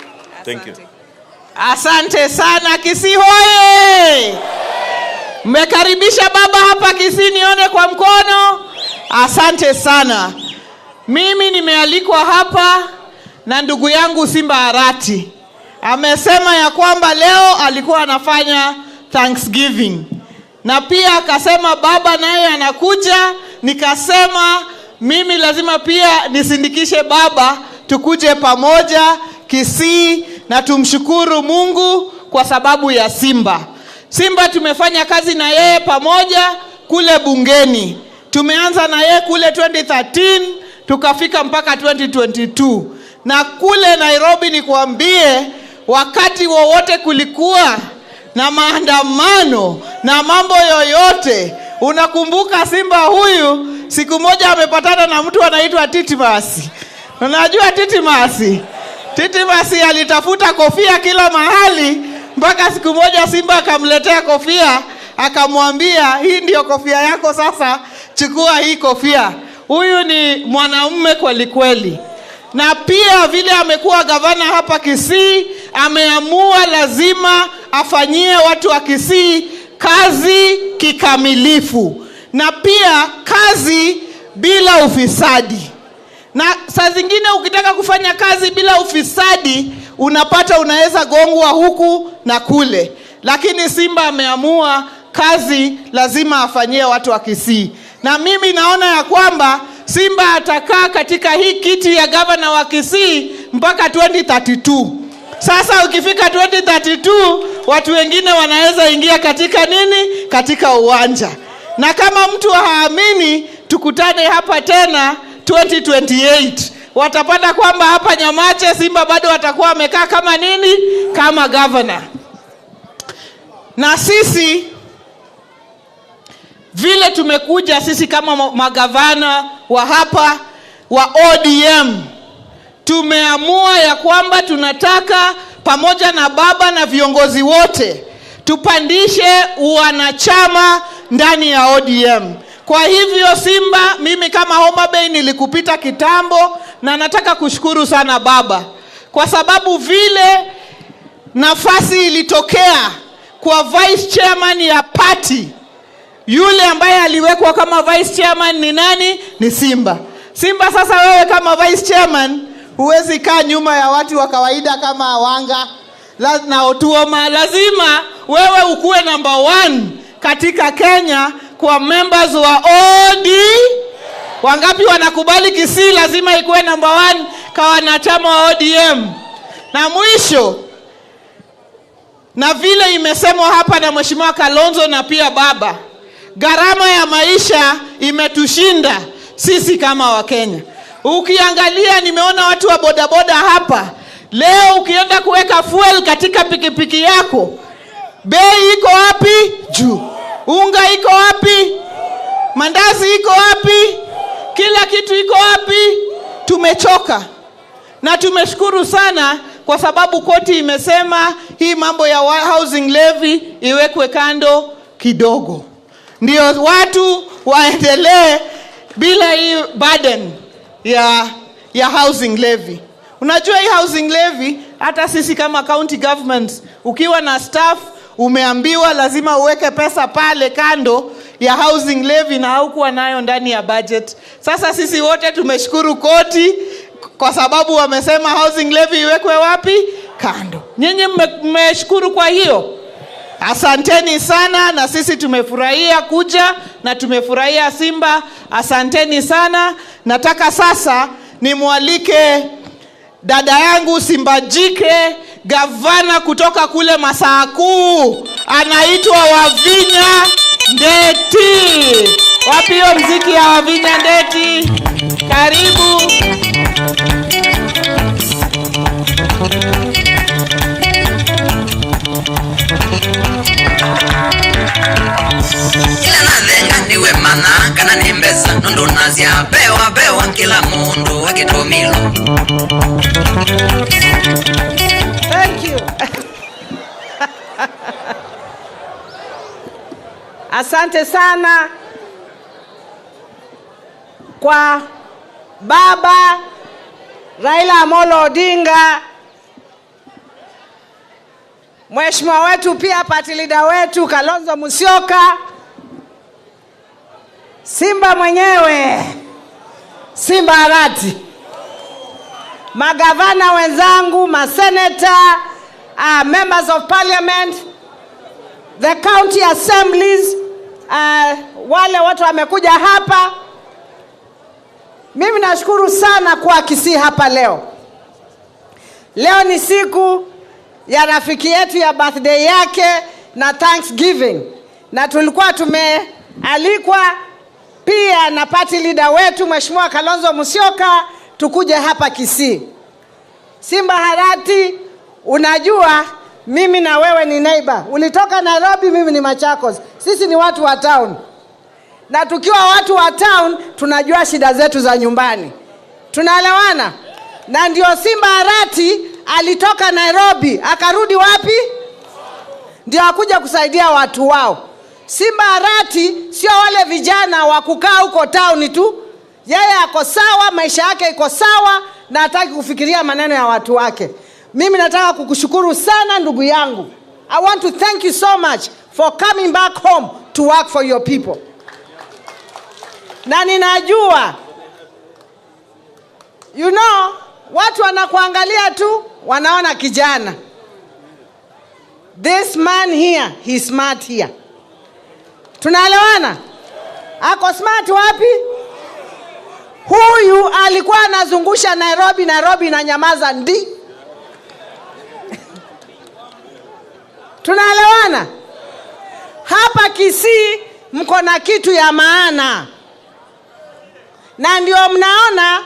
Thank you. Asante sana Kisii hoye! Mmekaribisha baba hapa Kisii, nione kwa mkono. Asante sana. Mimi nimealikwa hapa na ndugu yangu Simba Arati. Amesema ya kwamba leo alikuwa anafanya Thanksgiving, na pia akasema baba naye anakuja. Nikasema mimi lazima pia nisindikishe baba, tukuje pamoja Kisii na tumshukuru Mungu kwa sababu ya Simba. Simba tumefanya kazi na yeye pamoja kule bungeni. Tumeanza na yeye kule 2013 tukafika mpaka 2022. Na kule Nairobi nikuambie, wakati wowote kulikuwa na maandamano na mambo yoyote, unakumbuka Simba huyu siku moja amepatana na mtu anaitwa Titimasi. Unajua Titimasi? Titimasi alitafuta kofia kila mahali mpaka siku moja Simba akamletea kofia, akamwambia hii ndio kofia yako sasa, chukua hii kofia. Huyu ni mwanaume kweli kweli. Na pia vile amekuwa gavana hapa Kisii, ameamua lazima afanyie watu wa Kisii kazi kikamilifu, na pia kazi bila ufisadi. Na saa zingine ukitaka kufanya kazi bila ufisadi, unapata unaweza gongwa huku na kule. Lakini Simba ameamua kazi lazima afanyie watu wa Kisii. Na mimi naona ya kwamba Simba atakaa katika hii kiti ya gavana wa Kisii mpaka 2032. Sasa ukifika 2032, watu wengine wanaweza ingia katika nini? Katika uwanja. Na kama mtu haamini, tukutane hapa tena 2028. Watapata kwamba hapa Nyamache Simba bado watakuwa wamekaa kama nini? Kama governor. Na sisi vile tumekuja sisi kama magavana wa hapa wa ODM, tumeamua ya kwamba tunataka pamoja na baba na viongozi wote tupandishe wanachama ndani ya ODM. Kwa hivyo Simba, mimi kama Homa Bay nilikupita kitambo, na nataka kushukuru sana baba kwa sababu vile nafasi ilitokea kwa vice chairman ya party, yule ambaye aliwekwa kama vice chairman ni nani? Ni Simba. Simba, sasa wewe kama vice chairman huwezi kaa nyuma ya watu wa kawaida kama Wanga na Otuoma. Lazima wewe ukuwe number 1 katika Kenya kwa members wa OD. Wangapi wanakubali Kisii lazima ikuwe number 1 kwa wanachama wa ODM? Na mwisho, na vile imesemwa hapa na Mheshimiwa Kalonzo na pia baba, gharama ya maisha imetushinda sisi kama Wakenya. Ukiangalia, nimeona watu wa bodaboda hapa leo, ukienda kuweka fuel katika pikipiki yako, bei iko wapi? Juu. Unga iko wapi? Mandazi iko wapi? Kila kitu iko wapi? Tumechoka. Na tumeshukuru sana kwa sababu koti imesema hii mambo ya housing levy iwekwe kando kidogo, ndio watu waendelee bila hii burden ya housing levy. Unajua hii housing levy, hata sisi kama county government, ukiwa na staff umeambiwa lazima uweke pesa pale kando ya housing levy na haukuwa nayo ndani ya budget. Sasa sisi wote tumeshukuru koti kwa sababu wamesema housing levy iwekwe wapi? Kando. Nyinyi mmeshukuru kwa hiyo? Asanteni sana, na sisi tumefurahia kuja na tumefurahia Simba. Asanteni sana. Nataka sasa nimwalike dada yangu Simba Jike, gavana kutoka kule Masaku, anaitwa Wavinya Ndeti. Wapi hiyo mziki ya Wavinya Ndeti? Karibu. Kila nathenga niwe mana kana ni mbesa nundu nazia bewa bewa kila mundu akitumilo. Thank you. Asante sana kwa Baba Raila Amolo Odinga, mheshimiwa wetu pia party leader wetu Kalonzo Musyoka, Simba mwenyewe, Simba Arati, magavana wenzangu, maseneta, members of parliament, the county assemblies, wale watu wamekuja hapa. Mimi nashukuru sana kuwa Kisii hapa leo. Leo ni siku ya rafiki yetu ya birthday yake na Thanksgiving, na tulikuwa tumealikwa pia na party leader wetu Mheshimiwa Kalonzo Musyoka tukuje hapa Kisii. Simba Harati, unajua mimi na wewe ni neighbor. Ulitoka Nairobi, mimi ni Machakos. Sisi ni watu wa town. Na tukiwa watu wa town tunajua shida zetu za nyumbani. Tunaelewana? Na ndio Simba Arati alitoka Nairobi akarudi wapi? Ndio akuja kusaidia watu wao. Simba Arati sio wale vijana wa kukaa huko town tu. Yeye ako sawa, maisha yake iko sawa na hataki kufikiria maneno ya watu wake. Mimi nataka kukushukuru sana ndugu yangu. I want to thank you so much for coming back home to work for your people. Na ninajua, you know, watu wanakuangalia tu, wanaona kijana. This man here, he's smart here. Tunaelewana? Ako smart wapi? Huyu alikuwa anazungusha Nairobi, Nairobi na nyamaza ndi. Tunaelewana? Hapa Kisii mko na kitu ya maana. Na ndio mnaona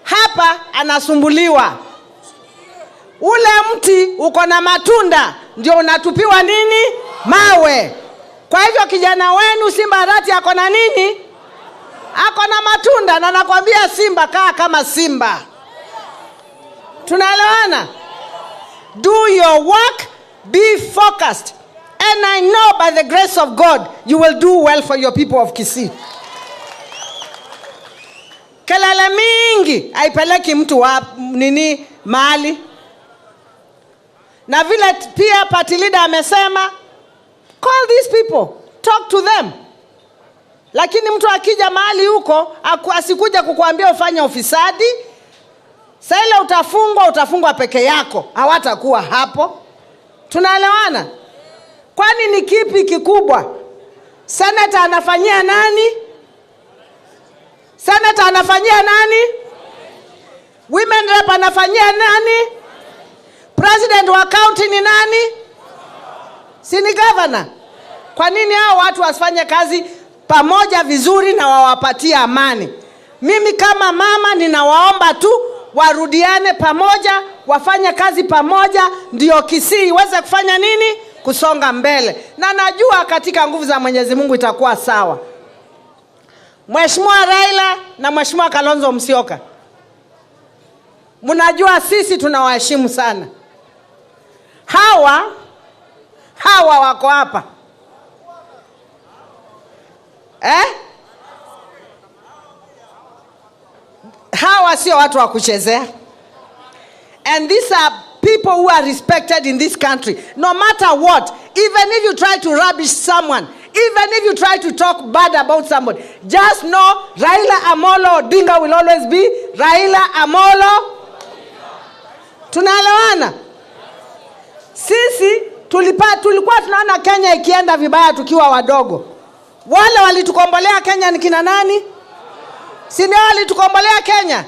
hapa anasumbuliwa. Ule mti uko na matunda ndio unatupiwa nini? Mawe. Kwa hivyo kijana wenu Simba Arati ako na nini? Ako na matunda, na nakwambia Simba, kaa kama simba. Tunaelewana? Do your work, be focused. And I know by the grace of God you will do well for your people of Kisii. Kelele mingi haipeleki mtu wa nini mahali. Na vile pia party leader amesema, call these people, talk to them. Lakini mtu akija mahali huko asikuja kukuambia ufanye ufisadi. Sasa ile utafungwa, utafungwa peke yako, hawatakuwa hapo. Tunaelewana? Kwani ni kipi kikubwa? Senator anafanyia nani? Senator anafanyia nani? Women rep anafanyia nani? President wa county ni nani? Si ni governor? Kwa nini hao watu wasifanye kazi pamoja vizuri na wawapatie amani? Mimi kama mama ninawaomba tu warudiane pamoja, wafanye kazi pamoja, ndio Kisii iweze kufanya nini? Kusonga mbele. Na najua katika nguvu za Mwenyezi Mungu itakuwa sawa. Mheshimiwa Raila na Mheshimiwa Kalonzo Musyoka, mnajua sisi tunawaheshimu sana. Hawa wako hapa. Hawa sio watu wa kuchezea. And these are people who are respected in this country. No matter what, even if you try to rubbish someone, even if you try to talk bad about somebody, just know Raila Amolo Odinga will always be Raila Amolo. Tunaelewana? Sisi tulikuwa tunaona Kenya ikienda vibaya tukiwa wadogo. Wale walitukombolea Kenya ni kina nani? Si ndio walitukombolea Kenya?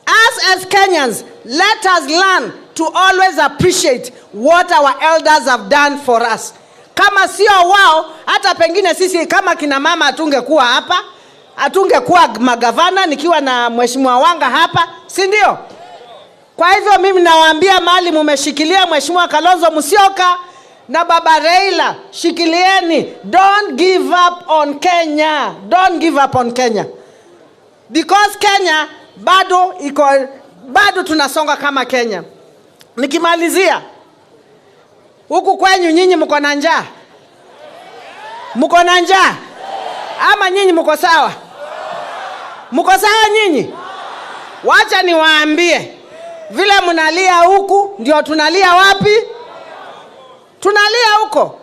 Us as Kenyans, let us learn to always appreciate what our elders have done for us. Kama sio wao, hata pengine sisi kama kina mama hatungekuwa hapa, hatungekuwa magavana nikiwa na Mheshimiwa Wanga hapa, si ndio? Kwa hivyo mimi nawaambia mahali mumeshikilia Mheshimiwa Kalonzo Musyoka na Baba Raila, shikilieni. Don't give up on Kenya. Don't give up on Kenya. Because Kenya bado iko, bado tunasonga kama Kenya. Nikimalizia, huku kwenyu nyinyi mko na njaa? Mko na njaa? Ama nyinyi mko sawa? Mko sawa nyinyi? Wacha niwaambie, vile mnalia huku ndio tunalia wapi? Tunalia huko.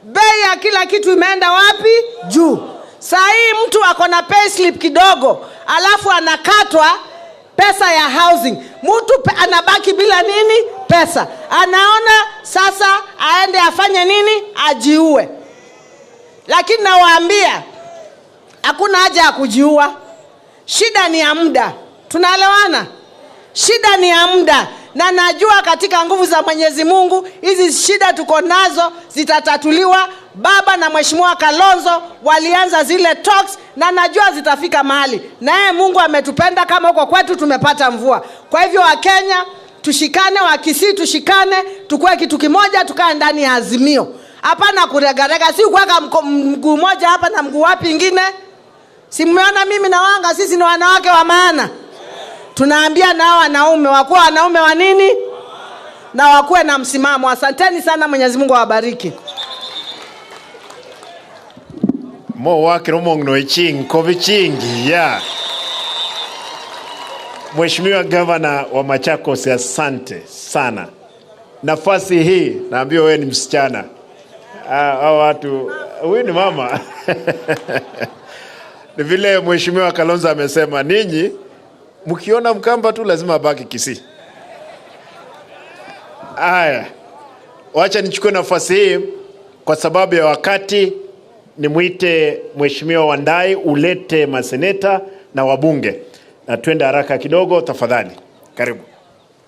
Bei ya kila kitu imeenda wapi? Juu. Saa hii mtu ako na payslip kidogo, alafu anakatwa pesa ya housing. Mtu anabaki bila nini? Pesa. Anaona sasa aende afanye nini? Ajiue. Lakini nawaambia hakuna haja ya kujiua. Shida ni ya muda. Tunaelewana? Shida ni ya muda. Na najua katika nguvu za Mwenyezi Mungu hizi shida tuko nazo zitatatuliwa. Baba na Mheshimiwa Kalonzo walianza zile talks na najua zitafika mahali. Naye Mungu ametupenda, kama huko kwetu tumepata mvua. Kwa hivyo Wakenya tushikane, Wakisii tushikane, tukue kitu kimoja, tukae ndani ya Azimio. Hapana kuregarega, si kuweka mguu mmoja hapa na mguu wapi ingine. Si mmeona mimi na Wanga sisi ni wanawake wa maana. Tunaambia nao wanaume wakuwe wanaume wa nini? Na wakuwe na msimamo. Asanteni sana, Mwenyezi Mungu awabariki. Mo wake romongno ichingi kovichingi ya. Mheshimiwa Gavana wa Machakos, asante sana. Nafasi hii naambiwa wewe ni msichana. Hao watu, huyu ni mama. Ni vile Mheshimiwa Kalonzo amesema ninyi mkiona Mkamba tu lazima abaki Kisii. Aya, wacha nichukue nafasi hii kwa sababu ya wakati, nimuite Mheshimiwa Wandai ulete maseneta na wabunge. Na twende haraka kidogo tafadhali. Karibu.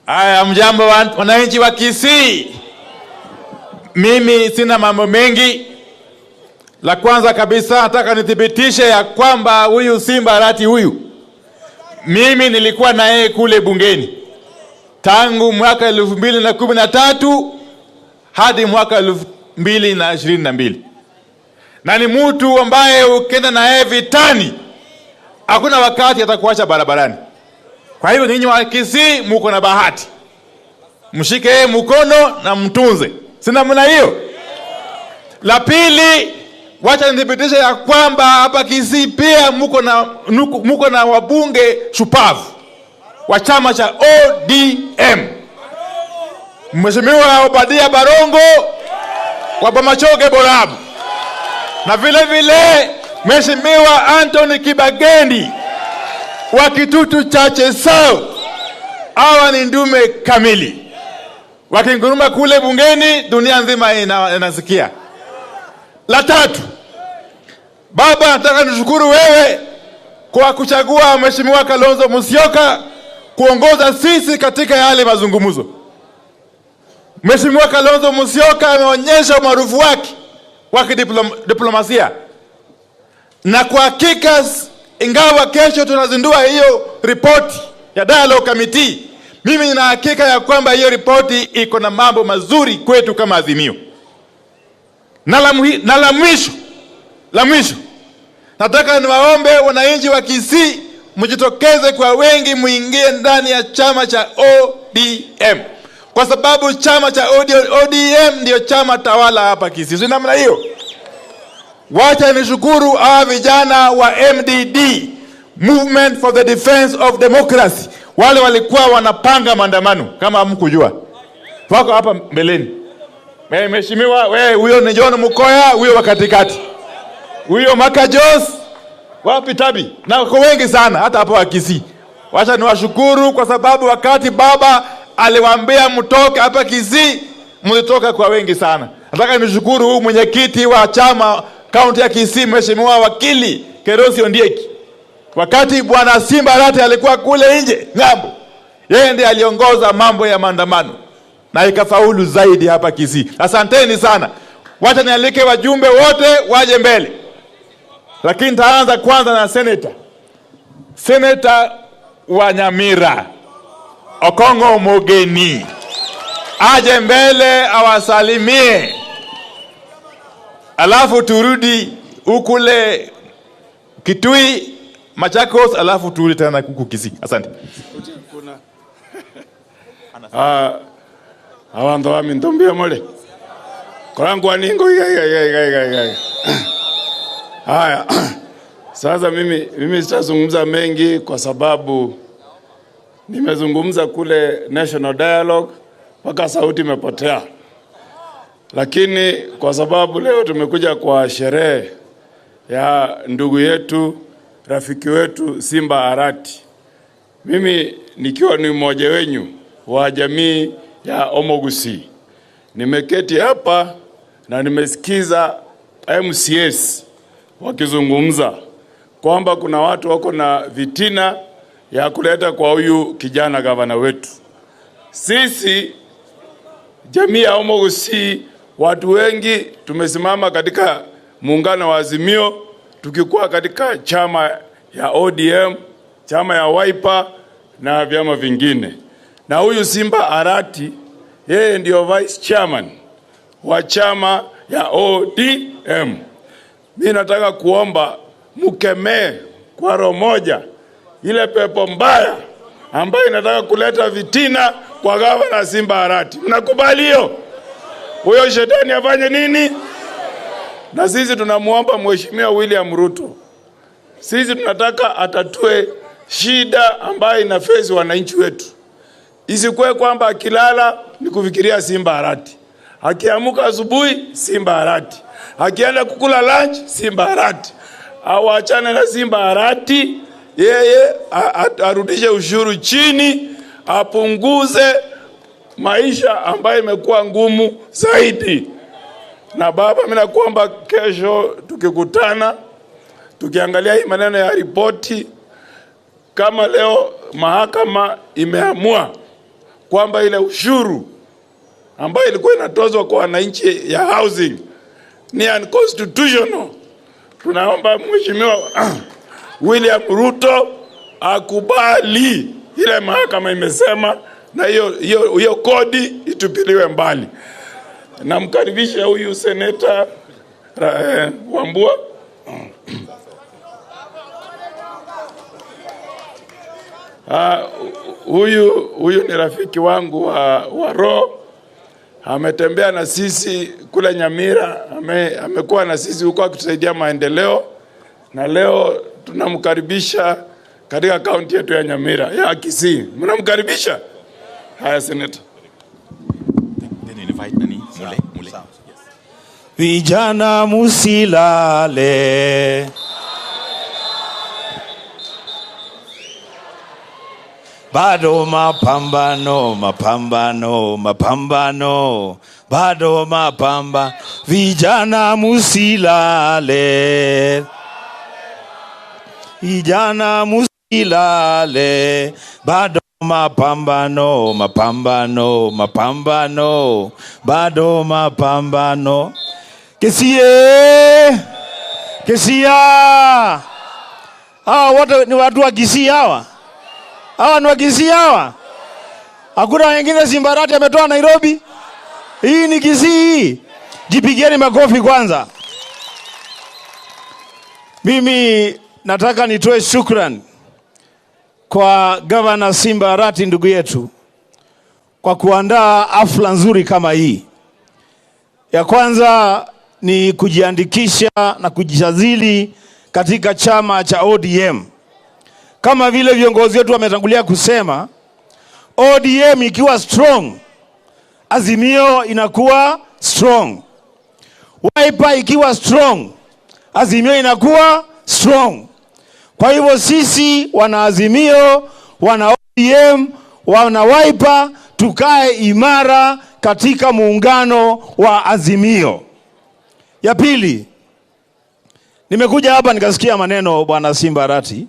Aya, mjambo wananchi wa Kisii. Mimi sina mambo mengi. La kwanza kabisa nataka nithibitishe ya kwamba huyu Simba Arati huyu, mimi nilikuwa na yeye kule bungeni tangu mwaka 2013 hadi mwaka 2022. Na ni mtu ambaye ukienda na yeye vitani hakuna wakati atakuacha barabarani. Kwa hivyo ninyi wa Kisii mko na bahati. Mshike yeye mkono na mtunze. Si namna hiyo? La pili, wacha nithibitishe ya kwamba hapa Kisii pia mko na wabunge shupavu wa chama cha ODM. Mheshimiwa Obadia Barongo wa Bomachoge Borabu, na vile vile Mheshimiwa Anthony Kibagendi wa Kitutu Chache South. Hawa ni ndume kamili. Wakinguruma kule bungeni dunia nzima inasikia. La tatu, baba, nataka nishukuru wewe kwa kuchagua Mheshimiwa Kalonzo Musyoka kuongoza sisi katika yale mazungumzo. Mheshimiwa Kalonzo Musyoka ameonyesha umaarufu wake wa kidiplomasia. Na kwa hakika, ingawa kesho tunazindua hiyo ripoti ya Dialogue Committee, mimi nina hakika ya kwamba hiyo ripoti iko na mambo mazuri kwetu kama Azimio. Na la mwisho, nataka niwaombe wananchi wa Kisii mjitokeze kwa wengi, muingie ndani ya chama cha ODM. Kwa sababu chama cha ODM ndio chama tawala hapa Kisii. Si namna hiyo? Wacha nishukuru hawa vijana wa MDD, Movement for the Defense of Democracy. Wale walikuwa wanapanga maandamano kama hamkujua. Wako hapa mbeleni. Mheshimiwa, wewe huyo ni John Mukoya, huyo wa katikati. Huyo Makajos, wapi Tabi? Na wako wengi sana hata hapo wa Kisii. Wacha niwashukuru kwa sababu wakati baba aliwaambia mtoke hapa Kisii, mlitoka kwa wengi sana. Nataka nishukuru huyu mwenyekiti wa chama kaunti ya Kisii, Mheshimiwa Wakili Kerosi Ondieki. Wakati Bwana Simba Arati alikuwa kule nje ng'ambo, yeye ndiye aliongoza mambo ya maandamano na ikafaulu zaidi hapa Kisii. Asanteni sana. Wacha nialike wajumbe wote waje mbele. Lakini nitaanza kwanza na senator. Senator wa Nyamira, Okongo Mogeni, aje mbele awasalimie. Alafu turudi ukule Kitui, Machakos, alafu turudi tena huku Kisii. Asante. Abantu baminto mbuya mole. Korangwa ningo iga iga iga iga iga iga. Haya. Sasa mimi sitazungumza mengi kwa sababu nimezungumza kule National Dialogue mpaka sauti imepotea. Lakini kwa sababu leo tumekuja kwa sherehe ya ndugu yetu, rafiki wetu Simba Arati, mimi nikiwa ni mmoja wenyu wa jamii ya Omogusi, nimeketi hapa na nimesikiza MCS wakizungumza kwamba kuna watu wako na vitina ya kuleta kwa huyu kijana gavana wetu. Sisi jamii ya Omogusi, watu wengi tumesimama katika muungano wa Azimio, tukikuwa katika chama ya ODM, chama ya Wiper na vyama vingine. Na huyu Simba Arati, yeye ndio vice chairman wa chama ya ODM. Mimi nataka kuomba mkemee kwa roho moja ile pepo mbaya ambayo inataka kuleta vitina kwa gavana Simba Arati. Mnakubali hiyo? Huyo shetani afanye nini? Na sisi tunamuomba Mheshimiwa William Ruto, sisi tunataka atatue shida ambayo inafesi wananchi wetu. Isikuwe kwamba akilala ni kufikiria Simba Arati, akiamuka asubuhi Simba Arati, akienda kukula lunch Simba Arati. Awachane na Simba Arati, yeye arudishe ushuru chini, apunguze maisha ambayo imekuwa ngumu zaidi. Na baba, mimi nakuomba kesho tukikutana, tukiangalia hii maneno ya ripoti, kama leo mahakama imeamua kwamba ile ushuru ambayo ilikuwa inatozwa kwa wananchi ya housing ni unconstitutional, tunaomba Mheshimiwa William Ruto akubali ile mahakama imesema, na hiyo kodi itupiliwe mbali. Namkaribisha huyu seneta Wambua. Huyu ni rafiki wangu wa roho. Ametembea na sisi kule Nyamira, amekuwa na sisi huko akitusaidia maendeleo, na leo tunamkaribisha katika kaunti yetu ya Nyamira ya Kisii. Mnamkaribisha? Haya, seneta. Vijana musilale, bado mapambano, mapambano, mapambano, bado mapamba. Vijana musilale, vijana musilale, bado mapambano, mapambano, mapambano, bado mapambano. Kisie, Kisia, hawa wote ni watu wa Kisii hawa. Hawa ni wa Kisii hawa. Hakuna wengine Simba Arati ametoa Nairobi. Hii ni Kisii. Jipigieni makofi kwanza. Mimi nataka nitoe shukrani kwa Governor Simba Arati ndugu yetu kwa kuandaa hafla nzuri kama hii. Ya kwanza ni kujiandikisha na kujisajili katika chama cha ODM. Kama vile viongozi wetu wametangulia kusema, ODM ikiwa strong, Azimio inakuwa strong. Wiper ikiwa strong, Azimio inakuwa strong. Kwa hivyo sisi wana Azimio, wana ODM, wana Wiper, tukae imara katika muungano wa Azimio. Ya pili, nimekuja hapa nikasikia maneno bwana Simba Arati.